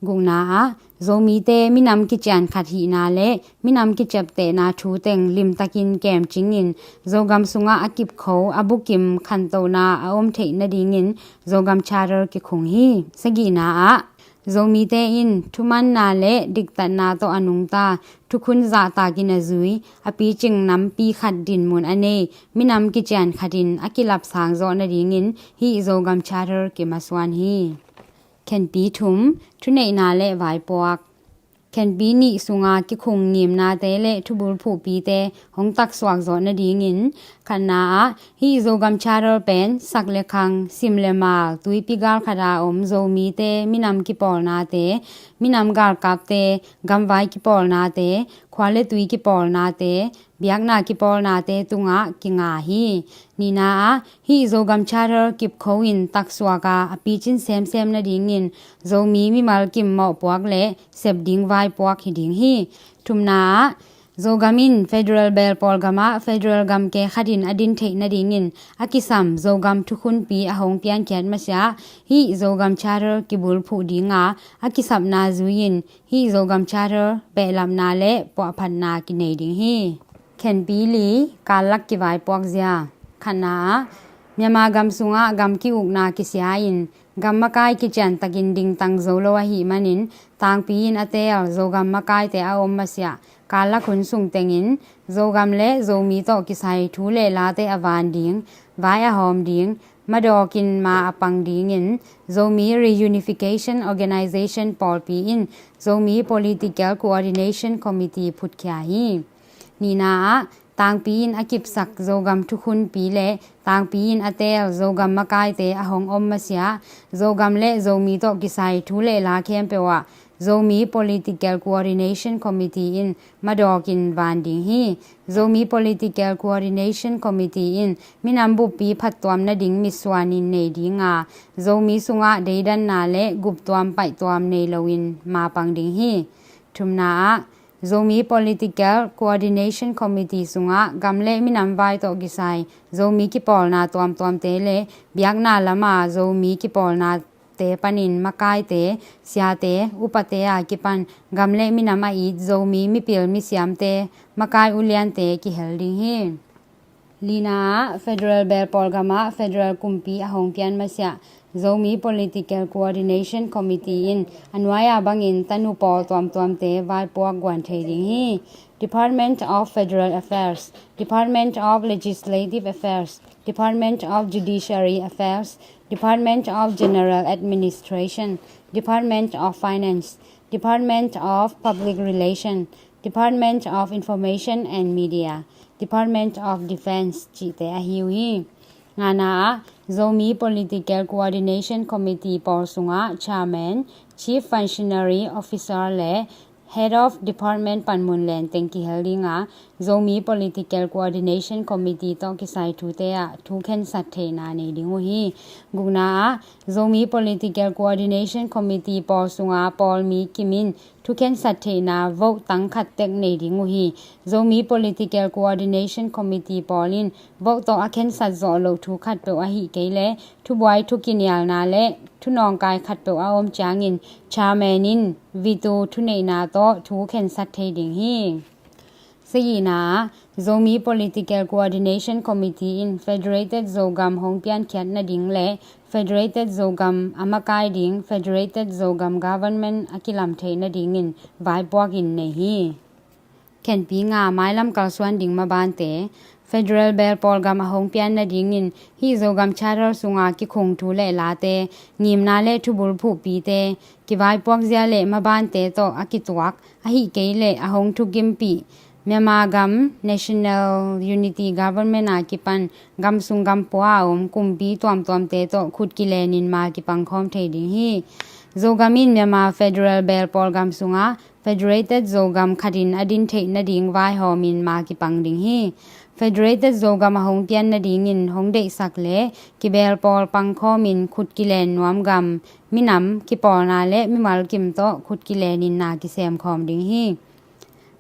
Gukna ah, Zomite minam kician khat hihna le minam kiciaptehna thu teng limtakin kemcingin Zogam sungah a kipkho a bukim khantohna a om theih nadingin Zogam Charter kikhung hi. Sagihna ah, Zomite in thumanna le diktatna tawh a nungta thukhun zahtakin a zui a picing nampi khat dinmun a nei minam kician khatin a kilapsang zawh nadingin hih Zogam Charter kimasuan hi. Khenpi thum, thuneihna le vaipuak. Khenpi nih sunga kikhung ngimnate le thubul phuhpite hong taksuak zawh nadingin khatna ah hih Zogam Charter pen sak le khang, sim le mal, tuipi galkhata om Zomite minam kipawlnate, minam galkapte, gamvai kipawlnate, khua le tui kipawlnate, biakna kipawlnate tungah kinga hi. Nihna ah hih Zogam Charter kipkho in taksuak a a picin semsem nadingin Zomi mimal kim mawhpuak le sep ding vaipuak hi ding hi. Thumna ah, Zogam in federal belpawl gamah federal gamke khatin a din theih nadingin a kisam Zogam thukhunpi a hong piankhiat masiah hih Zogam Charter kibulphuh dinga a kisapna zui-in hih Zogam Charter behlapna le puahphatna kinei ding hi. Khenpi li, kallak kivaipuak zia. Khatna ah, Myanmar gam sungah gam ki-ukna kisia-in gam makai kiciantakin dingtang zo lo ahih manin tangpi in a teel Zogam makaite a om masiah kallak hun sung tengin Zogam le Zomi tawh kisai thu le late a van ding, vai a hawm ding, madawkin ma a pang dingin Zomi Reunification Organization pawlpi in Zomi Political Coordination Committee phutkhia hi. Nihna ah, tangpi in a kipsak Zogam thukhunpi le tangpi in a teel Zogam makaite a hong om masiah Zogam le Zomi tawh kisai thu le la khempeuh ah Zomi Political Coordination Committee in madawkin van ding hi. Zomi Political Coordination Committee in minam buppi phattuam nading mitsuanin nei dinga Zomi sungah deidanna le guptuam paihtuam nei loin mapang ding hi. Thumna ah, Zomi Political Coordination Committee sungah gam le minam vai tawh kisai Zomi kipawlna tuamtuamte le biakna lama Zomi kipawlna te panin makaite, siate, upate a kipan gam le minam a it Zomi mipil misiamte, makai uliante kihel ding hi. Lina ah, Federal Belpawl gamah Federal kumpi a hong pian masiah Zomi Political Coordination Committee in a nuai-a bangin tanu pawl tuamtuamte vaipuak guan thei ding hi. Department of Federal Affairs, Department of Legislative Affairs, Department of Judiciary Affairs, Department of General Administration, Department of Finance, Department of Public Relation, Department of Information and Media, Department of Defense cihte ahi uh hi. Ngana ah, Zomi Political Coordination Committee pawl sungah Chairman, Chief Functionary Officer le Head of Department panmun lenteng kihel ding a, Zomi Political Coordination Committee tawh kisai thute ah thu khensat theihna nei ding uh hi. Gukna ah, Zomi Political Coordination Committee pawl sunga pawlmi kim in thu khensat theihna vote tang khat tek nei ding uh hi. Zomi Political Coordination Committee pawl in vote tawh a khensat zawh loh thu khatpeuh ahih kei leh thubuai, thukinialna le thunawngkai khatpeuh a om ciangin chairman in veto thuneihna tawh thu khensat thei ding hi. Sagihna ah, Zomi Political Coordination Committee in Federated Zogam hong piankhiat nading le Federated Zogam a makai ding Federated Zogam Government a kilam theih nadingin vaipuak in nei hi. Khenpi nga, mailam kalsuan ding mabante. Federal Belpawl gam a hong pian nadingin hih Zogam Charter sunga kikhung thu le late, ngimna le thubul phuhpite, kivaipuak zia le mabante tawh a kituak, ahih kei leh a hong thukimpih Myanmar gam National Unity Government a kipan gam sung gam pua a om kumpi tuamtuamte tawh khut kilenin ma kipangkhawm thei ding hi. Zogam in Myanmar Federal Belpawl gam sungah Federated Zogam khatin a din theih nading vaihawmin ma kipang ding hi. Federated Zogam a hong pian nadingin hong deihsak le kibelpawl pangkhawmin khut kilen nuam gam, minam, kipawlna le mimal kim tawh khut kilenin na kisemkhawm ding hi.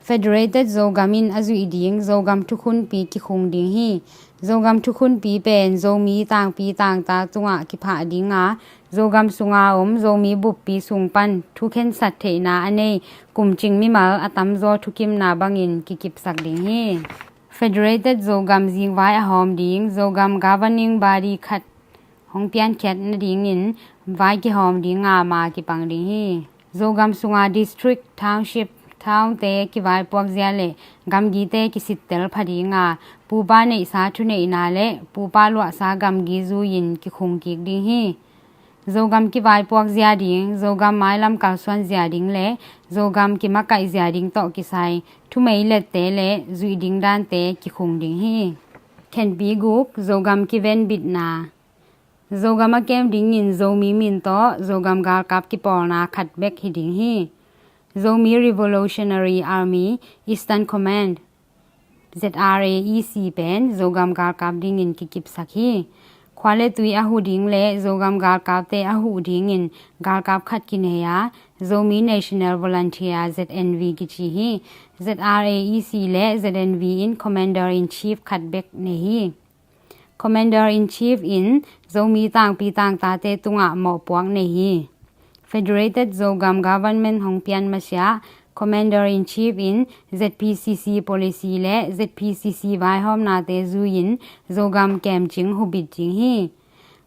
Federated Zogam in a zuih ding Zogam thukhunpi kikhung ding hi. Zogam thukhunpi pen Zomi tangpi tangta tungah kiphah ding a, Zogam sunga om Zomi buppi sung pan thu khensat theihna a nei kumcing mimal a tamzaw thukimna bangin kikipsak ding hi. Federated Zogam zingvai a hawm ding Zogam Governing Body khat hong piankhiat nadingin vai kihawm ding a, ma kipang ding hi. Zogam sunga district, township, townte kivaipuak zia le gamgite kisittel pha ding a, pupa neihsa thuneihna le pupa luahsa gamgi zui-in kikhung kik ding hi. Zogam kivaipuak zia ding, Zogam mailam kalsuan zia ding le Zogam kimakaih zia ding tawh kisai thumei lette le zuih ding dante kikhung ding hi. Khenpi guk, Zogam kivenbitna. Zogam a kem dingin Zomi min tawh Zogam galkap kipawlna khat bek hi ding hi. Zomi Revolutionary Army Eastern Command, Z R A E C pen Zogam galkap dingin kikipsak hi. Khua le tui a huh ding le Zogam galkapte a huh dingin galkap khat kinei a, Zomi National Volunteer, Z N V kici hi. Z R A E C le Z N V in Commander in Chief khat bek nei hi. Commander in Chief in Zomi tangpi tangtate tungah mawhpuak nei hi. Federated Zogam Government hong pian masiah Commander in Chief in Z P C C policy le Z P C C vaihawmnate zui-in Zogam kemcing hubit ding hi.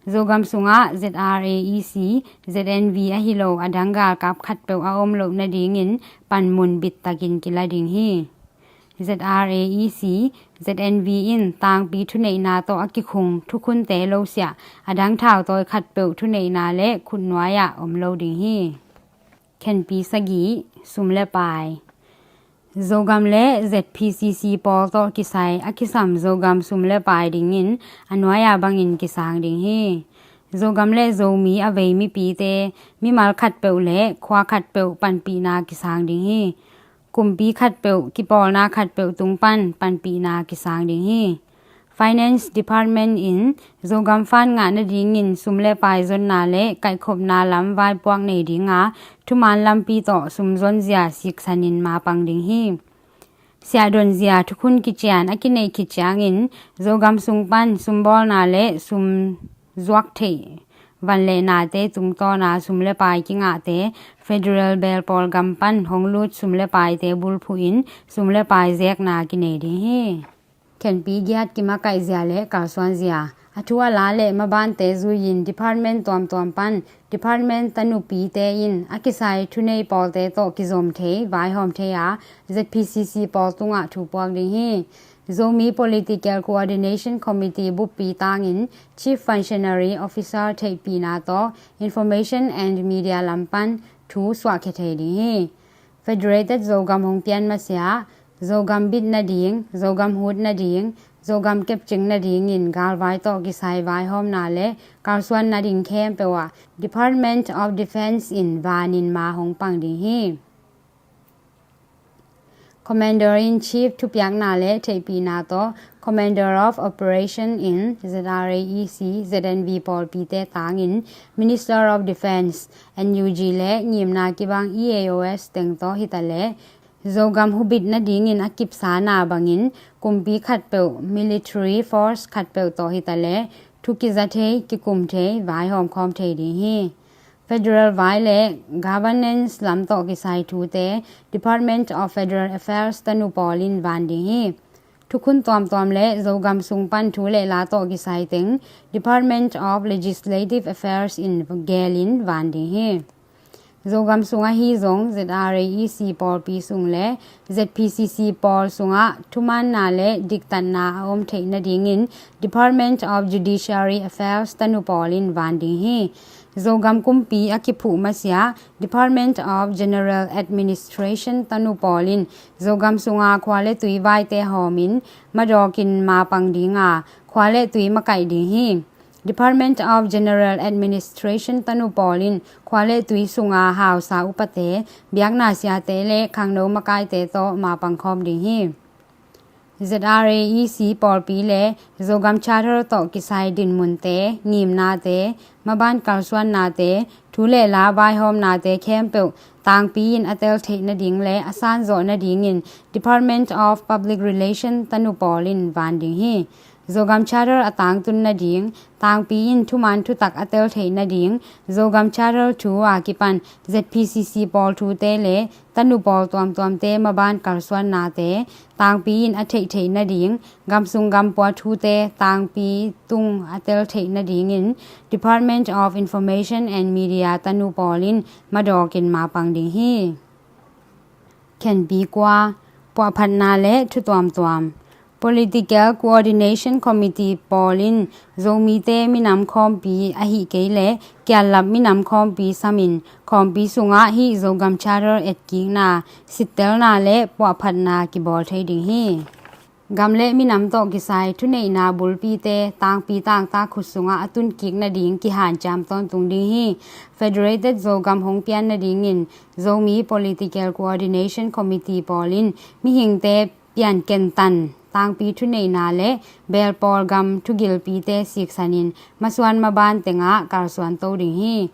Zogam sungah Z R A E C, Z N V ahi lo a dang galkap khatpeuh a om loh nadingin panmun bittakin kila ding hi. Z R A E C, Z N V in tangpi thuneihna tawh a kikhung thukhunte lo siah a dang thautawi khatpeuh thuneihna le khutnuai-ah om lo ding hi. Khenpi sagih, sum le pai. Zogam le Z P C C pawl tawh kisai a kisam Zogam sum le pai dingin a nuai-a bangin kisang ding hi. Zogam le Zomi a vei mipite, mimal khatpeuh le khua khatpeuh panpihna kisang ding hi. Kumpi khatpeuh, kipawlna khatpeuh tung pan panpihna kisang ding hi. Finance Department in Zogam fund ngah nadingin sum le pai zonna le kaihkhopna lam vaipuak nei ding a, thuman lampi tawh sum zonzia siksanin mapang ding hi. Siahdonzia thukhun kician a kineih khit ciangin Zogam sung pan sumbawlna le sum zuak theih van le nate tungtawna sum le pai kingahte, federal belpawl gam pan hong lut sum le paite bulphuhin sum le pai zekna kinei ding hi. Khenpi giat kimakaih zia le kalsuan zia. A thu a la le mabante zuiin department tuamtuam pan department tanupite in a kisai thunei pawlte tawh kizom thei, vaihawm thei a, Z P C C pawl tungah thu puak ding hi. Zomi Political Coordination Committee buppi tangin Chief Functionary Officer theihpihna tawh Information and Media lam pan thu suahkhia thei ding hi. Federated Zogam hong pian masiah, Zogam bit nading, Zogam hut nading, Zogam kepcing nadingin galvai tawh kisai vaihawmna le kalsuan nading khempeuh ah Department of Defence in vanin ma hong pang ding hi. Commander in Chief thupiakna le theihpihna tawh Commander of Operation in Z R A E C, Z N V pawlpite tangin Minister of Defence, N U G le ngimna kibang E A O S teng tawh hitaleh Zogam hubit nadingin a kipsana bangin kumpi khatpeuh, military force khatpeuh tawh hitaleh thu kiza thei, kikum thei, vaihawm khawm thei ding hi. Federal vai le governance lam tawh kisai thute Department of Federal Affairs tanu pawlin van ding hi. Thukhun tuamtuam le Zogam sung pan thu le la tawh kisai teng Department of Legislative Affairs in gelin van ding hi. Zogam sung ahi zong Z R A E C pawlpi sung le Z P C C pawl sungah thumaanna le diktatna a om theih nadingin Department of Judiciary Affairs tanu pawlin van ding hi. Zogam kumpi a kiphuh masiah Department of General Administration tanu pawlin Zogam sunga khua le tui vaite hawmin madawkin mapang dinga khua le tui makaih ding hi. Department of General Administration tanu pawlin khua le tui sunga hausa upate, biakna siate le khangno makaite tawh mapang khawm ding hi. Z R A E C pawlpi le Zogam Charter tawh kisai dinmunte, ngimnate, maban kalsuannate, thu le la vaihawmnate khempeuh tangpi in a tel theih nading le a sanzawh nadingin Department of Public Relation tanu pawlin van ding hi. Zogam Charter a tangtun nading, tangpi in thuman thutak a tel theih nading, Zogam Charter thu a kipan Z P C C pawl thute le tanu pawl tuamtuamte maban kalsuannate tangpi in a theih theih nading, gamsung gampua thute tangpi tung a tel theih nadingin Department of Information and Media tanu pawlin madawkin mapang ding hi. Khenpi kua, puahphatna le thu tuamtuam. Political Coordination Committee pawlin Zomite minam khawmpi ahi kei le kiallap minam khawmpi samin khawmpi sungah hih Zogam Charter etkikna, sittelna le puahphatna kibawl thei ding hi. Gam le minam tawh kisai thuneihna bulpite tangpi tangtak khut sungah a tunkik nading kihanciam tawntung ding hi. Federated Zogam hong pian nadingin Zomi Political Coordination Committee pawlin mihingte piankentan tangpi thuneihna le belpawl gam thugilpite siksanin masuan maban tengah kalsuan to ding hi.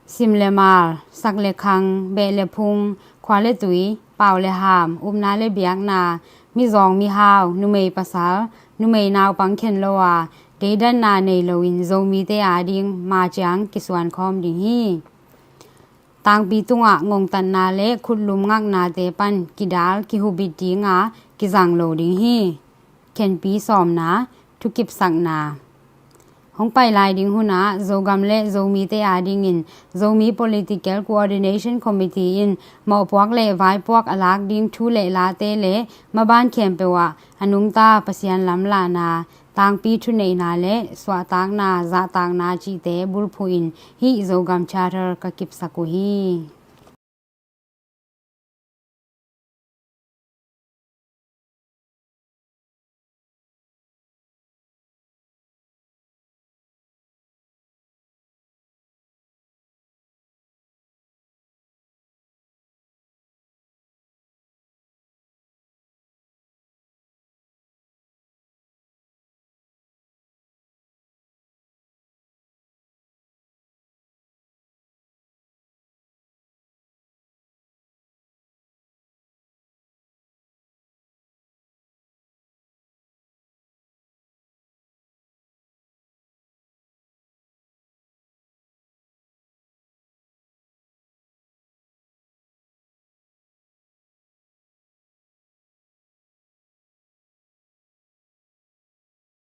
Sim le mal, sak le khang, beh le phung, khua le tui, pau le ham, upna le biakna, mizawng mihau, numei pasal, numei naupang khen lo a, deidanna nei loin Zomite ading maciang kisuan khawm ding hi. Tangpi tungah ngongtatna le khutlum ngaknate pan kidal kihubit dinga kizang lo ding hi. Khenpi sawmna, thukipsakna. Hong pai lai ding hunah Zogam le Zomite adingin Zomi Political Coordination Committee in mawhpuak le vaipuak a lak ding thu le late le maban khempeuh ah a nungta Pasian lamlahna, tangpi thuneihna le suahtakna, zahtakna cihte bulphuhin hih Zogam Charter ka kipsak uh hi.